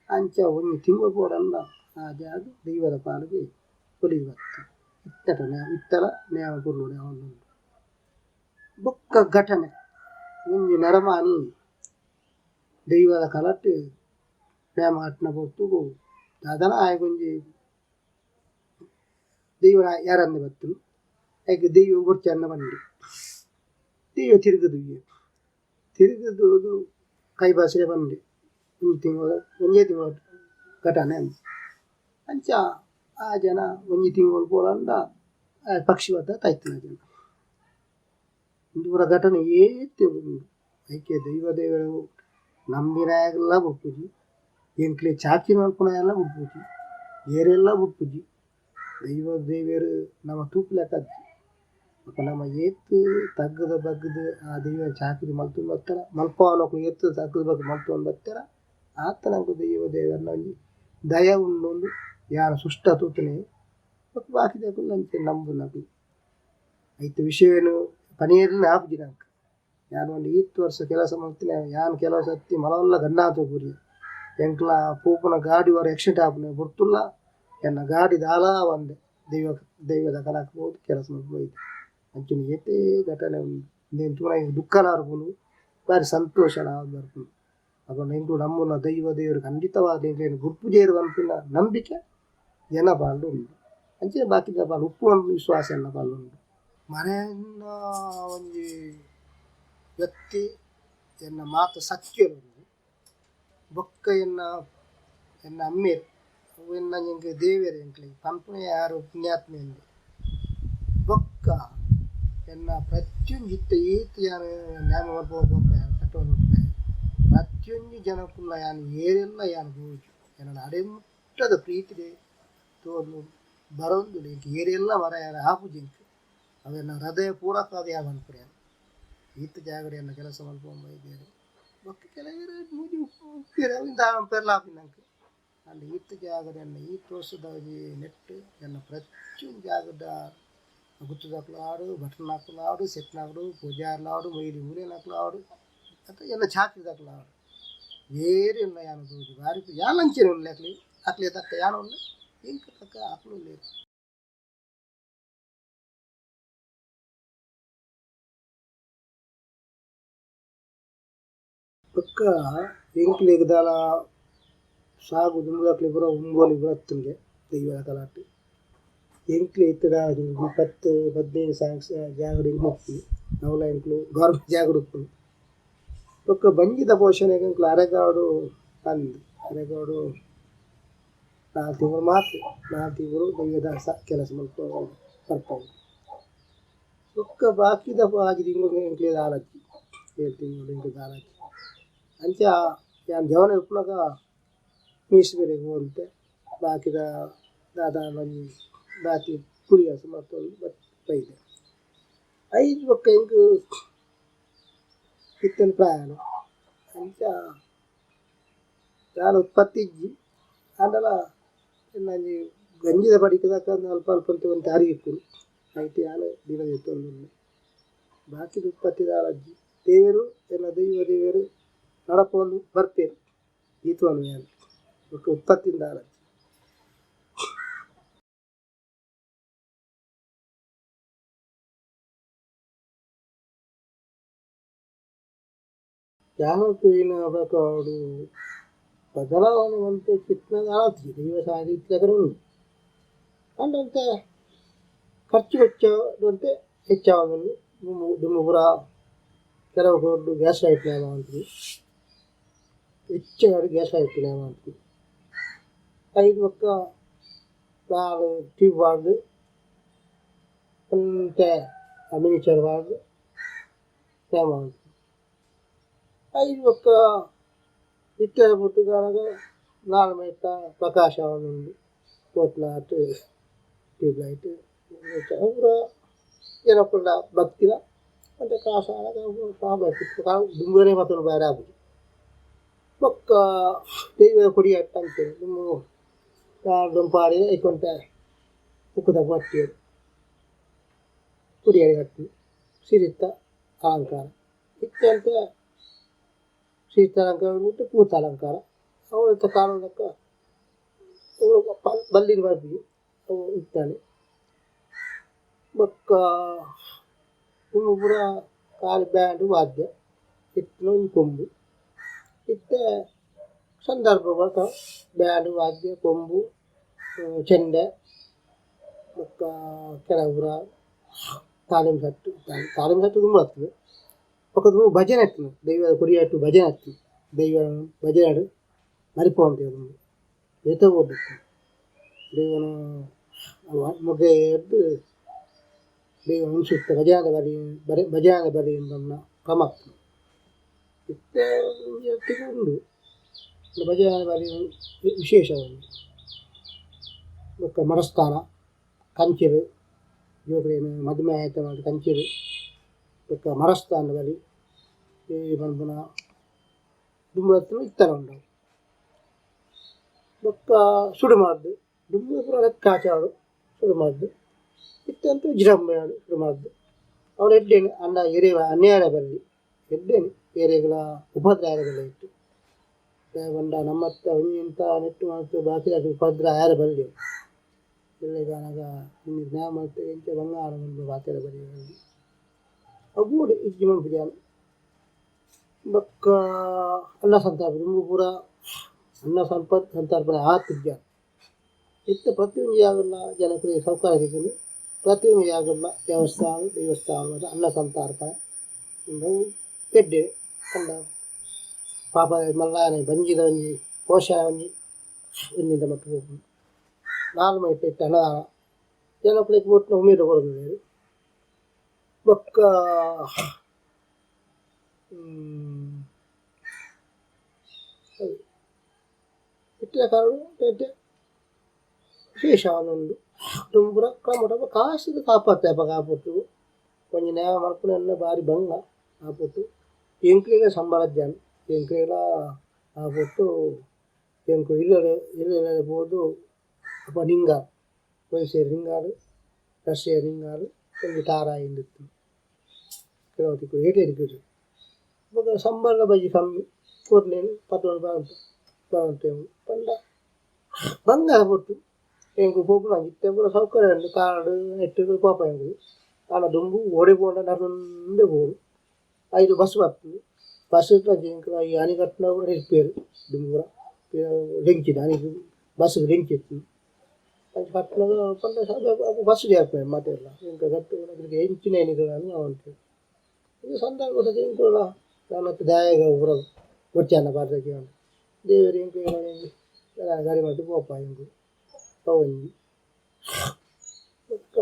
ಅಂಚ ಒಂಜಿ ತಿಂಗೊಲು ಬೋಡಂಡ ಆ ಜಾಗ ದೈವದ ಪಾಲ್ಗ್ ಒಲಿದ್ ಬತ್ತ ಇತ್ತಟ ಇತ್ತಲ ನ್ಯಾಯ ಕೊರ್ಲುಡೆ ಆವೊಂದುಂಡು ಬೊಕ್ಕ ಘಟನೆ ಒಂಜಿ ನರಮಾನಿ ದೈವದ ಕಲಟ್ ನ್ಯಾಮ ಕಟ್ಟುನ ಪೊರ್ತುಗು ದಾದನ ಆಯಗೊಂಜಿ ದೈವ ಯಾರಂದೆ ಬತ್ತುಂಡು ಐಕ್ ದೈವ ಬೊರ್ಚಿ ಪಂಡೆ ದೈವ ತಿರುಗುದು ತಿರುಗುದು ಕೈ ಬಾಸರೆ ಪಂಡೆ ಒಂಜಿ ತಿಂಗಳು ಒಂಜೇ ತಿಂಗಳು ಘಟನೆ ಅಂದ್ ಅಂಚ ಆ ಜನ ಒಂಜಿ ತಿಂಗಳು ಪೋಡಂಡ ಪಕ್ಷಿವಾತ ತೈತಿನ ಜನ ಉಂದು ಪೂರ ಘಟನೆ ಏತ್ ಉಂಡು ಐಕೆ ದೈವ ದೇವರು ನಂಬಿನಾಯಗ್ಲ ಬುಡ್ಪುಜಿ ಎಂಕ್ಲೆ ಚಾಕಿರಿ ಮಲ್ಪುನಾಯಗ್ಲ ಬುಡ್ಪುಜಿ ಏರೆಲ್ಲ ಬುಡ್ಪುಜಿ ದೈವ ದೇವೆರ್ ನಮ ತೂಪುಲೆಕ ಅಜ್ಜಿ ಬೊಕ ನಮ ಏತ್ ತಗ್ಗುದ ಬಗ್ಗುದು ಆ ದೈವ ಚಾಕಿರಿ ಮಲ್ತೊಂದು ಬತ್ತೆರ ಮಲ್ಪಾವುನಕುಲು ಏತ್ ತಗ್ಗುದ ಬಗ್ಗುದು ಮಲ್ತೊಂದು ಬತ್ತೆರ ಆತ ನಂಕ್ ದೈವ ದೇವೆರ್ನ ಒಂಜಿ ದಯ ಉಂಡು ಯಾನ್ ಸುಷ್ಟ ತೂತುನೆ ಬೊಕ ಬಾಕಿದಕುಲು ಅಂಚೆ ನಂಬುನಕುಲು ಐತ ವಿಷಯನು ಪನಿಯೆರ್ಲ ಆಪುಜಿ ನಂಕ್ ಯಾನ್ ಒಂಜಿ ಈತ್ ವರ್ಷ ಕೆಲಸ ಮಲ್ತಿನ ಯಾನ್ ಕೆಲವು ಸರ್ತಿ ಮಲವಲ್ಲ ಗಂಡಾತ ಪೂರಿ ಎಂಕ್ಲ ಪೋಪುನ ಗಾಡಿ ಒರ ಆಕ್ಸಿಡೆಂಟ್ ಆಪುನ ಪೊರ್ತುಲ ಎನ್ನ ಗಾಡಿ ದಾಲ ಆವಂದೆ ದೈವ ದೈವದ ಕಲಕ್ ಪೋದು ಕೆಲಸ ಮಲ್ಪು ಪೋಯ್ತೆ ಅಂಚಿನ ಏತೇ ಘಟನೆ ಉಂಡು ಉಂದೆನ್ ತೂನಗ ಎಂಕ್ ದುಃಖಲ ಬರ್ಪುಂಡು ಬಾರಿ ಸಂತೋಷಲ ಬರ್ಪುಂಡು ಅಪಗ ಎಂಕುಲು ನಂಬುನ ದೈವ ದೇವರು ಖಂಡಿತವಾದ್ ಎಂಕ್ಲೆನ್ ಬುಡ್ಪುಜೆರ್ ಪನ್ಪಿನ ನಂಬಿಕೆ ಎನ್ನ ಪಾಲ್ಡ್ ಉಂಡು ಅಂಚನೆ ಬಾಕಿದ ಪಾಲ್ ಉಪ್ಪು ವಿಶ್ವಾಸ ಎನ್ನ ಪಾಲ್ಡ್ ಉಂಡು ಮರೆಯನ್ನ ಒಂಜಿ ವ್ಯಕ್ತಿ ಎನ್ನ ಮಾತ ಸತ್ಯಲು ಬೊಕ್ಕ ಎನ್ನ ಎನ್ನ ಅಮ್ಮೆರ್ ಅವು ಎನ್ನ ಎಂಕ್ ದೇವೆರ್ ಎಂಕ್ಲೆಗ್ ಪನ್ಪುನ ಯಾರು ಪುಣ್ಯಾತ್ಮೆ ಅಂದ್ ಬೊಕ್ಕ ಎನ್ನ ಪ್ರತಿಯೊಂಜಿ ಇತ್ತೆ ಏತ್ ಯಾನ್ ನ್ಯಾಮ ಮಲ್ಪೊಂದು ಪೋಪೆ ಕಟ್ಟೊಂದು ಉಪ್ಪೆ ಪ್ರತಿಯೊಂಜಿ ಜನಕುಲ್ಲ ಯಾನ್ ಏರೆಲ್ಲ ಯಾನ್ ಪೋಜು ಎನಡ ಅಡೆ ಮುಟ್ಟದ ಪ್ರೀತಿಡೆ ತೋರ್ನು ಬರೊಂದುಲ್ಲೆ ಎಂಕ್ ಏರೆಲ್ಲ ಮರ ಆಪುಜಿ ಎಂಕ್ ಅವೆನ್ನ ಹೃದಯ ಪೂರಕವಾದ್ ಯಾನ್ ಮನ್ಪುನೆ ಈತ್ ಜಾಗಡ್ ಎನ್ನ ಕೆಲಸ ಮಲ್ಪೊಂದು ಬೈದೆರ್ ಬೊಕ್ಕ ಕೆಲವೆರ್ ಮೂಜಿ ಉಪ್ಪುವೆರ್ ಅವು ದಾದ ಮನ್ಪೆರ್ಲ ಆಪುಜಿ ನಂಕ್ ಆಂಡ ಈತ್ ಜಾಗಡ್ ಎನ್ನ ಈತ್ ವರ್ಷದ ಒಂಜಿ ನೆಟ್ಟ್ ಎನ್ನ ಪ್ರತಿಯೊಂಜಿ ಜಾಗದ ಗುತ್ತುದಕುಲು ಆವಡ್ ಭಟ್ರನಕುಲು ಆವಡ್ ಶೆಟ್ನಕುಲು ಪೂಜಾರ್ಲು ಆವಡ್ ಮೊಯ್ಲಿ ಮೂಲ್ಯನಕುಲು ಆವಡ್ ಅತ್ತ ಎನ್ನ ಚಾಕ್ರಿದಕುಲು ಆವಡ್ ಏರೆಲ್ಲ ಯಾನ್ ತೂಜಿ ಬಾರಿ ಯಾನ್ ಅಂಚೆನೆ ಉಲ್ಲೆ ಅಕ್ಲೆಗ್ ಅಕ್ಲೆಗ್ ತಕ್ಕ ಯಾನ್ ಉಲ್ಲೆ ಎಂಕ್ ತಕ್ಕ ಅಕುಲು ಉಲ್ಲೆರ್. ಬೊಕ್ಕ ಎಂಕ್ಲೆಗ್ ದಾಲ ಸಾಗು ದುಂಬುದಕ್ಲೆಗ್ ಪೂರ ಉಂಬೋಲಿ ಪೂರ ಇತ್ತುಂಗೆ ದೈವದ ಕಲಟ್ ಎಂಕ್ಲೆ ಇತ್ತೆದ 10 15 ಸಾಂಗ್ಸ್ ಜಾಗಡ್ ಎಂಕ್ಲು ಉಪ್ಪುನಿ ಅವ್ಲ ಎಂಕ್ಲು ಗೌರ್ಮೆಂಟ್ ಜಾಗಡ್ ಉಪ್ಪುನಿ ಬೊಕ್ಕ ಬಂಜಿದ ಪೋಷಣೆಗ್ ಎಂಕ್ಲು ಅರೆಗಾಡು ಅಂದ್ ಅರೆಗಾಡು 4 ತಿಂಗಳು ಮಾತ್ರ 4 ತಿಂಗಳು ದೈವದ ಕೆಲಸ ಮಲ್ಪು ಬರ್ಪವು ಬೊಕ್ಕ ಬಾಕಿದ 6 ತಿಂಗಳು ಎಂಕ್ಲೆ ದಾಲಜ್ಜಿ 7 ತಿಂಗಳು ಎಂಕ್ಲೆ ದಾಲಜ್ಜಿ ಅಂಚ ಯಾನ್ ಜವನ ಉಪ್ಪುನಗ ಮೀಸ್ ಬೇರೆ ಪೋವಂತೆ ಬಾಕಿದ ದಾದ ಒಂಜಿ ಬಾಕಿ ಕುರಿಯಾಸ ಮತ್ತೊಂದು ಬತ್ ಬೈದೆ ಐದು ಬೊಕ್ಕ ಎಂಕ್ ಇತ್ತನ ಪ್ರಯಾಣ ಅಂಚ ದಾಲ ಉತ್ಪತ್ತಿ ಇಜ್ಜಿ ಆಂಡಲ ಒಂಜಿ ಗಂಜಿದ ಪಡಿಕೆದಕ ಅಲ್ಪ ಅಲ್ಪ ಒಂತೆ ಅರಿ ಇಪ್ಪುನು ಐಟ್ ಯಾನ್ ದಿನ ದೆತ್ತೊಂದುಲ್ಲೆ ಬಾಕಿದ ಉತ್ಪತ್ತಿ ದಾಲ ಇಜ್ಜಿ ದೇವೆರು ಎನ್ನ ದೈವ ದೇವೆರು ನಡಪೊಂದು ಬರ್ಪೆರ್ ದೀತೊನು ಯಾನ್ ಬೊಕ್ಕ ಉತ್ಪತ್ತಿನ ದಾಲ ಇಜ್ಜಿ. ಯಾನ್ ತೂಯಿನ ಪ್ರಕಾರೊಡು ಬದಲಾವಣೆ ಮಂತು ಚಿತ್ನ ದಾಲ ದೈವ ಸಾದಿ ಇತ್ತಿನಕಡೆ ಉಂಡು ಆಂಡ ಒಂತೆ ಖರ್ಚು ವೆಚ್ಚ ಒಂತೆ ಹೆಚ್ಚಾವೊಂದುಂಡು. ದುಂಬು ಪೂರ ಕೆಲವು ಕೋರ್ಡು ಗ್ಯಾಸ್ ಲೈಟ್ ನೇಮ ಮನ್ಪುನಿ ಹೆಚ್ಚ ಗ್ಯಾಸ್ ಲೈಟ್ ನೇಮ ಮನ್ಪುನಿ ಐದು ಬೊಕ್ಕ ನಾಲ್ ಟ್ಯೂಬ್ ಪಾಡ್ದ್ ಒಂತೆ ಮಿನಿಚರ್ ಪಾಡ್ದ್ ನೇಮ ಮನ್ಪುನಿ. ಐದು ಬೊಕ್ಕ ಇತ್ತೆದ ಪೊರ್ತುಗಾನಗ ನಾಲ್ ಮೈತ ಪ್ರಕಾಶ ಆವೊಂದುಂಡು ಕೋಟ್ನಾತ್ ಟ್ಯೂಬ್ ಲೈಟ್ ಪೂರ ಜನಕುಲ್ನ ಭಕ್ತಿದ ಒಂತೆ ಕಾಸ್ ಆನಗ ದುಂಬುನೇ ಪತೊಂದು ಪೋಯೆರೆ ಆಪುಜಿ. ಬೊಕ್ಕ ದೈವದ ಕೊಡಿಯಟ್ಟ ಅಂಚೆನೆ ದುಂಬು ದೊಂಪಾಡಿ ಐಕ್ ಒಂತೆ ಉಕ್ಕುದ ಪಟ್ಟಿಯೆರ್ ಕೊಡಿಯಡಿ ಕಟ್ಟುನು ಸಿರಿತ ಅಲಂಕಾರ ಇತ್ತೆ ಒಂತೆ ಸಿರಿತ ಅಲಂಕಾರ ಬುಡ್ದು ಪೂತ ಅಲಂಕಾರ ಅವು ಇತ್ತೆ ಕಾಲದ ಬಲ್ಲಿದ ಬರ್ಪುಜಿ ಅವು ಇತ್ತನೆ. ಬೊಕ್ಕ ದುಂಬು ಪೂರ ಖಾಲಿ ಬ್ಯಾಂಡ್ ವಾದ್ಯ ಇತ್ತಿನ ಒಂಜಿ ಕೊಂಬು ಇತ್ತೆ ಸಂದರ್ಭ ಬೊಕ ಬ್ಯಾಂಡ್ ವಾದ್ಯ ಕೊಂಬು ಚೆಂಡೆ ಬೊಕ್ಕ ಕೆಲವು ಪೂರ ತಾಲೀಮ್ ಸಟ್ಟು ತಾಲೀಮ್ ಸಟ್ಟು ದುಂಬು ಬರ್ತದೆ. ಬೊಕ್ಕ ದುಂಬು ಭಜನೆ ಇತ್ತುಂಡು ದೈವದ ಕೊಡಿಯಟ್ಟು ಭಜನೆ ಇತ್ತು ದೈವ ಭಜನೆಡ್ ಮರಿಪೊಂತೆರ್ ದುಂಬು ಏತೋ ಬೋಡಿತ್ತು ದೈವನ ಮೊಗೆರ್ದ್ ದೈವ ಉನ್ಸುತ್ತ ಭಜನೆದ ಬಲಿ ಭಜನೆದ ಬಲಿ ಪನ್ಪುನ ಕ್ರಮ ಇತ್ತು. ಇತ್ತೆ ಒಂಜಿ ಉಂಡು ಭಜನೆ ಬಲಿ ವಿಶೇಷ ಒಂಜಿ. ಬೊಕ್ಕ ಮಠಸ್ಥಾನ ಕಂಚಿಲ್ ಜೋಕುಲೆನ್ ಮದಿಮೆ ಆಯಿತ ಕಂಚಿಲ್ ಬೊಕ್ಕ ಮರಸ್ಥಾನ ಬಲಿ ಈ ಪನ್ಪುನ ದುಂಬು ಇತ್ತಲ ಉಂಡು. ಬೊಕ್ಕ ಸುಡುಮದ್ದು ದುಂಬು ಪೂರ ಲೆಕ್ಕಾಚಾರ ಸುಡುಮದ್ದು ಇತ್ತೆ ಅಂತೂ ವಿಜೃಂಭಣೆ ಸುಡುಮದ್ದು ಅವ್ರು ಎಡ್ಡೇನು ಅಣ್ಣ ಏರೆ ಅನ್ಯಾಯ ಬರಲಿ ಎಡ್ಡೇನು ಏರೆಗ್ಲ ಉಪದ್ರ ಆಯೆರೆ ಬಲ್ಲಿ ಐಟ್ ದಾಯೆ ಪಂಡ ನಮ್ಮತ್ತ ಒಂಜಿ ಇಂತ ನೆಟ್ಟ್ ಮಲ್ತ್ ಬಾಕಿದಕ್ಲೆಗ್ ಉಪದ್ರ ಆಯೆರೆ ಬಲ್ಲಿ ಎಲ್ಲೆಗಾನಗ ಇನಿ ಜ್ಞಾನ ಮಲ್ತ್ ಎಂಚ ಬಂಗಾರ ಪನ್ಪುನ ಪಾತೆರ ಬಲ್ಲಿ ಅವು ಬೋಡು ಇಜ್ಜಿ ಮನ್ಪುಜಿ ಯಾನ್. ಬೊಕ್ಕ ಅನ್ನ ಸಂತರ್ಪಣೆ ದುಂಬು ಪೂರ ಅನ್ನ ಸಂತರ್ಪಣೆ ಆತಿಜ್ಜಾಂಡ್ ಇತ್ತೆ ಪ್ರತಿಯೊಂಜಿ ಜಾಗಡ್ಲ ಜನಕುಲೆಗ್ ಸೌಕರ್ಯ ತಿಕ್ಕುಂಡು ಪ್ರತಿಯೊಂಜಿ ಜಾಗಡ್ಲ ದೇವಸ್ಥಾನ ದೇವಸ್ಥಾನ ಅನ್ನ ಸಂತರ್ಪಣೆ ಉಂದು ಎಡ್ಡೆ ಪಂಡ ಪಾಪ ಮಲ್ಲಾಯನ ಬಂಜಿದ ಒಂಜಿ ಪೋಷಣೆ ಒಂಜಿ ಒಂಜಿಂದ ಮಟ್ಟ್ ಪೋಪುಂಡು. ನಾಲ್ ಮೈಟ್ ಇತ್ತೆ ಅನ್ನದಾನ ಜನಕುಲೆಗ್ ಬೊಟ್ಟಿನ ಉಮೇದ್ ಕೊರೊಂದುಲ್ಲೆರ್. ಬೊಕ್ಕ ಇತ್ತಿನ ಕಾಲಡ್ ಎಡ್ಡೆ ವಿಶೇಷ ಆವೊಂದುಂಡು. ದುಂಬು ಪೂರ ಕ್ರಮೊಟು ಕಾಸ್ಗ್ ಕಾಪತ್ತೆ ಅಪಗ ಆ ಪೊರ್ತುಗು ಒಂಜಿ ನೇಮ ಮಲ್ಪುನ ಬಾರಿ ಬಂಗ ಆ ಪೊರ್ತು ಎಂಕ್ಲೆಗ್ ಸಂಬಳ ಇಜ್ಜಾಂಡ್ ಎಂಕ್ಲೆಗ್ಲ ಆ ಪೊರ್ತು ಎಂಕುಲು ಇಲ್ಲಡ್ ಇಲ್ಲಲ್ ಪೋದು ಅಲ್ಪ ನಿಂಗಾರ್ ಒಂಜಿ ಸೇರು ನಿಂಗಾರ್ ರಡ್ಡ್ ಸೇರು ನಿಂಗಾರ್ ಒಂಜಿ ತಾರಾಯಿ ಇಂದ್ ಇತ್ತುಂಡು ಕೆಲವು ತಿಕ್ಕುಡು ಏಟೇ ತಿಕ್ಕುಜಿ. ಬೊಕ ಸಂಬಳ ಬಜಿ ಕಮ್ಮಿ ಕೊರ್ನೆನ್ ಪತ್ತೊಂದು ಬರೊಂತೆ ಪಂಡ ಬಂಗಾರ ಪೊರ್ತು ಎಂಕುಲು ಪೋಪುನ ಇತ್ತೆ ಪೂರ ಸೌಕರ್ಯ ಉಂಡು ಕಾರ್ಡ್ ನೆಟ್ಟ್ ಪೋಪ ಎಂಕುಲು ಆಂಡ ದುಂಬು ಓಡೆ ಪೋಂಡ ನಡತೊಂದೆ ಪೋವೊಡು ಐಟ್ ಬಸ್ಸ್ ಬರ್ಪುಂಡು ಬಸ್ಸ್ ಎಂಕುಲು ಈ ಅಣೆಕಟ್ಟ್ ದ ಪೂರ ಇಪ್ಪೆರ್ ದುಂಬು ಪೂರ ಡೆಂಚಿದ ಅಣೆಕ್ ಬಸ್ಸ್ ಗ್ ಡೆಂಚಿ ಇತ್ತುಂಡು ಅಂಚ ಕಟ್ಟುನಗ ಪಂಡ ಬಸ್ಸ್ ಡ್ ಏರ್ಪುವೆರ್ ಮಾತೆರ್ಲ ಎಂಕ್ ಎಂಚಿನ ನಿಕುಲು ಪನ್ಪೆರ್ ಈ ಸಂದರ್ಭಡ್ ಎಂಕುಲ್ಲ ನಮಕ್ ದಾಯೆಗ್ ಪೂರ ಬೊಡ್ಚಾಂಡ ಪಾತೆರ್ಕ ದೇವೆರ್ ಎಂಕ್ಲೆಗ್ ಗಾಡಿ ಮಲ್ತ್ ಪೋಪ ಎಂಕುಲು ಅವು ಒಂಜಿ ಬೊಕ್ಕ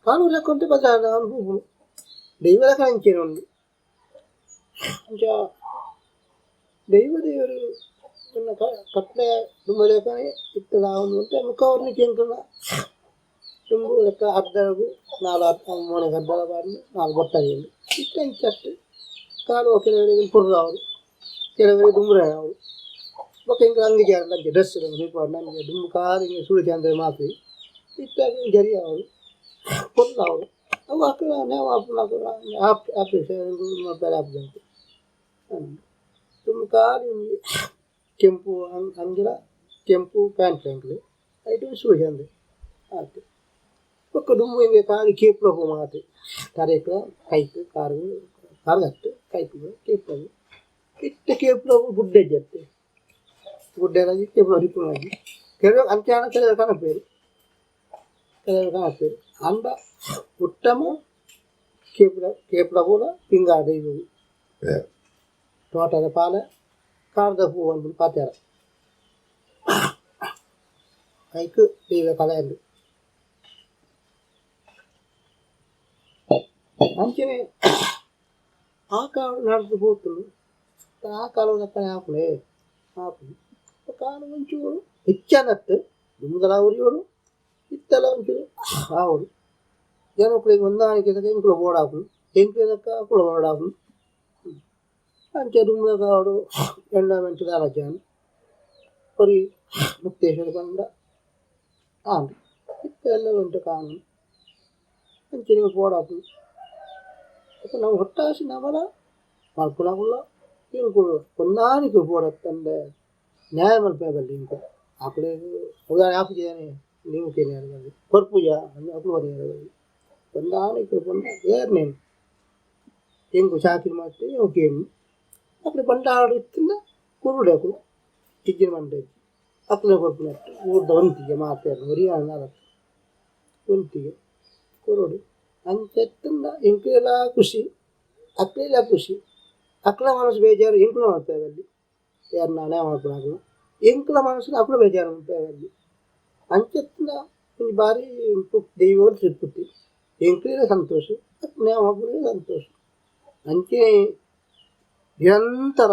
ಕಾನೂನು ಲೆಕ್ಕ ಬದಲಾವಣೆ ಪೋಪುಂಡು ದೈವದ ಅಂಚೆನೆ ಉಂಡು ಅಂಚ ದೈವ ದೇವರು ಕಟ್ಲೆ ದುಂಬಲೇಕನೆ ಇತ್ತದ ಒಂದು ಮುಖವರ್ಣಿಕೆ ಎಂಕುಲ ದುಂಬು ಲೆಕ್ಕ ಅರ್ಧಗು ನಾಲ್ ಮೋನೆಗೆ ಅರ್ಧದ ಬಾರ್ದು ನಾಲ್ ಬೊಟ್ಟಗೆ ಇತ್ತ ಇಂಚಟ್ಟು ಕಾಲು ಕೆಲವರಿಗೆ ಪುರ್ರಾವರು ಕೆಲವರಿಗೆ ದುಂಬುರೆ ಅವರು ಬೊಕ್ಕ ಎಂಕ್ ಅಂಗಿ ಜಾರ ಅಂಚೆ ಡ್ರೆಸ್ ಅಂಚೆ ದುಂಬು ಕಾಲು ಹಿಂಗೆ ಸುಳಿ ಚಂದ್ರ ಮಾಪಿ ಇತ್ತ ಜರಿ ಅವರು ಪೊರ್ಲಾವರು ಅವು ಅಕುಲ ನೇಮ ಆಪುನ ಆಪರೇಷನ್ ಮಲ್ಪೆರೆ ಆಪುಜಿ ದುಂಬು ಕಾಲು ಒಂಜಿ ಕೆಂಪು ಅಂಗಿಲ ಕೆಂಪು ಪ್ಯಾಂಟ್ ಎಂಕ್ಲು ಐಟ್ ಸುಳಿ ಚಂದ ಆತು ಬೊಕ್ಕ ದುಂಬು ಇಂಗೆ ಕಾಲಿ ಕೇಪುಲ ಪೋಮ ಆತು ತರೆಕ್ಲ ಕೈಕ್ ಕಾರ್ ಕಾರ್ಗತ್ತು ಕೈಕ್ ಕೇಪುಲ ಇತ್ತೆ ಕೇಪುಲ ಗುಡ್ಡೆ ಇಜ್ಜತ್ತೆ ಗುಡ್ಡೆ ಕೇಪುಲ ತಿಕ್ಕುನಾಜಿ ಕೆಲವು ಅಂಚಾನ ಕೆಲವು ಕನಪೇರು ಕೆಲವು ಕನಪೇರು ಅಂಡ ಉತ್ತಮ ಕೇಪುಲ ಕೇಪುಲ ಪೂರ ಪಿಂಗಾರ ದೈವಗು ತೋಟದ ಪಾಲೆ ಕಾರ್ದ ಪೂ ಪನ್ಪುನ ಪಾತೆರ ಐಕ್ ದೈವ ಕಲೆಂಡು ಅಂಚನೆ ಆ ಕಾಲ ನಡ್ದು ಪೋತುಂಡು ಆ ಕಾಲದ ಆಪುನೆ ಆಪುಂಡು ಕಾಲ ಒಂಚೂರು ಹೆಚ್ಚಾನತ್ತು ದುಂಬುದಲ ಒರಿಯೋಡು ಇತ್ತಲ ಒಂಚೂರು ಆವೊಡು ಜನೊಕುಲೆಗ್ ಹೊಂದಾಣಿಕೆ ಎಂಕುಲು ಬೋಡಾಪುಂಡು ಎಂಕ್ಲೆದಕ್ಕ ಅಕುಲು ಬೋಡಾಪುಂಡು ಅಂಚ ದುಂಬುದ ಕಾಲೊಡು ಎಂಡೋಮೆಂಟ್ ದಾಲ ಜಾನ್ ಒರಿ ಮುಕ್ತೇಶ್ವರ ಪಂಡ ಆಂಡ್ ಇತ್ತೆ ಎಲ್ಲ ಉಂಟು ಕಾನೂನು ಅಂಚನೆ ಬೋಡಾಪುಂಡು ಬೊಕ್ಕ ನಮ ಒಟ್ಟಾಸಿ ನಮಲ ಮಲ್ಪುನಕುಲ್ಲ ಎಂಕುಲು ಹೊಂದಾಣಿಕೆ ಬೋಡತ್ತಂದೆ ನ್ಯಾಯ ಮಲ್ಪೆರೆ ಬಲ್ಲಿ ಎಂಕುಲು ಅಕುಲೆಗ್ ಉದಾಹರಣೆ ಆಪುಜಿ ದಾನೆ ನೀವು ಕೇನಿಯೆರೆ ಬಲ್ಲಿ ಕೊರ್ಪುಜ ಅಕುಲು ಬರಿಯೆರೆ ಬಲ್ಲಿ ಹೊಂದಾಣಿಕೆ ಪಂಡ ಏರ್ನೇನು ಎಂಕು ಚಾಕಿರಿ ಮಲ್ತೆ ಎಂಕು ಕೇನು ಅಕುಲು ಬಂಡಾರ ಇತ್ತ್ಂಡ ಕುರುಡೆ ಅಕುಲು ಇಜ್ಜಿನ ಮಂಡೆ ಇಜ್ಜಿ ಅಕುಲೆ ಕೊರ್ಪುನಟ್ಟು ಊರ್ದ ಒಂತಿಗೆ ಮಾತೆರ್ನ ಒರಿಯನ ದಾಲತ್ತ್ ಒಂತಿಗೆ ಕೊರೊಡು ಅಂಚ ಇತ್ತ್ಂಡ ಎಂಕ್ಲೆಲ ಖುಷಿ ಅಕ್ಲೆಲ ಖುಷಿ ಅಕ್ಲ ಮನಸ್ಸು ಬೇಜಾರು ಎಂಕುಲ ಮಲ್ಪೆರೆ ಬಲ್ಲಿ ಏರ್ನ ನ್ಯಾಯ ಮಲ್ಪುನಕುಲು ಎಂಕ್ಲ ಮನಸ್ಸುನು ಅಕುಲು ಬೇಜಾರು ಮಲ್ಪೆರೆ ಬಲ್ಲಿ ಅಂಚ ಇತ್ತ್ಂಡ ಒಂಜಿ ಬಾರಿ ದೈವಡ್ ತೃಪ್ತಿ ಎಂಕ್ಲೆಲ ಸಂತೋಷ ಅಕ್ಲು ನ್ಯಾಯ ಮಲ್ಪುನಕುಲೆಗ್ ಸಂತೋಷ ಅಂಚನೆ ನಿರಂತರ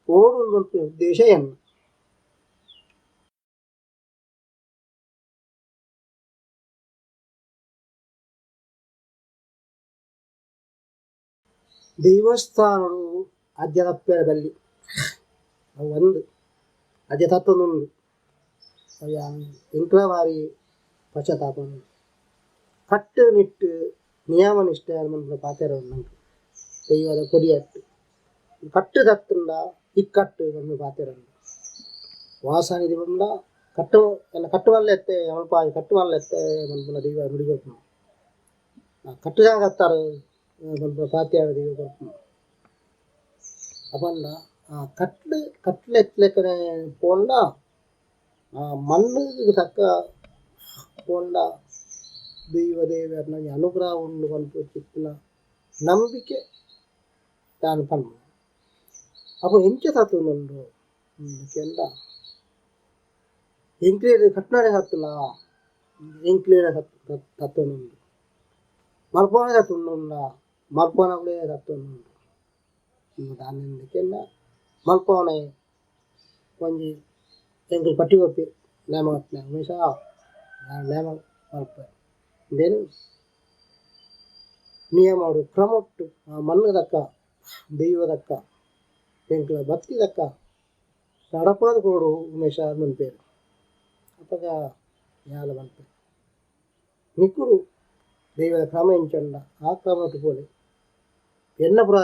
ಓಡುಂದು ಪನ್ಪಿನ ಉದ್ದೇಶ ಎನ್ನ. ದೇವಸ್ಥಾನಡು ಅಜ್ಜ ತಪ್ಪೆರೆ ಬಲ್ಲಿ ಅವು ಒಂದು ಅಜ್ಜ ತತ್ತೊಂದುಂಡು ಅವು ಯಾನ್ ಎಂಕ್ಲ ಬಾರಿ ಪಶ್ಚಾತ್ತಾಪ ಉಂಡು ಕಟ್ಟುನಿಟ್ಟು ನಿಯಮ ನಿಷ್ಠೆ ಮನ್ಪುನ ಪಾತೆರ ಉಂಡು ನಂಕ್ ದೈವದ ಕೊಡಿಯಟ್ಟು ಕಟ್ಟು ತತ್ತುಂಡ ಇಕ್ಕಟ್ಟು ಪನ್ಪುನ ಪಾತೆರ ಉಂಡು ವಾಸನಿಧಿ ಪಂಡ ಕಟ್ಟು ಎನ್ನ ಕಟ್ಟು ಮಲ್ಲೆತ್ತೆ ಮಲ್ಪಾಯಿ ಕಟ್ಟು ಮಲ್ಲೆತ್ತೆ ಪನ್ಪುನ ದೈವ ನುಡಿ ಕೊರ್ಪುನು ಕಟ್ಟು ಕತ್ತಾರು ಪನ್ಪುನ ಪಾತೆರ ದೈವ ಕೊರ್ಪುನು ಅಪಂಡ ಆ ಕಟ್ಲು ಕಟ್ಲು ಎತ್ತಲೆಕ್ಕನೆ ಪೋಂಡ ಆ ಮಣ್ಣುಗ್ ತಕ್ಕ ಪೋಂಡ ದೈವ ದೇವೆರ್ನ ಒಂಜಿ ಅನುಗ್ರಹ ಉಂಡು ಪನ್ಪುನ ನಂಬಿಕೆ ಯಾನ್ ಪನ್ಪುನೆ ಅಪಗ ಎಂಚ ತತ್ತೊಂದುಂಡು ಕೆಂಡ ಎಂಕ್ಲೆಡ್ ಕಟ್ನಾಡೆ ತತ್ತುನ ಎಂಕ್ಲೆಡ ತತ್ತೊಂದುಂಡು ಮಲ್ಪವನೆ ತತ್ತೊಂದುಂಡ ಮಲ್ಪವನಕುಲೇ ತತ್ತೊಂದುಂಡು ದಾನೆಂದ್ ಕೆಂಡ ಮಲ್ಪವನೆ ಒಂಜಿ ಎಂಕುಲು ಪಟ್ಟಿ ಕೊರ್ಪೆರ್ ನೇಮ ಕಟ್ಟುನೆ ಉಮೇಶ ಯಾನ್ ನೇಮ ಮಲ್ಪುವೆ ಇಂದೆನ್ ನಿಯಮಡು ಕ್ರಮೊಟ್ಟು ಆ ಮಣ್ಣು ದಕ್ಕ ದೈವದಕ್ಕ ಎಂಕ್ಲ ಭಕ್ತಿದಕ್ಕ ನಡಪಾದ್ ಕೊರೊಡು ಉಮೇಶ ಪನ್ಪೆರ್ ಅಪಗ ಯಾನ್ಲ ಪನ್ಪೆ ನಿಕುಲು ದೈವದ ಕ್ರಮ ಎಂಚ ಉಂಡ ಆ ಕ್ರಮೊಟ್ಟು ಪೋಲೆ ಎನ್ನ ಪೂರ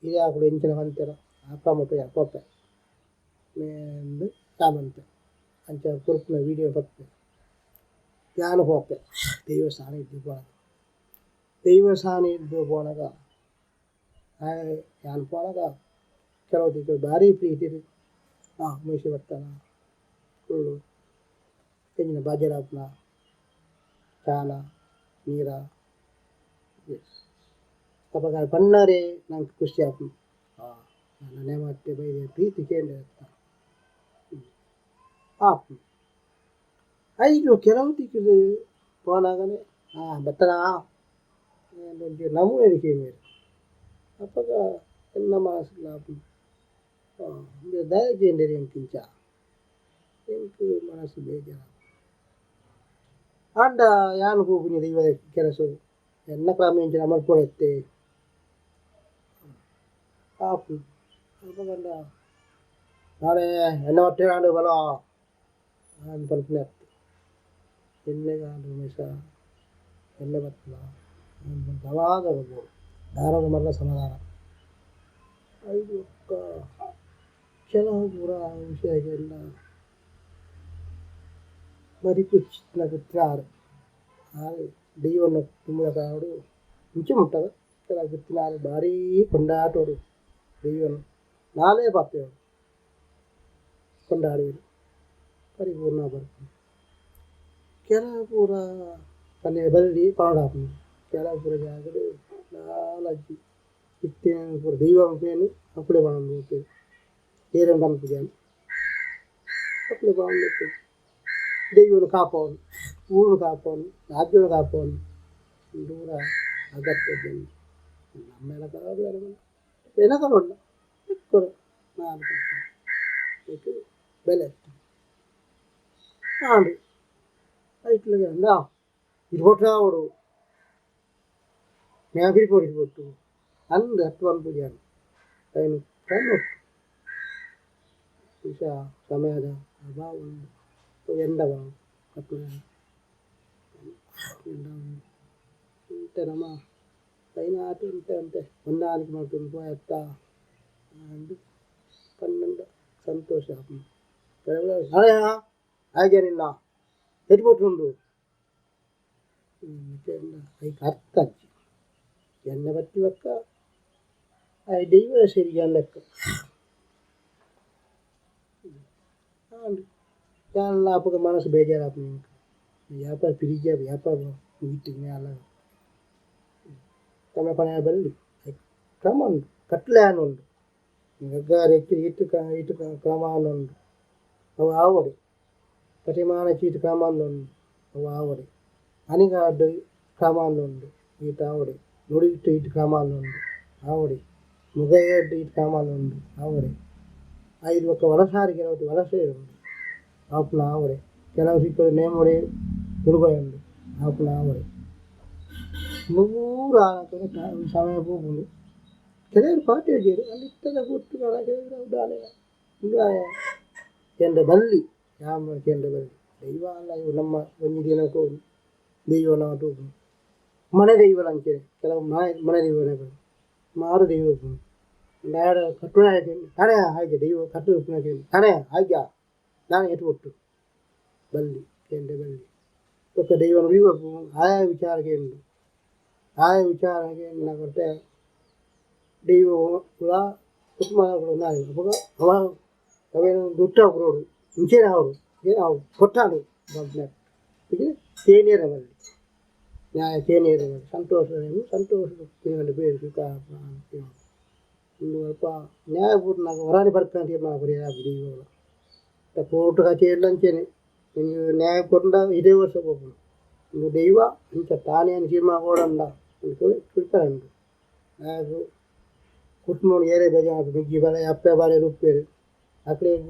ಹಿರಿಯಾಕುಲು ಎಂಚಿನ ಪಂತೆರ ಆ ಕ್ರಮೊಟ್ಟು ಯಾನ್ ಪೋಪೆ ಇಂದ್ ಯಾನ್ ಪನ್ಪೆ ಅಂಚ ಕೊರ್ಪುನ ವೀಡಿಯೋ ಪತ್ಪೆ ಯಾನ್ ಪೋಪೆ ದೈವ ಸಾನಿಧ್ಯ ಪೋನಗ ದೈವ ಸಾನಿಧ್ಯ ಪೋನಗ ಆಯೆ ಯಾನ್ ಪೋನಗ ಕೆಲವು ದಿಕ್ಕ ಬಾರಿ ಪ್ರೀತಿಡ್ ಆ ಉಮೇಶ್ ಬತ್ತನ ಕುಲ್ಲು ಎಂಚಿನ ಬಾಜನ ಆಪುನ ಚಾನ ನೀರ ಅಪಗ ಪನ್ನರೆ ನಂಕ್ ಖುಷಿ ಆಪುಂಡು ಆ ಯಾನ್ ನೇಮಟ್ಟೆ ಬೈದೆ ಪ್ರೀತಿ ಕೇಂಡೆರತ್ತ ಆಪುಂಡು ಐಟ್ ಕೆಲವು ತಿಕ್ಕುದು ಪೋನಾಗನೆ ಆ ಬತ್ತನಾ ಒಂಜಿ ನಮೂನೆ ಕೇನುವೆರ್ ಅಪಗ ಎನ್ನ ಮನಸ್ಸುಲ ಆಪುಂಡು ದಾಯಕೇಂದರೆ ಎಂಕಿಂಚ ಎಂಕ್ ಮನಸ್ಸು ಬೇಜಾರ ಆಂಡ ಯಾನ್ ಪೋಪುನಿ ದೈವದ ಕೆಲಸ ಎನ್ನ ಕ್ರಮ ಇಂಚಿನ ಮಲ್ಪೊಡತ್ತೆ ಆಪು ಅಪಗಂಡ ನಾಳೆ ಎನ್ನ ಹೊಟ್ಟೆ ಆಂಡ ಬಲ ಆಂದ್ ಪನ್ಪುನೆ ಅತ್ತ್ ಎಣ್ಣೆಗಾಂಡ್ ಉಮೇಶ ಎಣ್ಣೆ ಬತ್ತಲ ಸಮಾಧಾನ ದಾರದ ಮಲ್ಲ ಸಮಾಧಾನ ಐದು ಒಕ್ಕ ಕೆಲವು ಪೂರ ವಿಷಯ ಮರಿಪು ಗುತ್ತಿನಾರು ಆರು ದೈವನ ತುಮ್ಮಲಕಾಡು ಇಂಚೆ ಮುಟ್ಟದ ಕೆಲವು ಗುತ್ತಿನಾರು ಭಾರೀ ಕೊಂಡಾಟೋಡು ದೈವನು ನಾಲೇ ಪಾತ್ರೆಗಳು ಕೊಂಡಾಡುವರು ಪರಿಪೂರ್ಣ ಬರ್ಪುಂಡು ಕೆಲವು ಪೂರ ಪನ್ನೆ ಬಲ್ಲಿ ಪನೊಡಾಪುಂಡು ಕೆಲವು ಪೂರ ಜಾಗಡ್ ನಾಲಜ್ಜಿ ಇತ್ತೆ ಪೂರ ದೈವ ಪನ್ಪುನೆನ್ ಅಕುಲೆ ಪನೊಂದು ಪೋಪೆರ್ ಏರೆನ್ ಪನ್ಪುಜೆರ್ ಅಕುಲೆ ಪನೊಂದು ಇತ್ತೆರ್ ದೈವನು ಕಾಪವೊಂದು ಊರುನು ಕಾಪವೊಂದು ರಾಜ್ಯನು ಕಾಪವೊಂದು ಉಂದು ಪೂರ ಅಗತ್ಯ ಇಜ್ಜಂದ್ ನಮ್ಮ ಎನಕಲ ಉಂಡು ತಿಕ್ಕೊಡು ನಾಲ್ ಐಕ್ ಬೆಲೆ ಆಂಡ್ ಐಟ್ಲ ಇಂದಾ ಇರ್ಪೊಟ್ಟು ಆವೊಡು ನ್ಯಾಯ ಪಿರಿಪೊಡು ಇರ್ಪೊಟ್ಟು ಅಂದ್ ಅತ್ ಪನ್ಪುಜಿ ಯಾನ್ ಐನ್ ಕ್ರಮೊಟ್ಟು ವಿಷ ಸಮಯದ ಅಭಾವ ಉಂಡು ಎಂಡ ಒಂತೆ ನಮ ಐನಾತ್ ಒಂತೆ ಒಂತೆ ಹೊಂದಾಣಿಕೆ ಮಲ್ತೊಂದು ಪೋಯತ್ತ ಅಂದ್ ಪಂಡ ಸಂತೋಷ ಆಪುಂಡು ಆಯ್ಗೆ ನಿನ್ನ ಎಡ್ಪೊಟ್ಟುಂಡು ಐಕ್ ಅರ್ಥ ಇಜ್ಜಿ ಎನ್ನ ಬತ್ತಿ ಬೊಕ್ಕ ಆಯೆ ದೈವದ ಸರಿಗೆ ಲೆಕ್ಕ ಆಂಡ್ ಯಾನ್ಲ ಅಪಗ ಮನಸ್ಸು ಬೇಜಾರ್ ಆಪುಂಡು ಎಂಕ್ ವ್ಯಾಪಾರ ಪಿರಿಜ ವ್ಯಾಪಾರ ಮುಗಿತಿನಿ ಯಾನ್ಲ ತನ್ನ ಪಣೆ ಬಲ್ಲಿ ಕ್ರಮ ಉಂಡು ಕಟ್ಲೆ ಆನ್ ಉಂಡು ಗಗ್ಗಾರ ಇತ್ತು ಇತ್ತು ಇತ್ತು ಕ್ರಮ ಉಂಡು ಅವು ಆವೊಡು ಪ್ರತಿಮಾನ ಚೀಟ್ ಕ್ರಮ ಉಂಡು ಅವು ಆವೊಡು ಅನಿಗಾಡ್ ಕ್ರಮ ಉಂಡು ಈತ್ ಆವೊಡು ನುಡಿಟ್ ಈತ್ ಕ್ರಮ ಉಂಡು ಆವೊಡು ಮುಗೈಡ್ ಈತ್ ಕ್ರಮ ಉಂಡು ಆವೊಡು ಐದು ಬೊಕ್ಕ ವಲಸಾರಿ ಕೆಲವು ವಲಸೆ ಉಂಡು ಆಪುನ ಆವೊಡೆ ಕೆಲವು ಸಿಕ್ಕರೆ ನೇಮೊಡೆ ಉಡುಗೊರೆ ಉಂಡು ಆಪುನ ಆವೊಡೆ ನೂರು ಸಮಯ ಪೋಪುಂಡು ಕೆಲವರು ಪಾತೆರ್ಜೆರ್ ಅಲ್ಲಿ ಇತ್ತದ ಪೊರ್ತು ಕೆಲವರು ದಾನೆ ಕೆಂಡ ಬಲ್ಲಿ ಯಾಮ ಕೆಂಡ ಬಲ್ಲಿ ದೈವ ಅಲ್ಲ ಇವು ನಮ್ಮ ಒಂಜಿ ದಿನಕ್ಕೂ ದೈವ ನಾವು ತೂಪುನು ಮನೆ ದೈವಲ ಅಂಚೆನೆ ಕೆಲವು ಮನೆ ದೈವ ಮಾರು ದೈವ ಉಪ್ಪುಂಡು ದಾಯಡ ಕಟ್ಟುನ ತಾನೇ ಹಾಗೆ ದೈವ ಕಟ್ಟು ಉಪ್ಪುನ ತಾನೇ ಹಾಗೆ ದಾನೆ ಎಟ್ಟು ಒಟ್ಟು ಬಲ್ಲಿ ಕೆಂಡ ಬಲ್ಲಿ ಬೊಕ್ಕ ದೈವನ ಆಯಾ ವಿಚಾರಕ್ಕೆ ಉಂಡು ಆಯಾ ವಿಚಾರಕ್ಕೆ ಕೊಟ್ಟೆ ದೈವ ಪೂರ ಕುಟುಂಬ ಅಪಗ ಅವ ಅವೇನು ದುಟ್ಟ ಕೊರೊಡು ಇಂಚೆನೆ ಆವೊಡು ಇಂಚೆನೆ ಆವೊಡು ಕೊಟ್ಟಾಂಡು ಪನ್ಪಿನ ಕೇನಿಯರ ಬಲ್ಲಿ ನ್ಯಾಯ ಕೇನಿಯರ ಬಲ್ಲಿ ಸಂತೋಷ ಸಂತೋಷ ಪೇರು ಸುಖ ಉಂದು ಅಲ್ಪ ನ್ಯಾಯ ಪೂರ್ಣ ಹೊರಾನಿ ಬರ್ಕ ತೀರ್ಮಾನ ಕೊರಿಯೆರೆ ಆಪುಜಿ ದೈವಲ ಕೋರ್ಟ್ ಕಚೇರಿಲ ಅಂಚೆನೆ ಒಂಜಿ ನ್ಯಾಯ ಕೊರ್ಂಡ ಇಡೀ ವರ್ಷ ಪೋಪುಂಡು ಉಂದು ದೈವ ಅಂಚ ತಾನೇ ತೀರ್ಮಾನ ಕೊರೊಡಂಡ ಉಂಡು ಉಂಡು ಆಯಗ್ ಕುಟುಂಬಡ್ ಏರೇ ಬೇಜಾರ್ ಆಪುಂಡು ಮೆಗ್ಗಿ ಬಾಲೆ ಅಪ್ಪೆ ಬಾಲೆ ಉಪ್ಪುವೆರ್ ಅಕ್ಲೆಗ್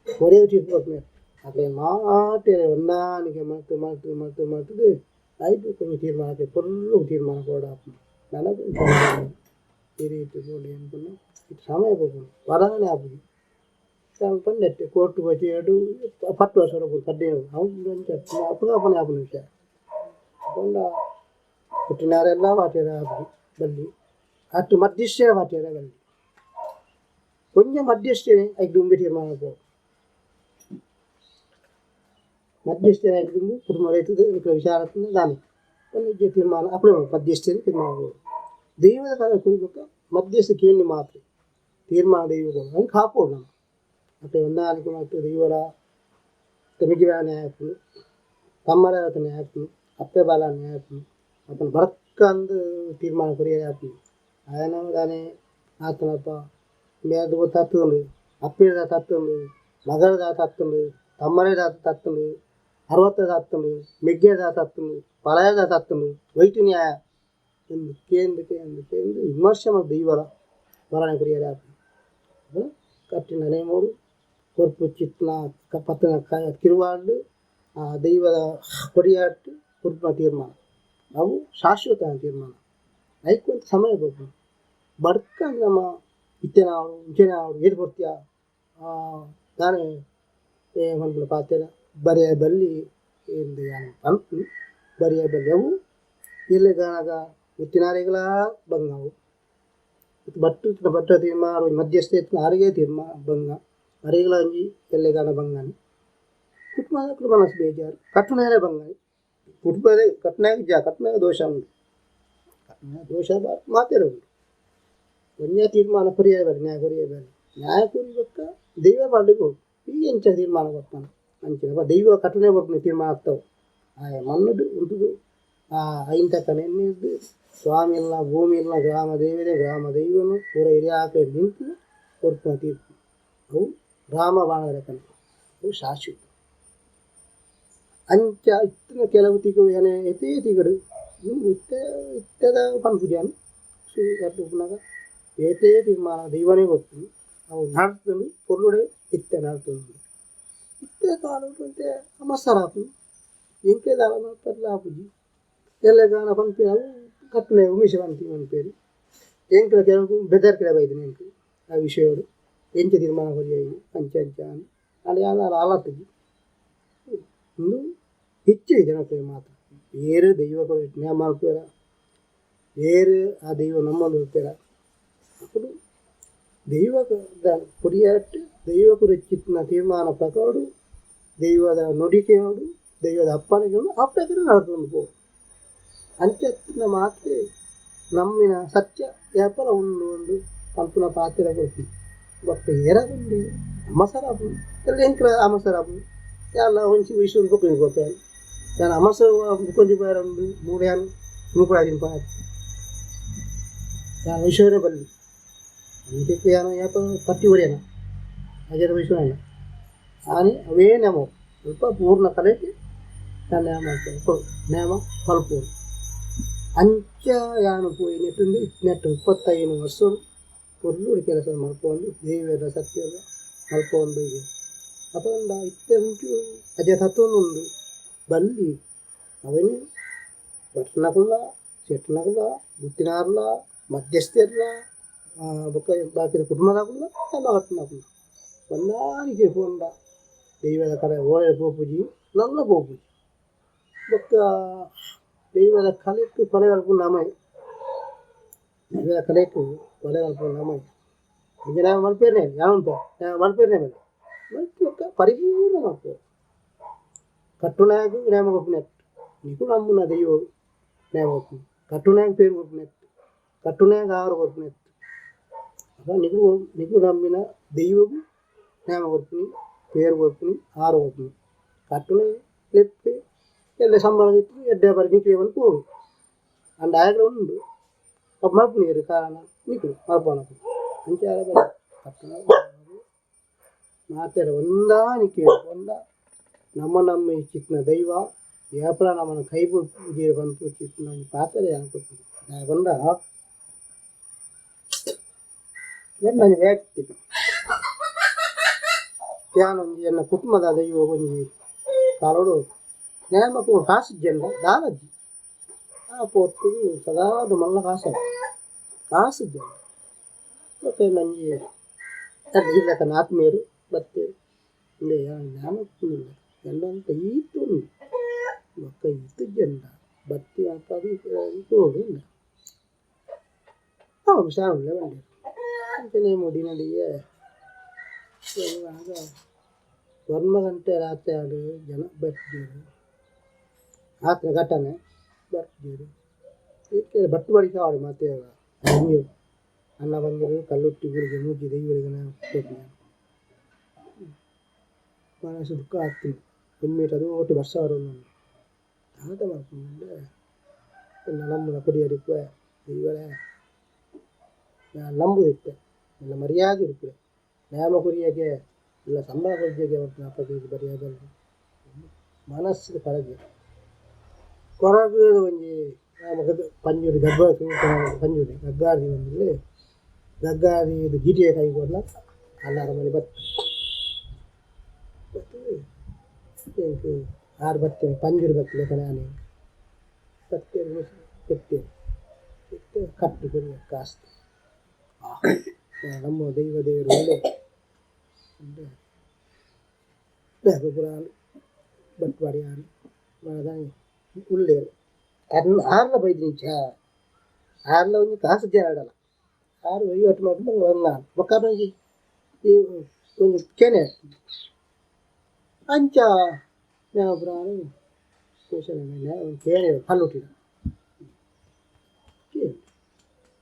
ಒರೇ ತೀರ್ಪು ಕೊರ್ಪುನೆ ಅಕ್ಲೆಗ್ ಮಾತೆರೆ ಹೊಂದಾಣಿಕೆ ಮಲ್ತ್ ಮಲ್ತ್ ಮಲ್ತ್ ಮಲ್ತ್ದ್ ಐಟ್ ಒಂಜಿ ತೀರ್ಮಾನ ಆತೆ ಪೊರ್ಲು ತೀರ್ಮಾನ ಕೊರೊಡಾಪುಂಡು ನನಗ್ ಈ ರೀತಿ ಬೋಡು ಪಂಡ ಸಮಯ ಪೋಪುಂಡು ವರಾನೆ ಆಪುಜಿ ಪಂಡೆತ್ತೆ ಕೋರ್ಟ್ ಕಚೇರಿಡ್ ಪತ್ತ್ ವರ್ಷ ಬೋಡು 15 ಅವು ಅಂಚ ಅಪಗ ಅಪನೆ ಆಪುನ ವಿಷಯ ಪಂಡ ಪುಟ್ಟಿನಾರೆಲ್ಲ ಪಾತೆರ ಆಪುಜಿ ಬಲ್ಲಿ ಅತ್ತ್ ಮಧ್ಯಸ್ಥೆರೆ ಪಾತೆರ ಬಲ್ಲಿ ಒಂಜಿ ಮಧ್ಯಸ್ಥೆರೆ ಐಕ್ ದುಂಬೆ ತೀರ್ಮಾನ ಮಲ್ಪೊಡು ಮಧ್ಯಸ್ಥೆರೆ ಐಕ್ ದುಂಬು ಕುಟುಂಬ ಇತ್ತುದು ನಿಕಲ್ನ ವಿಚಾರ ಇತ್ತ್ಂಡ ದಾನೆ ಒಂಜಿ ತೀರ್ಮಾನ ಅಕುಲೆ ಮಧ್ಯಸ್ಥೆರ್ ತೀರ್ಮಾನ ಮಲ್ಪೊಡು ದೈವದ ಕಡೆ ಕೊರಿ ಬೊಕ್ಕ ಮಧ್ಯಸ್ಥ ಕೇಂದ್ರ ಮಾತ್ರ ತೀರ್ಮಾನ ದೈವದ ಅವು ಕಾಪೊಡು ನಮ ಅಕ್ಲೆ ಹೊಂದಾಣಿಕೆ ಮಲ್ತ್ ದೈವಡ ತಮಿಕಿ ನ್ಯಾಯ ಆಪುಂಡು ತಮ್ಮಲ ನ್ಯಾಯ ಆಪುಂಡು ಅಪ್ಪೆ ಬಾಲ ನ್ಯಾಯ ಆಪುಂಡು ಅಪನ ಬರಕ್ಕಂದ್ ತೀರ್ಮಾನ ಕೊರಿಯೆರೆ ಆಪುಂಡು ಆಯನ ದಾನೆ ಆತನಪ್ಪ ಮೇದು ತತ್ತುಂಡು ಅಪ್ಪೆದ ತತ್ತುಂಡು ಮಗದ ತತ್ತುಂಡು ತಮ್ಮನೆದ ತತ್ತುಂಡು ಅರವತ್ತದ ತತ್ತುಂಡು ಮೆಗ್ಗೆದ ತತ್ತುಂಡು ಪಲಯದ ತತ್ತುಂಡು ವೈಟು ನ್ಯಾಯ ಎಂದು ಕೇಂದು ಕೇಂದು ಕೇಂದು ವಿಮರ್ಶೆ ಮಲ್ತ್ ದೈವಲ ವರಣೆ ಕೊರಿಯೆರೆ ಆಪುಂಡು ಕಟ್ಟಿನ ನೇಮೋಡು ಕೊರ್ಪು ಚಿತ್ನ ಪತ್ತನ ಕಿರುವಾಡು ಆ ದೈವದ ಕೊಡಿಯಾಟ್ಟು ಕೊರ್ಪುನ ತೀರ್ಮಾನ ಅವು ಶಾಶ್ವತ ತೀರ್ಮಾನ ಐಕೊಂತ ಸಮಯ ಬೇಕು ಬಡ್ಕ ನಮ್ಮ ಇತ್ತೆನಾವಡು ಇಂಚೆನಾವಡು ಏರು ಕೊಡ್ತೀಯ ದಾನೆ ಪನ್ಪುನ ಪಾತೆರ ಬರೆಯ ಬಲ್ಲಿ ಎಂದು ಯಾನ್ ಪನ್ಪುನಿ ಬರೆಯ ಬಲ್ಲಿ ಅವು ಎಲ್ಲೆಗಾನಗ ಉತ್ತಿನಾರೆಗಳ ಬಂಗವು ಬಟ್ಟು ಬಟ್ಟ ತೀರ್ಮಾನ ಮಧ್ಯಸ್ಥ ಇತ್ತಿನ ಆರಿಗೆ ತೀರ್ಮಾನ ಬಂಗ ಅರೆಗಳ ಒಂಜಿ ಎಲ್ಲೆಗಾನ ಬಂಗಾನಿ ಕುಟುಂಬ ಮನಸ್ಸು ಬೇಜಾರು ಕಟ್ಟುನೇರೆ ಬಂಗಾನಿ ಕುಟುಂಬದ ಕಟ್ಟನಾಗ ಜಾ ಕಟ್ಟನಾಗ ದೋಷ ಉಂಟು ಕಟ್ಟನಾಗ ದೋಷ ಮಾತೇರ ಉಂಟು ಒಂಜೇ ತೀರ್ಮಾನ ಕೊರಿಯ ಬಲ್ಲಿ ನ್ಯಾಯ ಕೊರಿಯ ಬಲ್ಲಿ ನ್ಯಾಯ ಕೊರಿಬಕ್ಕ ದೈವ ಪಂಡುಗು ಈ ಎಂಚ ತೀರ್ಮಾನ ಕೊರ್ಪನ ಅಂಚಿನ ದೈವ ಕಟ್ಟುನೇ ಕೊರ್ಪುನ ತೀರ್ಮಾನ ಆಗ್ತಾವೆ ಆಯ ಮಣ್ಣು ಉಂಟುದು ಆ ಐಂತಕ್ಕನೆ ಸ್ವಾಮಿ ಇಲ್ಲ ಭೂಮಿ ಇಲ್ಲ ಗ್ರಾಮ ದೇವರೇ ಗ್ರಾಮ ದೈವನು ಪೂರ ಹಿರಿಯಾಕ ನಿಂತು ಕೊರ್ಪುನ ತೀರ್ಪು ಅವು ರಾಮ ಬಾಣದ ಲೆಕ್ಕನೆ ಅವು ಶಾಶ್ವತ ಅಂಚ ಇತ್ತಿನ ಕೆಲವು ತಿಗಳು ಏನೇ ಎತೇ ತಿಗಡು ಇತ್ತೆ ಇತ್ತದ ಪನ್ಪುಜಾನು ಉಪ್ಪುನಗ ಏತೇ ತೀರ್ಮಾನ ದೈವನೇ ಗೊತ್ತು ಅವು ನಡ್ತುಂಡು ಪೊರ್ಲುಡೆ ಇತ್ತೆ ನಡ್ತುಂಡು ಇತ್ತೆ ಕಾಲುಡು ಅಂತೆ ಅಮಸರ ಆಪುಂಡು ಎಂಕೆ ದಾಲ ಮಲ್ಪೆರ್ಲ ಆಪುಜಿ ಎಲ್ಲೆಗಾನ ಪನ್ಪಿನ ಅವು ಕಟ್ಟುನೆ ಉಮೇಶ ಪನ್ಪಿ ಪನ್ಪೇರು ಎಂಕ್ಲ ಕೆಲವು ಬೆದರ್ಕೆಲ ಬೈದಿನಿ ಎಂಕ್ ಆ ವಿಷಯಡು ಎಂಚ ತೀರ್ಮಾನ ಕೊರಿಯಾಯಿ ಅಂಚ ಅಂಚ ಆಂಡ ಯಾನ್ ಆಲಾತುಜಿ ಉಂದು ಹೆಚ್ಚು ಜನಕ್ಲೆಗ್ ಮಾತ್ರ ಏರ್ ದೈವ ನ್ಯಾಯ ಮಲ್ಪುವೆರ ಏರ್ ಆ ದೈವ ನಮ್ಮೊಂದು ಉಪ್ಪುವೆರ ಅಕುಲು ದೈವ ಕೊರಿಯಾಟ್ ದೈವ ಕುರಿಚಿತ್ತಿನ ತೀರ್ಮಾನ ಪ್ರಕಾರಡು ದೈವದ ನುಡಿಕೆಯೋಡು ದೈವದ ಅಪ್ಪಣೆಗಳು ಆ ಪ್ರಕಾರ ನಡತೊಂದು ಪೋಡು ಅಂಚತ್ತಿನ ಮಾತ್ರ ನಮ್ಮಿನ ಸತ್ಯ ಏಪಲ ಉಂಡು ಉಂಡು ಪನ್ಪುನ ಪಾತೆರ ಕೊರ್ಪಿ ಬೊಕ್ಕ ಏರ ಉಂಡು ಅಮಸರ ಆಪುಂಡು ಎಲ್ಲೆ ಎಂಕ್ಲ ಅಮಸರ ಆಪುಂಡು ಯಾನ್ಲ ಒಂಜಿ ವಿಷಯ ಬೊಕ್ಕ ಕೊರ್ಪೆ ಯಾನ್ ಅಮಸರ ಬೊಕ್ಕೊಂಜಿ ಪೋಯೆರೆ ಉಂಡು ಮೂಡು ಯಾನ್ ನೂಕುಲಾಜಿನ ಪೋಯೆ ಯಾನ್ ವಿಷಯನೇ ಬಲ್ಲಿ ಇಂಚೆಕ್ ಯಾನ್ ಏಪ ಪಟ್ಟಿ ಒರಿಯನ ಅಜರ ವಿಷಯ ಆನಿ ಅವೇ ನೇಮ ಅಲ್ಪ ಪೂರ್ಣ ಕಲೆಟ್ ಯಾನ್ ನೇಮ ಮಲ್ಪುವೆ ನೇಮ ಮಲ್ಪೊಡು ಅಂಚ ಯಾನ್ ಪೋಯಿ ನೆಟ್ಟುಂದು ನೆಟ್ 35 ವರ್ಷೊಡು ಪೊರ್ಲುಡು ಕೆಲಸ ಮಲ್ಪೊಂದು ದೇವೆರ ಸತ್ಯದ ಮಲ್ಪೊಂದು ಅಪಗಂಡ ಇತ್ತೆ ಒಂಚೂರು ಅಜ ತತ್ತೊಂದುಂಡು ಬಲ್ಲಿ ಅವೆನ್ ಭಟ್ನಕುಲ್ಲ ಶೆಟ್ನಕುಲ್ಲ ಗುತ್ತಿನಾರ್ಲ ಮಧ್ಯಸ್ಥೆರ್ಲ ಬೊಕ್ಕ ಬಾಕಿದ ಕುಟುಂಬದಕುಲ್ಲ ಎಲ್ಲ ಕಟ್ಟುನಕುಲ್ಲ ಹೊಂದಾಣಿಕೆ ಪೋಂಡ ದೈವದ ಕಡೆ ಓಡೆ ಪೋಪುಜಿ ನಲ್ಲ ಪೋಪುಜಿ ಬೊಕ್ಕ ದೈವದ ಕಲೆಕ್ ಕೊಲೆ ಕಲ್ಪುನ ನಮೈ ದೈವದ ಕಲೆಕ್ ಕೊಲೆ ಕಲ್ಪುನ ನಮೈ ಇಂಚ ನ್ಯಾಯ ಮಲ್ಪೆರ್ನೆ ಯಾನುಂಟು ನ್ಯಾಯ ಮಲ್ಪೆರ್ನೆ ಬಲ್ಲಿ ಮಲ್ತ್ ಬೊಕ್ಕ ಪರಿಪೂರ್ಣ ಮಲ್ಪುವೆರ್ ಕಟ್ಟುನಾಯಗ್ ನ್ಯಾಯ ಕೊರ್ಪುನೆಟ್ ನಿಕುಲು ನಂಬುನ ದೈವ ನ್ಯಾಯ ಕೊರ್ಪುನಿ ಕಟ್ಟುನಾಯಗ್ ಪೇರ್ ಕೊರ್ಪುನೆಟ್ ಕಟ್ಟುನಾಯಗ್ ಆಹಾರ ಕೊರ್ಪುನೆಟ್ ಅಪ ನಿಕುಲು ನಿಕುಲು ನಂಬಿನ ದೈವಗ್ ನ್ಯಾಯ ಕೊರ್ಪುನಿ ಪೇರ್ ಕೊರ್ಪುನಿ ಆಹಾರ ಕೊರ್ಪುನಿ ಕಟ್ಟುನೆ ಲೆಪ್ಪೆ ಎಲ್ಲೆ ಸಂಬಳ ಇತ್ತು ಎಡ್ಡೆ ಬರಿ ನಿಕ್ಲೆ ಪಂದ್ ಪೋಡು ಆಂಡ ಆಯಗ್ಲ ಉಂಡು ಅವು ಮಲ್ಪುನಿಯೆರ್ ಕಾರಣ ನಿಕುಲು ಮಲ್ಪುನಕುಲು ಅಂಚ ಆಯೆರೆ ಬಲ್ಲಿ ಕಟ್ಟುನ ಮಾತೆರ ಹೊಂದಾಣಿಕೆ ಪಂಡ ನಮ್ಮ ನಮ್ಮ ಇಚ್ಚಿತ್ತಿನ ದೈವ ಏಪಲ ನಮನ ಕೈ ಬುಡ್ಪುಜೆರ್ ಪನ್ಪುಚಿತ್ತಿನ ಒಂಜಿ ಪಾತೆರ ಯಾನ್ ಕೊರ್ಪುನಿ ದಾಯೆ ಪಂಡ ಎನ್ನ ಒಂಜಿ ವೈಯಕ್ತಿಕ ಯಾನ್ ಒಂಜಿ ಎನ್ನ ಕುಟುಂಬದ ದೈವ ಒಂಜಿ ಕಾಲೊಡು ನೇಮಕು ಕಾಸು ಇಜ್ಜಂಡ ದಾಲಜ್ಜಿ ಆ ಪೊರ್ತುಗು ಸದಾದ ಮಲ್ಲ ಕಾಸು ಕಾಸು ಇಜ್ಜಂಡ ಬೊಕ್ಕ ಎನ್ನೊಂಜಿ ಎಡ್ಡೆ ಜಿಲ್ಲೆತನ ಆತ್ಮೀಯೆರ್ ಬತ್ತೆರ್ ಉಂದೆ ಯಾನ್ ಜ್ಞಾನೊಪ್ಪುನಿಲ್ಲ ಎನ್ನಂತ ಈತ್ ಉಂಡು ಬೊಕ್ಕ ಈತ್ ಇಜ್ಜಂಡ ಬತ್ತಿ ಅಲ್ಪದ ಪೋಡು ಉಂಡೆ ಅವು ಹುಷಾರುಲ್ಲೆ ಪಂಡೆರ್ ಅಂಚನೆ ಮುಡಿನಡಿಗೆ 9 ಗಂಟೆ ರಾತ್ರಿ ಆಂಡ್ ಜನ ಬರ್ತಿಜೆರ್ ಆತ್ನ ಘಟನೆ ಬರ್ತಿಜೆರ್ ಇತ್ತೆ ಬಟ್ಟು ಬಡಿಕೆ ಆವಡ್ ಮಾತೆರ್ಲ ಅನ್ನ ಬಂಗೆರ್ ಕಲ್ಲುಟ್ಟಿ ಗುಳಿಗೆ ಮೂಜಿ ದೈವೊಲೆಗ್ ಮನಸ್ ದುಃಖ ಆತ್ಂಡ್ ಒಮ್ಮೆಟ್ ಅದು ಒಟ್ಟು ಬರ್ಸ ಬರೊಂದುಂಡು ದಾದ ಮಲ್ಪುಂಡು ಎನ್ನ ನಂಬುನ ಕೊಡಿಯಡಿಪುವೆ ದೈವಲೇ ಯಾನ್ ನಂಬುದಿತ್ತೆ ಎನ್ನ ಮರ್ಯಾದೆ ಇಪ್ಪುಲೆ ನೇಮ ಕೊರಿಯಗೆ ಇಲ್ಲ ಸಂಬಳ ಕೊರ್ಜೆಗೆ ಪನ್ಪಿನ ಬರಿಯ ಬಲ್ಲಿ ಮನಸ್ಸ್ ಕರಗೆ ಕೊರಗು ಒಂಜಿ ಪಂಜುರ್ಲಿ ಗಬ್ಬ ಪಂಜುರ್ಲಿ ಗಗ್ಗಾದಿ ಒಂದಿಲ್ಲೆ ಗಗ್ಗಾದಿ ಜಿಟಿಎ ಕೈ ಕೊರ್ನ ಅನ್ನಾರ ಮನೆ ಬತ್ತು ಬತ್ತು ಎಂಕ್ ಆರು ಬತ್ತೆ ಪಂಜೂರು ಬತ್ತಿನ ಕಣಾನೆ ಬತ್ತೆ பெತ್ತೇರು பெತ್ತು ಕಟ್ಟು ಕೊರಿಯ ಕಾಸ್ತು ನಮ್ಮ ದೈವ ದೇವರು ಒಳ್ಳೆ ಪುರಾಣ ಬಟ್ವಾಡಿ ಆನು ಉಳ್ಳೇರು ಅರ್ನ ಆರ್ಲ ಬೈದಿನಿಂಚ ಆರ್ಲ ಒಂಜಿ ಕಾಸು ಜಾಡಲ ಆರು ವಹಿವಾಟು ಮಾಡ್ಕೊಂಡು ಒಂಗಾನ್ ಬೊಕ್ಕ ಒಂಜಿ ಒಂಜಿ ಕೆನೆ ಅಂಚ ಪುರಾಣ ಕೇನೆ ಪಲ್ಲುಟ್ಟಿನ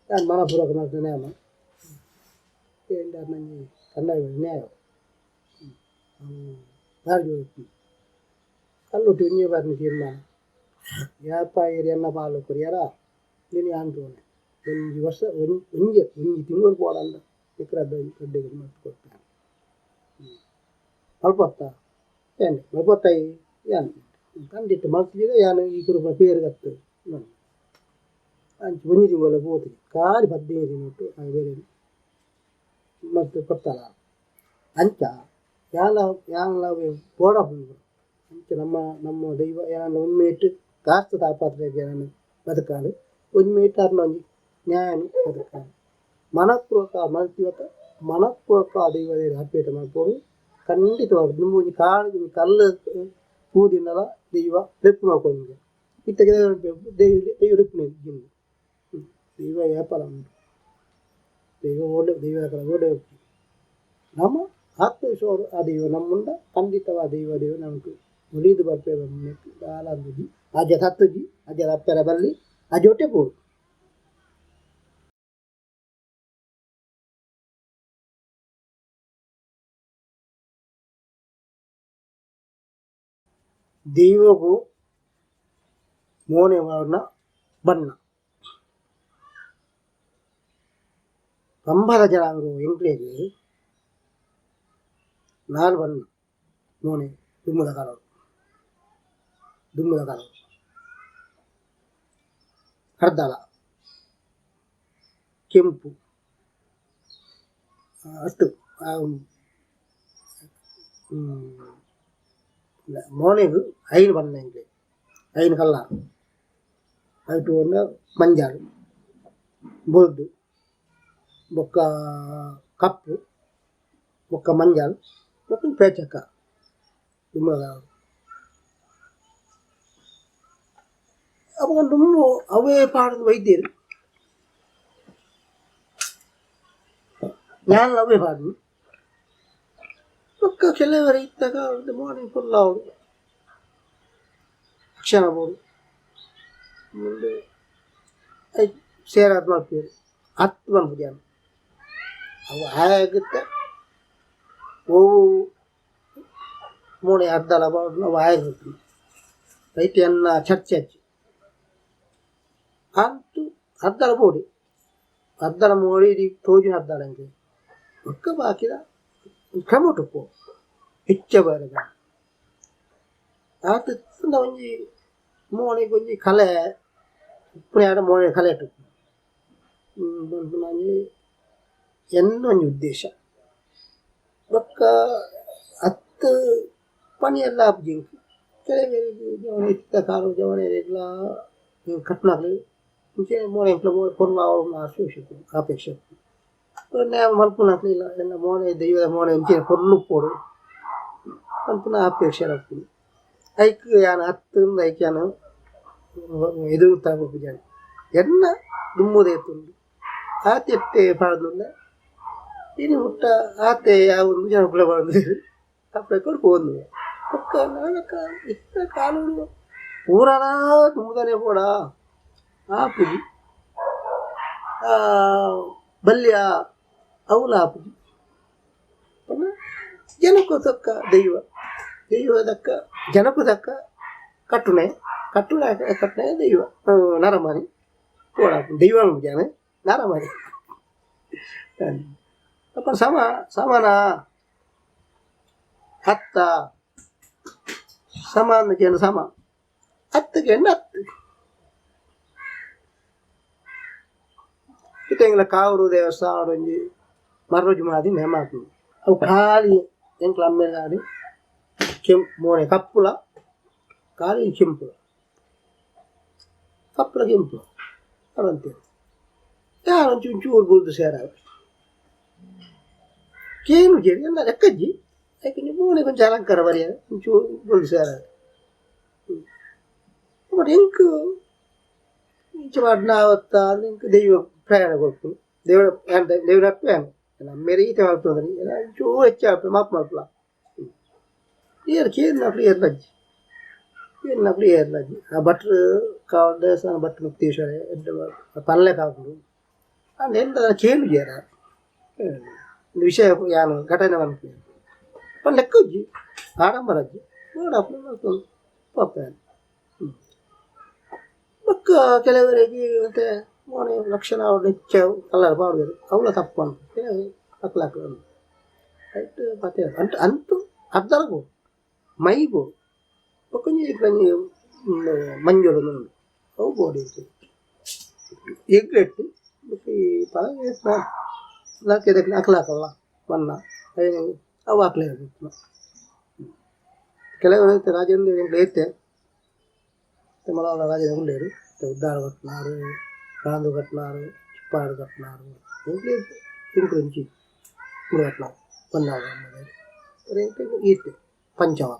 ನಾನು ಮನಪೂರ್ವಕ ಮಾಡ್ತೇನೆ ನ್ಯಾಮ ನಂಗೆ ಕನ್ನಡ ನ್ಯಾಯ ಬಾರಿ ಕಲ್ಲುಟ್ಟಿ ಒಂಜೇ ಬಾರಿನ ತೀರ್ಮಾನ ಯಾಪ ಎನ್ನ ಪಾಲು ಕೊರಿಯಾರ ನೀನು ಯಾನ್ ತೋನೆ ಒಂಜಿ ವರ್ಷ ಒಂಜಿ ಒಂಜಿ ತಿಂಗಳು ಪೋಡಂದ ಇಕ್ರಡ್ಡ ಕಡ್ಡೆಗೆ ಮಲ್ತ್ ಕೊರ್ಪೆ ಮಲ್ಪೊತ್ತ ಏನ್ ಮಲ್ಪೊತ್ತೈ ಯಾನ್ ಖಂಡಿತ ಮಲ್ತಿಜಿಡ ಯಾನ್ ಈ ಕುರುಪ ಪೇರು ಗತ್ತು ಅಂಚ ಒಂಜಿ ತಿಂಗಳ ಪೋತಿನಿ ಖಾಲಿ 15 ದಿನೊಟ್ಟು ಆ ಬೇರೆ ಮಲ್ತ್ ಕೊರ್ತಲ ಅಂಚ ಯಾನ್ಲ ಯಾನ್ಲ ಪೋಡಪುಂಡು ಅಂಚ ನಮ್ಮ ನಮ್ಮ ದೈವ ಯಾನ್ಲ ಒಂಜಿ ಕಾಸ್ತ ತಾಪಾತ್ರೆ ಯಾನ್ ಬದುಕಾಡು ಒಂಜಿ ಆರ್ನ ಒಂಜಿ ನ್ಯಾಯನ್ ಬದುಕಾಡು ಮನಪೂರ್ವಕ ಮಲ್ತಿವಕ ಮನಪೂರ್ವಕ ದೈವ ಅರ್ಪೇಟ ಮಲ್ಪೊಡು ಖಂಡಿತವಾಗಿ ದುಂಬು ಒಂಜಿ ಕಾಳು ಒಂಜಿ ಕಲ್ಲು ಪೂದಿಂಡಲ ದೈವ ಲೆಪ್ಪುನ ಕೊಂದು ಇತ್ತೆ ದೈವ ದೈವ ಲೆಪ್ಪುನ ಜಿಂದು ದೈವ ಏಪಲ ಉಂಡು ದೈವ ಓಡೆ ದೈವ ಓಡೆ ನಮ್ಮ ಆತ್ಮವಿಶ್ವಾಸ ಆ ದೈವ ನಮ್ಮುಂಡ ಖಂಡಿತವಾದ ದೈವ ದೈವ ನಮಕ್ ಒಲಿದು ಬರ್ಪೆ ದಾಲ ಬುಜಿ ಅಜ್ಜ ತತ್ತುಜಿ ಅಜ್ಜ ಅಪ್ಪೆರ ಬಲ್ಲಿ ಅಜ್ಜೊಟ್ಟೆ ಪೋಡು. ದೈವಗು ಮೋನೆ ವರ್ಣ ಬಣ್ಣ ಕಂಬದ ಜನಾಂಗ ಎಂಕ್ಲೆಗ್ ನಾಲ್ ಬಣ್ಣ ಮೋನೆ ದುಮ್ಮದ ಕಾಲೊಡು ದುಮ್ಮದ ಕಾಲೊಡು ಹರ್ದಲ ಕೆಂಪು ಅಷ್ಟು ಮೋನೆಗ್ 5 ಬಣ್ಣ ಎಂಕ್ಲೆಗ್ 5 ಕಲ್ಲರ್ ಐಟ್ ಪಂಡ ಮಂಜಲ್ ಬೊಲ್ದು ಬೊಕ್ಕ ಕಪ್ಪು ಬೊಕ್ಕ ಮಂಜಲ್ ಬೊಕ್ಕ ಪೇಚಕ ದುಮ್ಮದ ಅಪಗ ದುಂಬು ಅವೇ ಪಾಡ್ದ್ ವೈದ್ಯೆರ್ ಯಾನ್ಲ ಅವೇ ಪಾಡುನು ಬೊಕ್ಕ ಕೆಲವೆರ್ ಇತ್ತಾಗ ಮೋನೆ ಫುಲ್ ಆವೊಡು ಅಕ್ಷರ ಬೋಡು ಮುಂದೆ ಐಕ್ ಸೇರಾದ್ ಮಲ್ಪುವೆರ್ ಅತ್ ಮನ್ಪುಜಿ ಯಾನ್ ಅವು ಆಯಗ್ ಒವು ಮೋನೆ ಅರ್ಧಲ ಪಾಡುನ ಅವು ಆಯಗ್ ಗೊತ್ತುಂಡು ಐಟ್ ಎನ್ನ ಚರ್ಚೆ ಅಜ್ಜಿ ಅಂತು ಅರ್ಧಲ ಬೋಡಿ ಅರ್ಧಲ ಮೋಡಿ ಇಡೀ ತೋಜುನ ಅರ್ಧಲ ಎಂಕ್ ಬೊಕ್ಕ ಬಾಕಿದ ಕ್ರಮೊಟು ಪೋ ಹೆಚ್ಚ ಬರದ ಆತ್ ಇತ್ತ್ಂಡ ಒಂಜಿ ಮೋನೆಗ್ ಒಂಜಿ ಕಲೆ ಉಪ್ಪುನ ಮೋನೆ ಕಲೆ ಪನ್ಪುನ ಒಂಜಿ ಎನ್ನ ಒಂಜಿ ಉದ್ದೇಶ ಬೊಕ್ಕ ಅತ್ ಪನಿಯೆಲ್ಲ ಆಪುಜಿ ಎಂಕ್ ಕೆಲವೆರೆಗ್ ಜವನೆ ಇತ್ತ ಕಾಲದ ಜವನೆರೆಗ್ಲಾ ಕಟ್ಟುನಕ್ಲು ಇಂಚನೆ ಮೋನೆ ಎಂಕ್ಲ ಪೊರ್ಲು ಆವೊಡು ಆಸೆ ಅಪೇಕ್ಷೆ ನ್ಯಾಯ ಮಲ್ಪುನಕ್ಲು ಎನ್ನ ಮೋನೆ ದೈವದ ಮೋನೆ ಇಂಚಿನ ಪೊರ್ಲು ಉಪ್ಪೊಡು ಪನ್ಪುನ ಅಪೇಕ್ಷೆ ಉಪ್ಪುಂಡು ಐಕ್ ಯಾನ್ ಅತ್ತ್ ಐಕ್ ಯಾನ್ ಎದುರು ಪೋಪುಜಿ ಎನ್ನ ದುಂಬುದ ಏತುಂಡು ಆತ್ ಎಟ್ಟೆ ಪಾಡ್ದುಲ್ಲೆ ಇನಿ ಮುಟ್ಟ ಆತೆ ಯಾವೊಂದು ಜನಕುಲ ಪಾಡೊಂದೆರ್ ಅಪ್ಪೆ ಕೊರ್ಪು ಬೊಕ್ಕ ನನಕ ಇತ್ತೆ ಕಾಲೊಡು ಪೂರಲ ದುಂಬುದನೆ ಬೋಡ ಆಪುಜಿ ಬಲ್ಯ ಅವುಲ ಆಪುಜಿ ಪಂಡ ಜನಕ್ಕೂ ತಕ್ಕ ದೈವ ದೈವ ದಕ್ಕ ಜನಕ್ಕೂ ತಕ್ಕ ಕಟ್ಟುನೆ ಕಟ್ಟುನೆ ಕಟ್ಟುನೆ ದೈವ ನರಮಾನಿ ಪೋಡಾಪುಂಡು ದೈವ ಪನ್ಪುಜಿ ನರಮಾನಿ ಅಪ್ಪ ಸಮ ಸಮನ ಅತ್ತ ಸಮ ಅಂದ್ ಸಮ ಅತ್ತ್ ಕೇಂಡ ಅತ್ತ್ ಇತ್ತೆ ಎಂಕ್ಲ ಕಾವೂರು ದೇವಸ್ಥಾನ ಒಂಜಿ ಮರ್ರೋಜು ಮಾದಿ ನೇಮ ಆಪುಂಡು. ಅವು ಖಾಲಿ ಎಂಕ್ಲ ಅಮ್ಮೆರ್ ಕೆಂಪು ಮೋನೆ ಕಪ್ಪುಲ ಖಾಲಿ ಕೆಂಪುಲ ಕಪ್ಪುಲ ಕೆಂಪು ಅವಂತೆ ಯಾರು ಒಂಚೂರು ಬುಲ್ದು ಸೇರ ಕೇನು ಜೇರಿ ಎಲ್ಲ ಲೆಕ್ಕಜ್ಜಿ ಯಾಕೆ ಮೋನೆ ಕೊಂಚ ಅಲಂಕಾರ ಬರಿಯ ಒಂಚೂರು ಬುಲ್ದು ಸೇರ ಬಟ್ ಎಂಕ್ ಇಂಚ ಪಾಡ್ನ ಎಂಕ್ ದೈವ ಪ್ರಯಾಣ ಕೊರ್ಪುನು ದೇವರ ದೇವರ ಪ್ರಯಾಣ ಅಮ್ಮೆರ್ ಈತೆ ಮಲ್ಪುನ ಒಂಚೂರು ಹೆಚ್ಚ ಮಾಪು ಮಲ್ಪುಲ ಏರ್ ಕೇರ್ನಕ್ಲು ಏರ್ಲಜ್ಜಿ ಕೇರ್ನಕ್ಲು ಏರ್ಲಜ್ಜಿ ಆ ಭಟ್ರು ಕಾವ ದೇವಸ್ಥಾನ ಭಟ್ರು ಮುಕ್ತೇಶ್ವರ ಎಡ್ಡೆ ಪಲ್ಲೆ ಕಾಪುಂಡು ಅಂಡ ಎಂತ ಕೇನು ಜೇರ ವಿಷಯ ಯಾನು ಘಟನೆ ಮನ್ಪುನಿ ಪಂಡ ಲೆಕ್ಕಜ್ಜಿ ಆಡಂಬರಜ್ಜಿ ನೋಡಪ್ಪು ಮಲ್ತೊಂದು ಪೋಪೆ. ಬೊಕ್ಕ ಕೆಲವರಿಗೆ ಮತ್ತೆ ಮೋನೆ ಲಕ್ಷಣ ಹೆಚ್ಚ ಕಲರ್ ಪಾಡುವೆರ್ ಅವ್ಲ ತಪ್ಪು ಪನ್ಪುನು ಅಕ್ಲ ಅಕ್ಲ ಐಟ್ ಪತೆ ಅಂಟು ಅಂತು ಅರ್ಧಲ ಬೋಡು ಮೈ ಬೋಡು ಬೊಕ್ಕ ಒಂಜಿ ಒಂಜಿ ಮಂಜೊಲು ಉಂಡು ಅವು ಬೋಡು ಎಗ್ಲೆಟ್ ಬೊಕ್ಕ ಈ ಪಲ ಅಕ್ಲ ಅಕಲ್ಲ ಬಣ್ಣ ಅವು ಅಕ್ಲೆ ಕೆಲವರು ರಾಜೇಂದ್ರ ಎಂಕ್ಲೆ ಇತ್ತೆ ಮಲವಲ ರಾಜೇಂದ್ರ ಉಲ್ಲೆರ್ ಉದ್ದಾರ ಕಟ್ನಾರು ಕಾಂದು ಕಟ್ನಾರು ಚಿಪ್ಪಾಡು ಕಟ್ನಾರು ಎಂಕ್ಲೆ ಎಂಕ್ಲು ಒಂಜಿ ಮೂರು ಕಟ್ನಾರು ಬನ್ನಾರು ಎಂಕ್ಲೆ ಈತೆ ಪಂಚವರ್ಣ.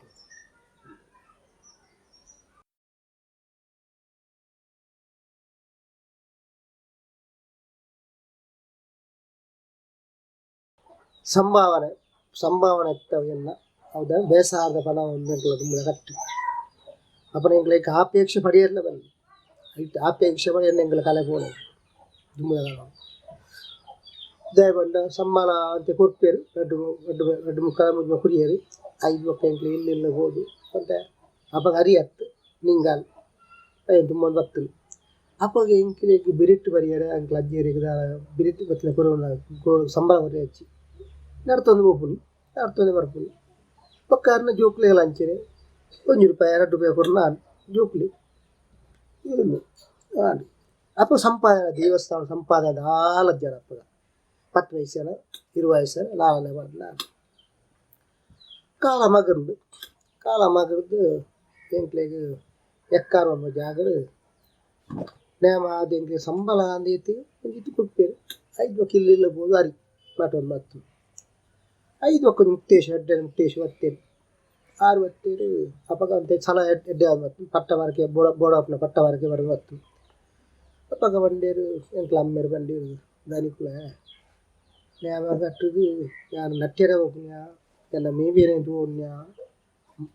ಸಂಭಾವನೆ ಸಂಭಾವನೆ ಇತ್ತವೆಲ್ಲ ಹೌದಾ ಬೇಸಾರದ ಫಲ ಒಂದು ಎಂಕ್ಲ ದುಂಬುದ ಕಟ್ಟು ಅಪನ ಎಂಕ್ಲೆಗ್ ಆಪೇಕ್ಷೆ ಪಡಿಯೆರ್ಲ ಬಲ್ಲಿ ಐಟ್ ಆಪೇಕ್ಷೆ ಪಡಿಯೆರ್ನ ಎಂಕ್ಲ ಕಲೆ ಪೋಲೆ ದುಂಬುದ ಕಾಲ ದಾಯೆ ಪಂಡ ಸಮ್ಮಾನ ಅಂಚ ಕೊರ್ಪೆರ್ ರಡ್ಡ್ ರಡ್ಡ್ ರಡ್ಡ್ ಮುಕ್ಕಾಲ್ ಮೂಜಿ ಕೊರಿಯೆರ್ ಐದು ಬೊಕ್ಕ ಎಂಕ್ಲೆ ಇಲ್ಲ್ ಇಲ್ಲ್ ಪೋದು ಒಂತೆ ಅಪಗ ಅರಿ ಅತ್ತ್ ನಿಂಗಾಲ್ ಐನ್ ತುಂಬೊಂದು ಬತ್ತುಂಡು ಅಪಗ ಎಂಕ್ಲೆಗ್ ಬಿರಿಟ್ ಬರಿಯೆರೆ ಎಂಕ್ಲ ಅಜ್ಜೆರೆಗ್ ದಾಲ ಬಿರಿಟ್ ಬತ್ತಿನ ಕೊರೊಂಡ ಸಂಬಳ ಕೊರಿಯಚ್ಚಿ ನಡ್ತೊಂದು ಪೋಪುನಿ ನಡ್ತೊಂದು ಬರ್ಪುನಿ ಬೊಕ್ಕ ಅರ್ನ ಜೋಕುಲೆಗ್ಲ ಅಂಚನೆ ಒಂಜಿ ರೂಪಾಯಿ ರಡ್ಡ್ ರೂಪಾಯಿ ಕೊರ್ನ ಆಂಡ್ ಜೋಕುಲು ಉಂದು ಆಂಡ್ ಅಪಗ ಸಂಪಾದನೆ ದೇವಸ್ಥಾನ ಸಂಪಾದನೆ ದಾಲ ಇಜ್ಜಾಂಡ್ ಅಪಗ 10 ಪೈಸೆನ 20 ಪೈಸೆನ ನಾಲನೆ ಪಾಡ್ನ ಕಾಲ ಮಗರ್ಂಡು ಕಾಲ ಮಗರ್ದ್ ಎಂಕ್ಲೆಗ್ ಎಕ್ಕಾರ್ ಪನ್ಪುನ ಜಾಗಡ್ ನೇಮ ಆದ್ ಎಂಕ್ಲೆಗ್ ಸಂಬಳ ಅಂದ್ ಇತ್ತ್ ಒಂಜಿ ಇತ್ ಕೊರ್ಪೆರ್ ಐಟ್ ಬೊಕ ಇಲ್ಲ್ ಇಲ್ಲ್ ಪೋದು ಅರಿ ನಟೊಂದು ಬತ್ತುಂಡು ಐದು ಬೊಕ್ಕ ಮುಕ್ತೇಶ್ ಎಡ್ಡೆ ಮುಕ್ತೇಶ್ ಬತ್ತೆರ್ ಆರ್ ಬತ್ತೆರ್ ಅಪಗ ಒಂತೆ ಸಲ ಎಡ್ಡೆ ಆದ್ ಬತ್ತುಂಡು ಪಟ್ಟ ಬಾರಕೆ ಬೋಡ ಬೋಡಾಪುನ ಪಟ್ಟ ಬಾರಕೆ ಬರೊಂದು ಬತ್ತುಂಡು ಅಪಗ ಪಂಡೆರ್ ಎಂಕ್ಲ ಅಮ್ಮೆರ್ ಪಂಡೆರ್ ದನಿಕುಲೆ ನೇಮ ಕಟ್ಟುದು ಯಾನ್ ನಟ್ಯರೆ ಪೋಪುನ ಎನ್ನ ಮೀಬೇನೆ ತೂವೊನ್ಯ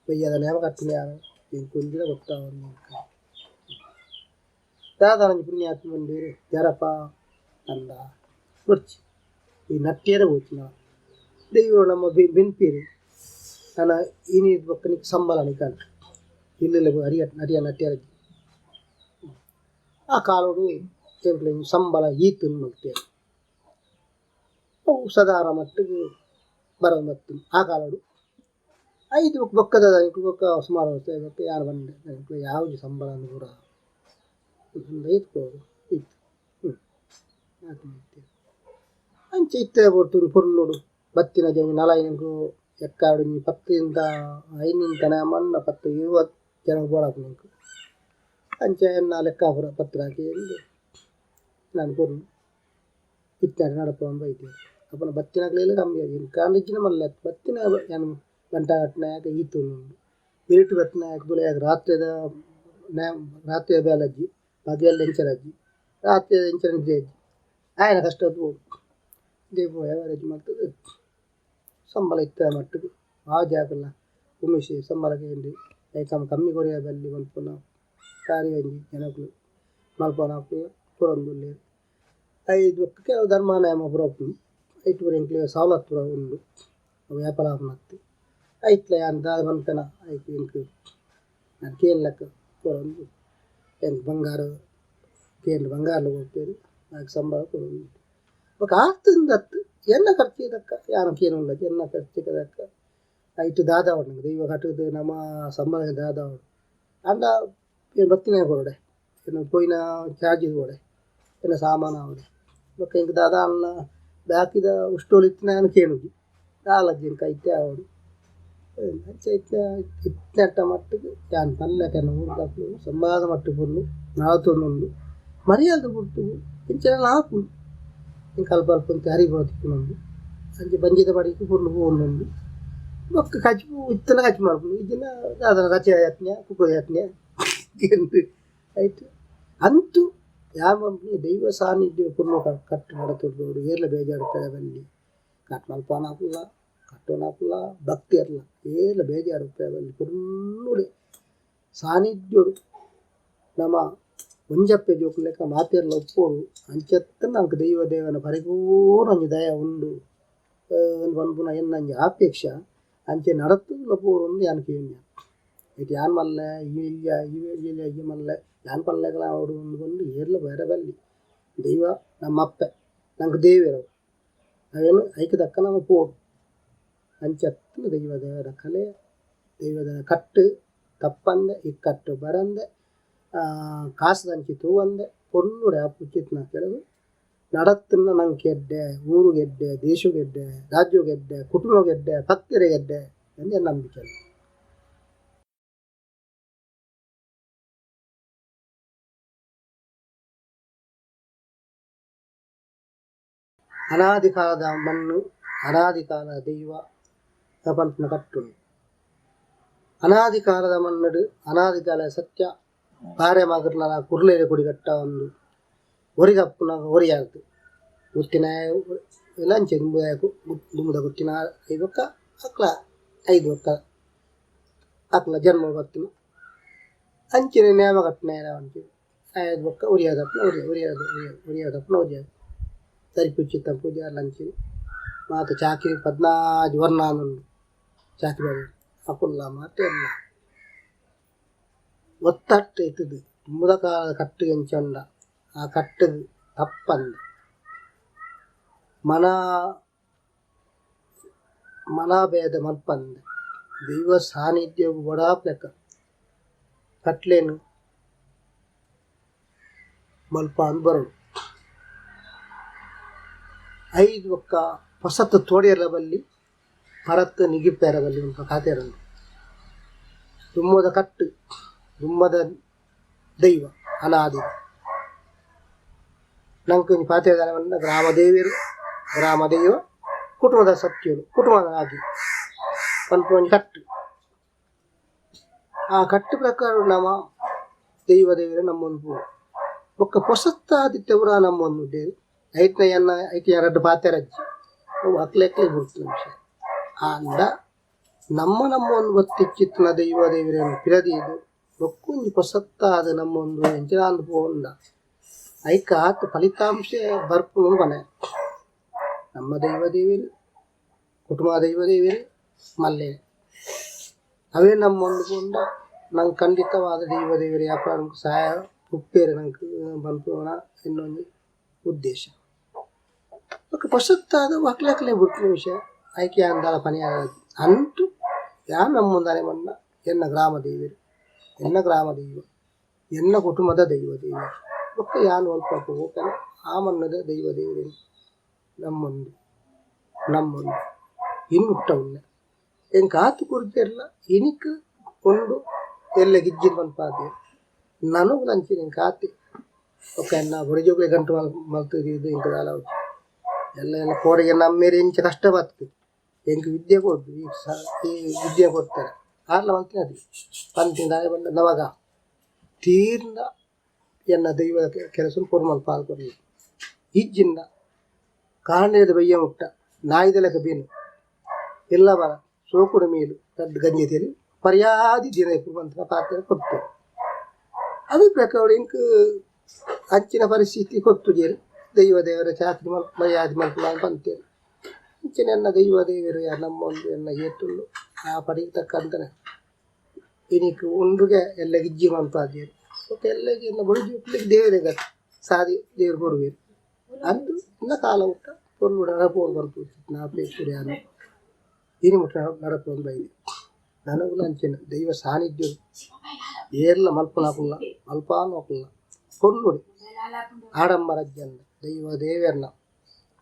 ಬಯ್ಯದ ನೇಮ ಕಟ್ಟುನ ಯಾನ್ ಎಂಕ್ ಒಂಜಿಲ ಗೊತ್ತಾವಂದ್ ಎಂಕ್ ದಾದಾನಂಜಿ ಪುಣ್ಯಾತ್ಮ ಪಂಡೆರ್ ಜರಪ ಪಂಡ ಬೊರ್ಚಿ ಈ ನಟ್ಯರೆ ಪೋತಿನ ದೈವ ನಮ್ಮ ಬೆನ್ಪೆರ್ ನನ ಇನಿ ಬೊಕ್ಕ ನಿಕ್ ಸಂಬಳ ನಿಕಂಟ್ ಇಲ್ಲ್ ಅರಿಯ ಅರಿಯ ನಟ್ಯರೆ ಆ ಕಾಲೊಡು ಎಂಕ್ಲೆಗ್ ಸಂಬಳ ಈತ್ ಮಲ್ತೆರ್ ಅವು ಸದಾರ ಮಟ್ಟಿಗ್ ಬರೊಂದು ಬತ್ತುಂಡು ಆ ಕಾಲೊಡು ಐದು ಬೊಕ್ಕದ ಬೊಕ್ಕ ಸುಮಾರು ವರ್ಷ ಬೊಕ್ಕ ಯಾನ್ ಪಂಡೆ ಎಂಕ್ಲೆ ಯಾವುಜಿ ಸಂಬಳ ಅಂದ್ ಪೂರ ಇತ್ತ್ ಆತ್ ಮಲ್ತೆರ್ ಅಂಚ ಇತ್ತೆ ಪೊರ್ತುಡು ಪೊರ್ಲುಡು ಬತ್ತಿನ ಜನ ನಲಾಯಿ ಎಕ್ಕಾಡು ಒಂಜಿ 10 ಇಂತ 5 ಇಂತ ಮಣ್ಣ 10 20 ಜನ ಬೋಡಾಪುಂಡು ಎಂಕ್ ಅಂಚ ಎನ್ನ ಲೆಕ್ಕ ಪೂರ ಪತ್ರ ಹಾಕಿ ನಾನು ಕೊರ್ನು ಇತ್ತೆ ನಡಪೊಂದು ಬೈದೆರ್ ಅಪನ ಬತ್ತಿನಕ್ಲೆಗ್ ಕಮ್ಮಿ ಎಂಕಾಂಡ ಇಜ್ಜಿಂಡ ಮಲ್ಲೆ ಬತ್ತಿನ ಯಾನ್ ಬಂಟ ಕಟ್ಟುನಾಯಗ್ ಈತ್ ಉಂಡು ಬಿರಿಟ್ ಬತ್ತಿನಾಯಗ್ ತುಲಯಾಗ್ ರಾತ್ರೆದ ರಾತ್ರೆದ ಬೇಲೆ ಇಜ್ಜಿ ಪಗೆಲ್ ಎಂಚಲ ಇಜ್ಜಿ ರಾತ್ರೆ ಎಂಚಲ ನಿದ್ರೆ ಇಜ್ಜಿ ಆಯನ ಕಷ್ಟ ತೂವೊಡು ದೇಪು ಎವರೇಜ್ ಮಲ್ತುದು ಸಂಬಳ ಇತ್ತೆ ಮಟ್ಟುಗು ಆ ಜಾಗಲ ಉಮೇಶ್ ಸಂಬಳ ಕೇಂಡಿ ಐಕಮ್ ಕಮ್ಮಿ ಕೊರಿಯ ಬಲ್ಲಿ ಮನ್ಪುನ ಕಾರ್ಯ ಒಂಜಿ ಜನಕುಲು ಮಲ್ಪುನಕುಲು ಕೊರೊಂದುಲ್ಲೆರ್ ಐದು ಬೊಕ್ಕ ಕೆಲವು ಧರ್ಮ ನೇಮ ಪೂರ ಉಪ್ಪುಂಡು ಐಟ್ ಪೂರ ಎಂಕ್ಲೆ ಸವಲತ್ತು ಪೂರ ಉಂಡು ಅವು ಏಪಲ ಆಪುನತ್ತ್ ಐಟ್ಲ ಯಾನ್ ದಾದ ಪನ್ಪೆನ ಐಕ್ ಎಂಕ್ ಯಾನ್ ಕೇನ್ಲೆಕ್ಕ ಕೊರೊಂದು ಎಂಕ್ ಬಂಗಾರ ಕೇಂಡ್ ಬಂಗಾರಲ ಕೊರ್ಪೆರ್ ಆಕ್ ಸಂಬಳ ಕೊರೊಂದು ಬೊಕ ಆತುಂದತ್ತ್ ಎನ್ನ ಖರ್ಚಿಗ್ ತಕ್ಕ ಯಾನ್ ಕೇನೊಂದುಲ್ಲಜಿ ಎನ್ನ ಖರ್ಚಿಗ್ ತಕ್ಕ ಐಟ್ ದಾದ ಆವೊಡು ನಂಕ್ ದೈವ ಕಟ್ಟುದು ನಮ ಸಂಬಳ ದಾದ ಆವೊಡು ಆಂಡ ಏನ್ ಬತ್ತಿನ ಕೊರೊಡೆ ಎನ್ನ ಪೋಯಿನ ಚಾರ್ಜ್ ಬೋಡೆ ಎನ್ನ ಸಾಮಾನು ಆವಡೆ ಬೊಕ ಎಂಕ್ ದಾದ ಆಂಡಲ ಬಾಕಿದ ಉಷ್ಟೋಲು ಇತ್ತಿನ ಯಾನ್ ಕೇನುಜಿ. ದಾಲಜ್ಜಿನ ಕೈತೆ ಆವಡು ಅಂಚ ಇತ್ತೆ ಇತ್ತಂಟ ಮಟ್ಟಿಗೆ ಯಾನ್ ಪನ್ಲೆಕನ ಊರುದಕುಲು ಸಂಬಾದ ಮಟ್ಟು ಪೊರ್ಲು ನಡತೊಂದುಂಡು ಮರ್ಯಾದೆ ಪುರ್ತುಗು ಇಂಚ ಆಪುಂಡು ಎಂಕ್ ಅಲ್ಪ ಅಲ್ಪ ಒಂತೆ ಹರಿಬ ತಿಕ್ಕುನುಂಡು ಅಂಚ ಬಂಜಿದ ಬಡಿಕ್ ಪೊರ್ಲು ಪೋವೊಂದುಂಡು ಬೊಕ್ಕ ಕಜಿಪು ಇತ್ತನ ಕಜ್ಜಿ ಮಲ್ಪುನು ಇಜ್ಜಿಂಡ ದಾದನ ರಜೆ ಯತ್ನ ಕುಕ್ಕುದ ಯತ್ನ ಐಟ್ ಅಂತೂ ಯಾನ್ ಪನ್ಪುನಿ ದೈವ ಸಾನ್ನಿಧ್ಯ ಪೊರ್ಲು ಕಟ್ಟ್ ನಡತೊಡು ಏರ್ಲ ಬೇಜಾರ್ ಉಪ್ಪೆರೆ ಬಲ್ಲಿ ಕಟ್ ಮಲ್ಪುನಕುಲ್ಲ ಕಟ್ಟುನಕುಲ್ಲ ಭಕ್ತಿಯರ್ಲ ಏರ್ಲ ಬೇಜಾರ್ ಉಪ್ಪೆರೆ ಬಲ್ಲಿ ಪೊರ್ಲುಡೆ ಸಾನ್ನಿಧ್ಯೋಡು ನಮ ಒಂಜಪ್ಪೆ ಜೋಕುಲೆಕ ಮಾತೆರ್ಲ ಉಪ್ಪೊಡು ಅಂಚೆತ್ತಂಡ ಅಂಕ್ ದೈವ ದೇವನ ಪರಿಪೂರ್ಣ ಒಂಜಿ ದಯ ಉಂಡು ಪನ್ಪುನ ಎನ್ನಂಜಿ ಅಪೇಕ್ಷೆ ಅಂಚೆ ನಡತುಂಡ ಪೋವೊಡು ಯಾನ್ ಕೇನ್ಯ ಐಟ್ ಯಾನ್ ಮಲ್ಲೆ ಈ ಇಲ್ಯ ಈ ಇಲ್ಯ ಈ ಮಲ್ಲೆ ಯಾನ್ ಪನ್ಲೆಕಲ ಆವೊಡು ಇಂದ್ ಪಂದ್ ಏರ್ಲ ಬೇರೆ ಬಲ್ಲಿ ದೈವ ನಮ್ಮ ಅಪ್ಪೆ ನಂಕ್ ದೇವೆರ್ ಅವು ಅವೆನ್ ಐಕ್ ತಕ್ಕ ನಮ ಪೋವೊಡು ಅಂಚ ದೈವ ದೇವರ ಕಲೆ ದೈವದ ಕಟ್ಟ್ ತಪ್ಪಂದೆ ಇಕ್ಕಟ್ಟು ಬರಂದೆ ಕಾಸ್ದಂಚಿ ತೂವಂದೆ ಪೊರ್ಲುಡೆ ಆ ಪುಚ್ಚಿತ್ನ ಕೆಲವು ನಡತ್ನ ನಂಕ್ ಎಡ್ಡೆ ಊರುಗ್ ಎಡ್ಡೆ ದೇಶಗ್ ಎಡ್ಡೆ ರಾಜ್ಯಗ್ ಎಡ್ಡೆ ಕುಟುಂಬಗ್ ಎಡ್ಡೆ ಭಕ್ತೆರೆಗ್ ಎಡ್ಡೆ ಇಂದ್ ಎನ್ನ ನಂಬಿಕೆ. ಅನಾದಿ ಕಾಲದ ಮಣ್ಣು ಅನಾದಿ ಕಾಲದ ದೈವ ಪನ್ಪಿನ ಕಟ್ಟುಂಡು ಅನಾದಿ ಕಾಲದ ಮಣ್ಣುಡು ಅನಾದಿ ಕಾಲದ ಸತ್ಯ ಬಾರೆ ಮಾಗರ್ನ ಕುರ್ಲೆರೆ ಕೊಡಿ ಕಟ್ಟಾವೊಂದು ಒರಿಗಪ್ಪುನ ಒರಿಯಾರ್ದ್ ಗುತ್ತಿನಾಯ ಅಂಚೆ ದುಂಬುದ ಗುತ್ತಿನ ಐದು ಬೊಕ್ಕ ಅಕ್ಲ ಐದು ಬೊಕ್ಕ ಅಕ್ಲ ಜನ್ಮ ಬತ್ತಿನ ಅಂಚನೆ ನೇಮ ಕಟ್ಟುನಾಯನ ಅಂಚೆ ಐದು ಬೊಕ್ಕ ಒರಿಯಾದಪ್ಪನ ಒರಿಯ ಒರಿಯಾದ ಒರಿಯಾದಪ್ಪನ ಒರಿಯಾದ ತರಿಪುಚ್ಚಿತ್ತ ಪೂಜಾರ್ಲ ಅಂಚನೆ ಮಾತ ಚಾಕಿರಿ ಪದ್ನಾಜಿ ವರ್ಣಾನುಂಡು ಚಾಕಿರಿ ಅಕುಲ್ಲ ಮಾತೆರ್ಲ ಒತ್ತಟ್ಟು ಇತ್ತುದು ದುಂಬುದ ಕಾಲದ ಕಟ್ಟು ಎಂಚ ಉಂಡ ಆ ಕಟ್ಟುಗ್ ತಪ್ಪಂದ್ ಮನ ಮನಭೇದ ಮಲ್ಪಂದೆ ದೈವ ಸಾನ್ನಿಧ್ಯಗ್ ಬೋಡಾಪಿಲೆಕ ಕಟ್ಲೆನ್ ಮಲ್ಪಾಂದ್ ಬರೊಡು ಐದು ಬೊಕ್ಕ ಪೊಸತ್ ತೋಡಿಯೆರೆ ಬಲ್ಲಿ ಪರತ್ ನಿಗಿಪೆರೆ ಬಲ್ಲಿ ಪನ್ಪುನ ಪಾತೆರ ಉಂಡು ದುಂಬುದ ಕಟ್ಟ್ ದುಂಬದ ದೈವ ಅನಾದಿ ನಂಕ್ ಒಂಜಿ ಪಾತೆರ ದಾದ ಪಂಡ ಗ್ರಾಮ ದೇವೆರ್ ಗ್ರಾಮ ದೈವ ಕುಟುಂಬದ ಸತ್ಯಲು ಕುಟುಂಬದ ಆಗಿ ಪನ್ಪುನ ಒಂಜಿ ಕಟ್ಟ್ ಆ ಕಟ್ಟ್ ಪ್ರಕಾರ ನಮ ದೈವ ದೇವೆರ್ ನಮ್ಮೊಂದು ಪೋವು ಬೊಕ್ಕ ಪೊಸತ್ತಾದಿತ್ತೆ ಪೂರ ನಮ್ಮೊಂದು ಉಲ್ಲೆರ್ ಐಟ್ನ ಎನ್ನ ಐಟ್ ರಡ್ಡ್ ಪಾತೆರ ಇಜ್ಜಿ ಅವು ಅಕ್ಲೆಕ್ಲೆ ಬುಡ್ಪುನ ವಿಷಯ ಆಂಡ ನಮ್ಮ ನಮ್ಮ ಒಂದು ಬತ್ತಿಚ್ಚಿತ್ತಿನ ದೈವ ದೇವೆರೆನ್ ಪಿರ ದೀದ್ ಬೊಕ್ಕೊಂಜಿ ಪೊಸತ್ತಾದ್ ನಮ್ಮ ಒಂದು ಎಂಚಿನಾಂದ್ ಪೋಂಡ ಐಕ್ ಆತ್ ಫಲಿತಾಂಶ ಬರ್ಪುಂಡು ಪನೆ ನಮ್ಮ ದೈವ ದೇವೆರ್ ಕುಟುಂಬ ದೈವ ದೇವೆರ್ ಮಲ್ಲೆ ಅವೇ ನಮ್ಮ ಒಂದು ಪೋಂಡ ನಂಕ್ ಖಂಡಿತವಾದ ದೈವ ದೇವೆರ್ ಯಾಪ ನಂಕ್ ಸಹಾಯ ಉಪ್ಪೆರ್ ನಂಕ್ ಪನ್ಪುನ ಎನ್ನ ಒಂಜಿ ಉದ್ದೇಶ. ಬೊಕ್ಕ ಪೊಸತ್ತಾದ್ ಅಕ್ಲಕ್ಲೆ ಬುಡ್ಪಿನ ವಿಷಯ ಐಕ್ ಯಾನ್ ದಾಲ ಪನಿಯರೆ ಅಂತು ಯಾನ್ ನಂಬುಂದಾನೆ ಪಂಡ ಎನ್ನ ಗ್ರಾಮ ದೇವೆರ್ ಎನ್ನ ಗ್ರಾಮ ದೈವ ಎನ್ನ ಕುಟುಂಬದ ದೈವ ದೇವೆರ್ ಬೊಕ್ಕ ಯಾನ್ ಒಲ್ಪ ಪೋಪೆನ ಆ ಮಣ್ಣುದ ದೈವ ದೇವೆರೆನ್ ನಮ್ಮೊಂದು ನಮ್ಮೊಂದು ಇನಿ ಮುಟ್ಟ ಉಲ್ಲೆ ಎಂಕ್ ಆತ್ ಕೊರ್ಜೆರ್ಲ ಇನಿಕ್ ಉಂಡು ಎಲ್ಲೆಗ್ ಇಜ್ಜಿ ಪನ್ಪಾದೆ ನನೊಲ ಅಂಚನೆ ಎಂಕ್ ಆತೆ ಬೊಕ್ಕ ಎನ್ನ ಬೊಡ ಜೋಕುಲೆಗ್ ಗಂಟು ಮಲ್ತ್ ದೀದ್ ಎಂಕ್ ದಾಲ ಆಪುಜಿ ಎಲ್ಲ ಎನ್ನ ಕೋಡೆಗ್ ಎನ್ನ ಅಮ್ಮೆರ್ ಎಂಚ ಕಷ್ಟ ಬತ್ತ್ ಎಂಕ್ ವಿದ್ಯೆ ಕೊರ್ದು ಈ ವಿದ್ಯೆ ಕೊರ್ತೆರ್ ಆರ್ಲ ಮಲ್ತಿನ ಪಂತಿನ ದಾಯೆ ಪಂಡ ನಮಗ ತೀರ್ಂಡ ಎನ್ನ ದೈವದ ಕೆಲಸನ್ ಪೊರು ಮಲ್ಪಾದ್ ಕೊರ್ಲೆ ಇಜ್ಜಿಂಡ ಕಾಂಡೆದ ಬಯ್ಯ ಮುಟ್ಟ ನಾಯಿದ ಲೆಕ ಬೇನು ಎಲ್ಲ ಬರ ಸೋಕುಡು ಮೀಲು ರಡ್ಡ್ ಗಂಜಿ ತೆಲಿ ಪರ್ಯಾದಿ ದಿನ ಇಪ್ಪು ಪನ್ಪಿನ ಪಾತೆರ ಕೊರ್ತೆರ್ ಅವೆ ಪ್ರಕಾರ ಎಂಕ್ ಅಂಚಿನ ಪರಿಸ್ಥಿತಿ ಕೊರ್ತುಜೆರ್ ದೈವ ದೇವರ ಚಾಕ್ರಿ ಮಲ್ಪ ಮರ್ಯಾದಿ ಮಲ್ಪುನ ಪಂತೆರ್ ಅಂಚನೆ ಎನ್ನ ದೈವ ದೇವೆರ್ ನಮ್ಮ ಒಂದು ಎನ್ನ ಏತುಂಡು ಆ ಪಡಿಗ್ ತಕ್ಕಂತನೆ ಇನಿಕ್ ಉಂಡುಗೆ ಎಲ್ಲೆಗ್ ಇಜ್ಜಿ ಮನ್ಪಾದೆರ್ ಬೊಕ ಎಲ್ಲೆಗ್ ಎನ್ನ ಬೊಳ್ಳಿ ಜೋಕುಲೆಗ್ ದೇವೆರೆ ಗತಿ ಸಾದಿ ದೇವೆರ್ ಕೊರುವೆರ್ ಅಂದ್ ಎನ್ನ ಕಾಲ ಮುಟ್ಟ ಪೊರ್ಲುಡು ನಡಪೊಡು ಪನ್ಪುನ ಅಪೇಕ್ಷೆ ಯಾನ್ ಇನಿ ಮುಟ್ಟ ನಡಪೊಂದು ಬೈದೆ ನನಗುಲ ಅಂಚನೆ ದೈವ ಸಾನ್ನಿಧ್ಯ ಏರ್ಲ ಮಲ್ಪುನಕುಲ್ಲ ಮಲ್ಪಾನಕುಲ್ಲ ಪೊರ್ಲುಡೆ ಆಡಂಬರ ಇಜ್ಜಂದೆ ದೈವ ದೇವೆರ್ನ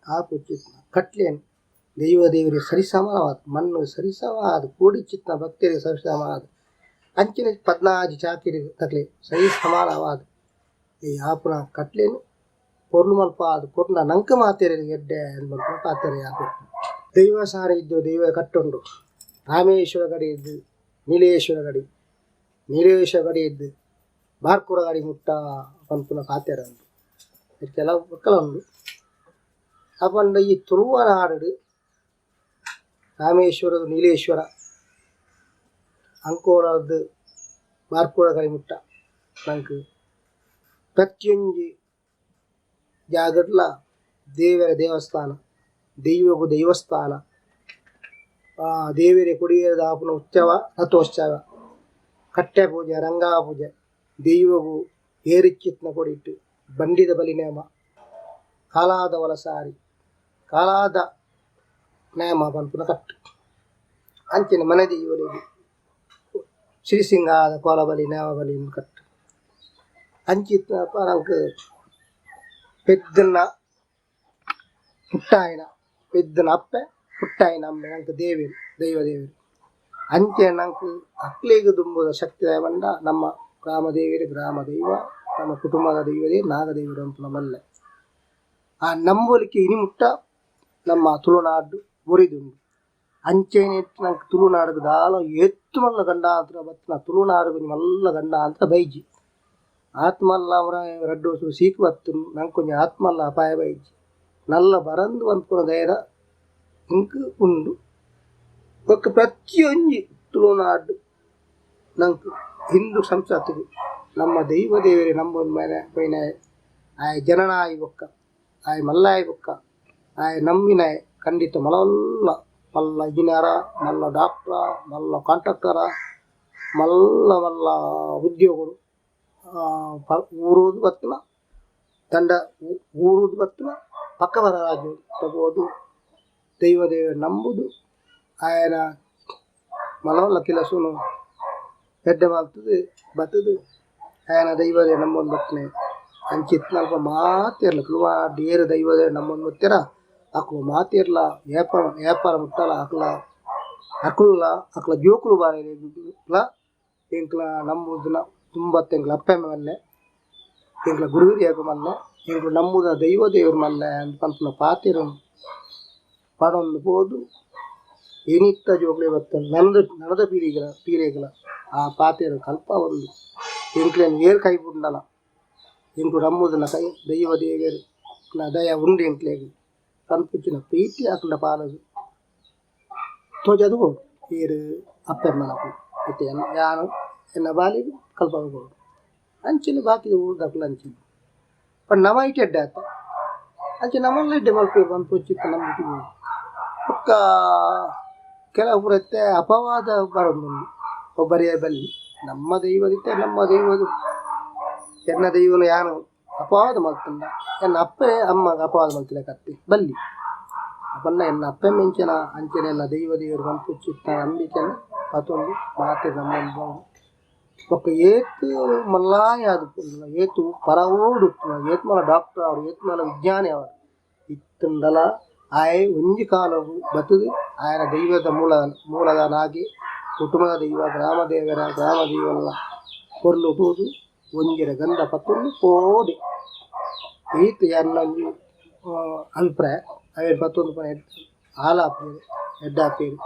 ಆ ಪುಚ್ಚಿತ್ನ ಕಟ್ಲೆನ್ ದೈವ ದೇವರಿಗೆ ಸರಿಸಮವಾದ ಮಣ್ಣು ಸರಿಸಮವಾದ ಕೂಡಿಚಿತ್ನ ಭಕ್ತರಿಗೆ ಸರಿಸಮವಾದ ಅಂಚಿನ ಪದ್ನಾಜಿ ಚಾಕಿರಿ ತಕ್ಲೆ ಸರಿ ಸಮಾನವಾದ ಈ ಆಪುನ ಕಟ್ಲೇನು ಪೊರ್ಲು ಮಲ್ಪ ಅದು ಪೊರ್ಲ ನಂಕ ಮಾತೆರೆ ಎಡ್ಡೆ ಮಲ್ಪ ಪಾತೆರೆ ಆಪು ದೈವ ಸಾರ ಇದ್ದು ದೈವ ಕಟ್ಟುಂಡು ರಾಮೇಶ್ವರ ಗಡಿ ಇದ್ದು ನೀಲೇಶ್ವರ ಗಡಿ ನೀಲೇಶ್ವರ ಗಡಿ ಇದ್ದು ಬಾರ್ಕೂರ ಗಡಿ ಮುಟ್ಟ ಪನ್ಪುನ ಪಾತೆರ ಉಂಡು ಕೆಲವು ಮಕ್ಕಳ ಉಂಡು ಅಪಂಡ ಈ ತುಳುವ ನಾಡು ರಾಮೇಶ್ವರದ ನೀಲೇಶ್ವರ ಅಂಕೋಲದ್ದು ಬಾರ್ಕೂರ ಗಡಿ ಮುಟ್ಟ ನಂಕ್ ಪ್ರತಿಯೊಂಜಿ ಜಾಗಡ್ಲ ದೇವರ ದೇವಸ್ಥಾನ ದೈವಗು ದೇವಸ್ಥಾನ ದೇವರ ಕೊಡಿಯದ ಆಪುನ ಉತ್ಸವ ರಥೋತ್ಸವ ಕಟ್ಟೆ ಪೂಜೆ ರಂಗಾ ಪೂಜೆ ದೈವಗು ಏರಿಚಿತ್ನ ಕೊಡಿಟ್ಟು ಬಂಡಿದ ಬಲಿ ನೇಮ ಕಾಲಾದ ವಲಸಾರಿ ಕಾಲಾದ ನೇಮ ಪನ್ಪುನ ಕಟ್ಟು ಅಂಚಿನ ಮನೆ ದೈವರಿಗೆ ಶ್ರೀಸಿಂಗಾದ ಕೋಲಬಲಿ ನೇಮ ಬಲಿ ಕಟ್ಟು ಅಂಚಿತ್ನಪ್ಪ ನಂಕ್ ಪೆದ್ದನ್ನ ಪುಟ್ಟಾಯಿನ ಪೆದ್ದನ ಅಪ್ಪೆ ಪುಟ್ಟಾಯಿನ ಅಮ್ಮೆ ನಂಕ್ ದೇವೆರ್ ದೈವ ದೇವೆರ್ ಅಂಚೆ ನಂಕ್ ಅಕ್ಲೆಗ್ ದುಂಬುದ ಶಕ್ತಿ ಪಂಡ ನಮ್ಮ ಗ್ರಾಮ ದೇವೆರ್ ಗ್ರಾಮ ದೈವ ನಮ್ಮ ಕುಟುಂಬದ ದೈವದೇ ನಾಗದೇವರು ಅಂತ ಮಲ್ಲೆ ಆ ನಂಬೊಲಿಕೆ ಇನಿ ಮುಟ್ಟ ನಮ್ಮ ತುಳುನಾಡು ಒರಿದುಂಡು ಅಂಚೆನೆ ನಂಕ್ ತುಳುನಾಡುಗ್ ದಾಲ ಏತ್ ಮಲ್ಲ ಗಂಡಾಂತರ ಬತ್ತಿನ ತುಳುನಾಡುಗ್ ಒಂಜಿ ಮಲ್ಲ ಗಂಡಾಂತರ ಬೈಜಿ ಆತ್ಮಲ್ಲ ಅವರ ರಡ್ಡು ವರ್ಷ ಸೀಕ್ ಬತ್ತು ನಂಕೊಂಜಿ ಆತ್ಮಲ್ಲ ಅಪಾಯ ಬೈಜಿ ನಲ್ಲ ಬರಂದು ಪನ್ಪುನ ಧೈರ್ಯ ಇಂಕ್ ಉಂಡು ಬೊಕ್ಕ ಪ್ರತಿಯೊಂಜಿ ತುಳುನಾಡು ನಂಕ್ ಹಿಂದೂ ಸಂಸ್ಕೃತಿಗ್ ನಮ್ಮ ದೈವ ದೇವರೇ ನಂಬೊಂದು ಮೇಲೆ ಪೋಯಿನ ಆಯೆ ಜನನಾಯಿ ಬೊಕ್ಕ ಆಯೆ ಮಲ್ಲಾಯಿ ಬೊಕ್ಕ ಆಯೆ ನಂಬಿನಾಯೆ ಖಂಡಿತ ಮಲಲ್ಲ ಮಲ್ಲ ಇಂಜಿನಿಯರ ಮಲ್ಲ ಡಾಕ್ಟ್ರ ಮಲ್ಲ ಕಾಂಟ್ರಾಕ್ಟರ ಮಲ್ಲ ಮಲ್ಲ ಉದ್ಯೋಗಡು ಊರುದು ಬತ್ತುನ ದಂಡ ಊರುದು ಬತ್ತುನ ಪಕ್ಕ ಬರ ರಾಜ್ಯ ತಗೋದು ದೈವ ದೇವ ನಂಬುದು ಆಯನ ಮಲವಲ್ಲ ಕೆಲಸನು ಎಡ್ಡೆ ಮಲ್ತುದು ಬತ್ತುದು ಆಯನ ದೈವದೇ ನಂಬೊಂದು ಬತ್ತನೆ ಅಂಚಿತ್ನಲ್ಪ ಮಾತೆರ್ಲ ತುಳುನಾಡ್ ಏರ್ ದೈವದೇ ನಂಬೊಂದು ಬತ್ತೆರ ಅಕುಲು ಮಾತೆರ್ಲ ಏಪ ಏಪಾರ ಮುಟ್ಟಲ ಅಕ್ಲ ಅಕುಲ್ಲ ಅಕ್ಲ ಜೋಕುಲು ಬಾರೆಲ ಎಂಕ್ಲ ನಂಬುದಿನ ದುಂಬತ್ತ ಎಂಕ್ಲ ಅಪ್ಪೆ ಮಲ್ಲೆ ಎಂಕ್ಲ ಗುರು ಹಿರಿಯೆರ್ ಮಲ್ಲೆ ಎಂಕ್ಲು ನಂಬುದ ದೈವ ದೇವೆರ್ ಮಲ್ಲೆ ಅಂದ್ ಪನ್ಪುನ ಪಾತೆರ ಪನೊಂದು ಪೋದು ಇನಿತ್ತ ಜೋಕ್ಲೆ ಬತ್ತುಂಡು ನನದ ನನದ ಪೀಳಿಗೆಲ ಪೀಳಿಗೆಲ ಆ ಪಾತೆರ ಕಲ್ಪಾವೊಂದು ಎಂಕ್ಲೆನ್ ಏರ್ ಕೈ ಬುಡ್ಂಡಲ ಎಂಕ್ಲು ನಂಬುದಿನ ಕೈ ದೈವ ದೇವೆರ್ ನ ದಯ ಉಂಡು ಎಂಕ್ಲೆಗ್ ಪನ್ಪುಂಚಿನ ಪ್ರೀತಿ ಅಕ್ಲೆನ ಪಾಲಗ್ ತೋಜಾದ್ ಬೋಡು ಏರ್ ಅಪ್ಪೆ ಅಮ್ಮನಕುಲು ಇತ್ತೆ ಯಾನ್ ಎನ್ನ ಬಾಲೆಗ್ ಕಲ್ಪಾದ್ ಕೊರೊಡು ಅಂಚನೆ ಬಾಕಿದ ಊರುದಕುಲು ಅಂಚನೆ ಪಂಡ ನಮ ಐಟ್ ಎಡ್ಡೆ ಆತ ಅಂಚ ನಮಲ ಎಡ್ಡೆ ಮಲ್ಪೊಡು ಪನ್ಪುಂಚಿತ್ತ ನಂಬಿಕೆ ಬೋಡು ಬೊಕ್ಕ ಕೆಲವು ಪೂರ ಇತ್ತೆ ಅಪವಾದ ಬರೊಂದುಂಡು ಒಬ್ಬರೇ ಬಲ್ಲಿ ನಮ್ಮ ದೈವದಿತ್ತೆ ನಮ್ಮ ದೈವದ ಎನ್ನ ದೈವನು ಯಾನ್ ಅಪವಾದ ಮಲ್ತುಂಡ ಎನ್ನ ಅಪ್ಪೆ ಅಮ್ಮಗ್ ಅಪವಾದ ಮಲ್ತಿಲೆಕ ಅತ್ತೆ ಬಲ್ಲಿ ಅಪಂಡ ಎನ್ನ ಅಪ್ಪೆ ಮೆಂಚಿನ ಅಂಚನೆ ಎನ್ನ ದೈವ ದೇವೆರ್ ಪನ್ಪುಂಚಿತ್ತ ನಂಬಿಕೆನ್ ಪತೊಂದು ಮಾತೆ ನಮ್ಮೊಂದು ಬೊಕ್ಕ ಏತ್ ಮಲ್ಲಾಯ ಆದುಪ್ಪುಂಡುಲ ಏತ್ ಪರವೂರುಡು ಉಪ್ಪುನ ಏತ್ ಮಲ್ಲ ಡಾಕ್ಟರ್ ಆವಡ್ ಏತ್ ಮಲ್ಲ ವಿಜ್ಞಾನಿ ಆವಡ್ ಇತ್ತುಂಡಲ ಆಯೆ ಒಂಜಿ ಕಾಲೊಗು ಬತ್ತುದು ಆಯನ ದೈವದ ಮೂಲ ಮೂಲದ ನಾಗಿ ಕುಟುಂಬದ ದೈವ ಗ್ರಾಮ ದೇವರ ಗ್ರಾಮ ದೈವಲ ಪೊರ್ಲು ತೂದು ಒಂಜಿರ ಗಂಧ ಪತ್ತೊಂದು ಪೋಡೆ ಈತ್ ಎನ್ನ ಒಂಜಿ ಅಭಿಪ್ರಾಯ ಅವೆನ್ ಪತ್ತೊಂದು ಪೋನ ಆಲ ಆಪುಜೆರ್ ಎಡ್ಡೆ ಆಪೆರ್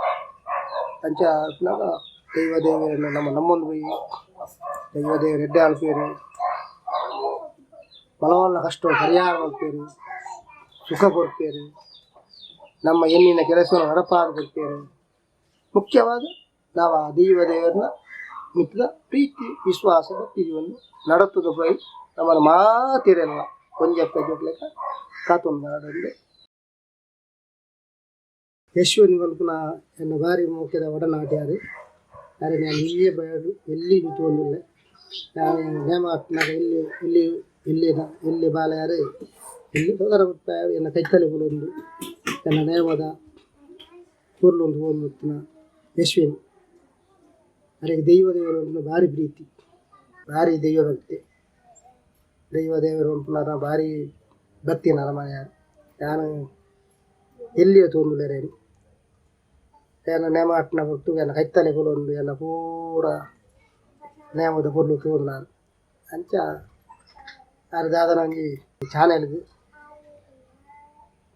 ಅಂಚ ಉಪ್ಪುನಗ ದೈವ ದೇವೆರೆನ್ ನಮ ನಂಬೊಂದು ಪೋಯಿ ದೈವ ದೇವೆರ್ ಎಡ್ಡೆ ಮಲ್ಪುವೆರ್ ಮಲ್ಲ ಮಲ್ಲ ಕಷ್ಟ ಪರಿಹಾರ ಮಲ್ಪುವೆರ್ ಸುಖ ಕೊರ್ಪೆರ್ ನಮ್ಮ ಎನ್ನಿನ ಕೆಲಸವನ್ನು ನಡಪಾದ್ ಕೊರ್ಪೆರ್ ಮುಖ್ಯವಾದ ನಾವು ಆ ದೈವ ದೇವರನ್ನ ಮಿತ್ತ್ದ ಪ್ರೀತಿ ವಿಶ್ವಾಸ ಭಕ್ತಿ ನಡತುದು ಪೋಯಿ ನಮನ ಮಾತೆರೆನ್ಲ ಒಂಜಿ ಅಪ್ಪೆ ಜೋಕ್ಲೆಕ ಕಾತೊಂದು ಬರಡ್. ಯಶ್ವಿನ್ ಪನ್ಪುನ ಎನ್ನ ಬಾರಿ ಮೋಕೆದ ಒಡನಾಟ್ಯಾರ್ ಅರೆನ್ ಯಾನ್ ಎಲ್ಯ ಪ್ರಾಯಡ್ ಎಲ್ಲಿ ತೂವೊಂದುಲ್ಲೆ ಯಾನ್ ನೇಮ ಆತ್ನಗ ಎಲ್ಲಿ ಎಲ್ಲಿ ಎಲ್ಲಿ ಎಲ್ಲಿ ಬಾಲೆ ಆರ್ ಎಲ್ಲಿ ಪ್ರಾಯಡ್ ಎನ್ನ ಕೈತಲೆ ಕುಲೊಂದು ಎನ್ನ ನೇಮದ ಪೊರ್ಲುಂದು ಪೋವೊಂದಿತ್ತಿನ ಯಶ್ವಿನ್ ಅರೆಗ್ ದೈವ ದೇವೆರ್ ಬಾರಿ ಪ್ರೀತಿ ಬಾರಿ ದೈವ ಭಕ್ತಿ ದೈವ ದೇವೆರ್ ಪನ್ಪುನ ಬಾರಿ ಭಕ್ತಿ ನರಮಾನಿ ಆರ್ ಯಾನ್ ಎಲ್ಲಿಯ ತೂವೊಂದುಲ್ಲೆರ್. ಎನ್ನ ನೇಮ ಅಟ್ನ ಪೊರ್ತುಗು ಎನ್ನ ಕೈತಲೆ ಕುಲೊಂದು ಎನ್ನ ಪೂರ ನೇಮದ ಪೊರ್ಲು ತೂವೊಂದು ಅಂಚ ಆರ್ ದಾದನ ಒಂಜಿ ಚಾನೆಲ್ಗ್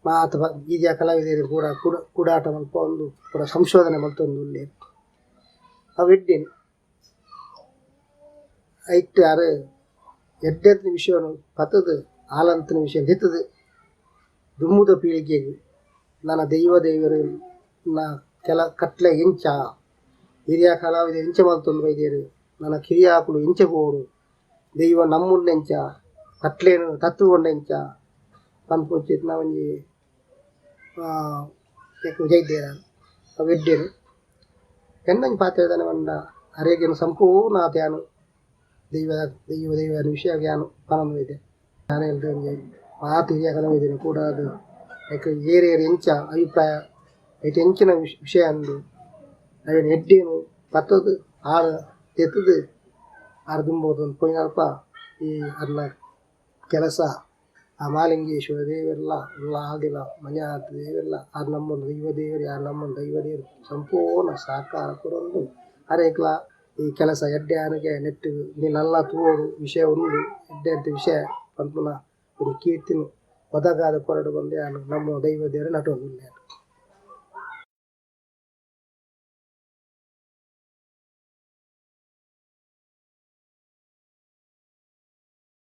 ಮಾತ ಹಿರಿಯ ಕಲಾವಿದೆರ್ ಪೂರ ಕೂಡಾಟ ಮನ್ಪೊಂದು ಪೂರ ಸಂಶೋಧನೆ ಮಲ್ತೊಂದು ಉಲ್ಲೆರ್ ಅವು ಎಡ್ಡೆನೆ ಐಟ್ ಆರ್ ಎಡ್ಡೆದ ವಿಷಯನ್ ಪತುದು ಆಲಂತಿನ ವಿಷಯ ದೆತ್ತುದು ದುಂಬುದ ಪೀಳಿಗೆಗ್ ನನ ದೈವ ದೇವೆರ್ ನ ಕೆಲ ಕಟ್ಲೆ ಎಂಚ ಹಿರಿಯ ಕಲಾವಿದೆರ್ ಎಂಚ ಮಲ್ತೊಂದು ಬೈದೆರ್ ನನ ಕಿರಿಯಾಕುಲು ಎಂಚ ಬೋಡು ದೈವ ನಂಬುಂಡ ಎಂಚ ಕಟ್ಲೆನ್ ತತ್ತುಗೊಂಡ ಎಂಚ ಪನ್ಪುಂಚಿತ್ತಿನ ಒಂಜಿ ನೆಕ್ಕ್ ಜೈದೆರ್ ಅವು ಎಡ್ಡೆನು ಎನ್ನೊಂಜಿ ಪಾತೆರ ದಾನೆ ಪಂಡ ಅರೆಗ್ ಸಂಪೂರ್ಣ ಯಾನ್ ದೈವ ದೈವ ದೈವ ವಿಷಯ ಯಾನ್ ಪನೊಂದು ಬೈದೆ ಚಾನೆಲ್ಡ್ ಒಂಜಿ ಮಾತ ಹಿರಿಯ ಕಲಾವಿದೆರ್ ಕೂಡಾದ್ ಐಕ್ ಏರ್ ಏರ್ ಎಂಚ ಅಭಿಪ್ರಾಯ ಐಟ್ ಎಂಚಿನ ವಿಷಯ ಉಂಡು ಅವೆನ್ ಎಡ್ಡೆನು ಪತ್ತುದು ಆರ್ ದೆತ್ತುದು ಆರ್ ದುಂಬು ಪೋಯಿನಲ್ಪ ಈ ಅರ್ನ ಕೆಲಸ ಆ ಮಾಲಿಂಗೇಶ್ವರ ದೇವೆರ್ಲ ಉಳ್ಳಾದಿಲ ಮಂಜುನಾಥ ದೇವೆರ್ಲ ಆರ್ ನಂಬುನ ದೈವ ದೇವೆರ್ ಯಾನ್ ನಂಬುನ ದೈವ ದೇವೆರ್ ಸಂಪೂರ್ಣ ಸಹಕಾರ ಕೊರೊಂದು ಅರೆಗ್ಲ ಈ ಕೆಲಸ ಎಡ್ಡೆ ಆನಗ ನೆಟ್ಟ್ ನನಲ ತೂವೊಡು ವಿಷಯ ಉಂಡು ಎಡ್ಡೆ ಎಡ್ಡೆ ವಿಷಯ ಪನ್ಪುನ ಒಂಜಿ ಕೀರ್ತಿನ್ ಒದಗಾದ್ ಕೊರೊಡು ಪಂದ್ ಯಾನ್ ನಂಬುನ ದೈವ ದೇವೆರ್ ನಟೊಂದು ಉಲ್ಲೆ.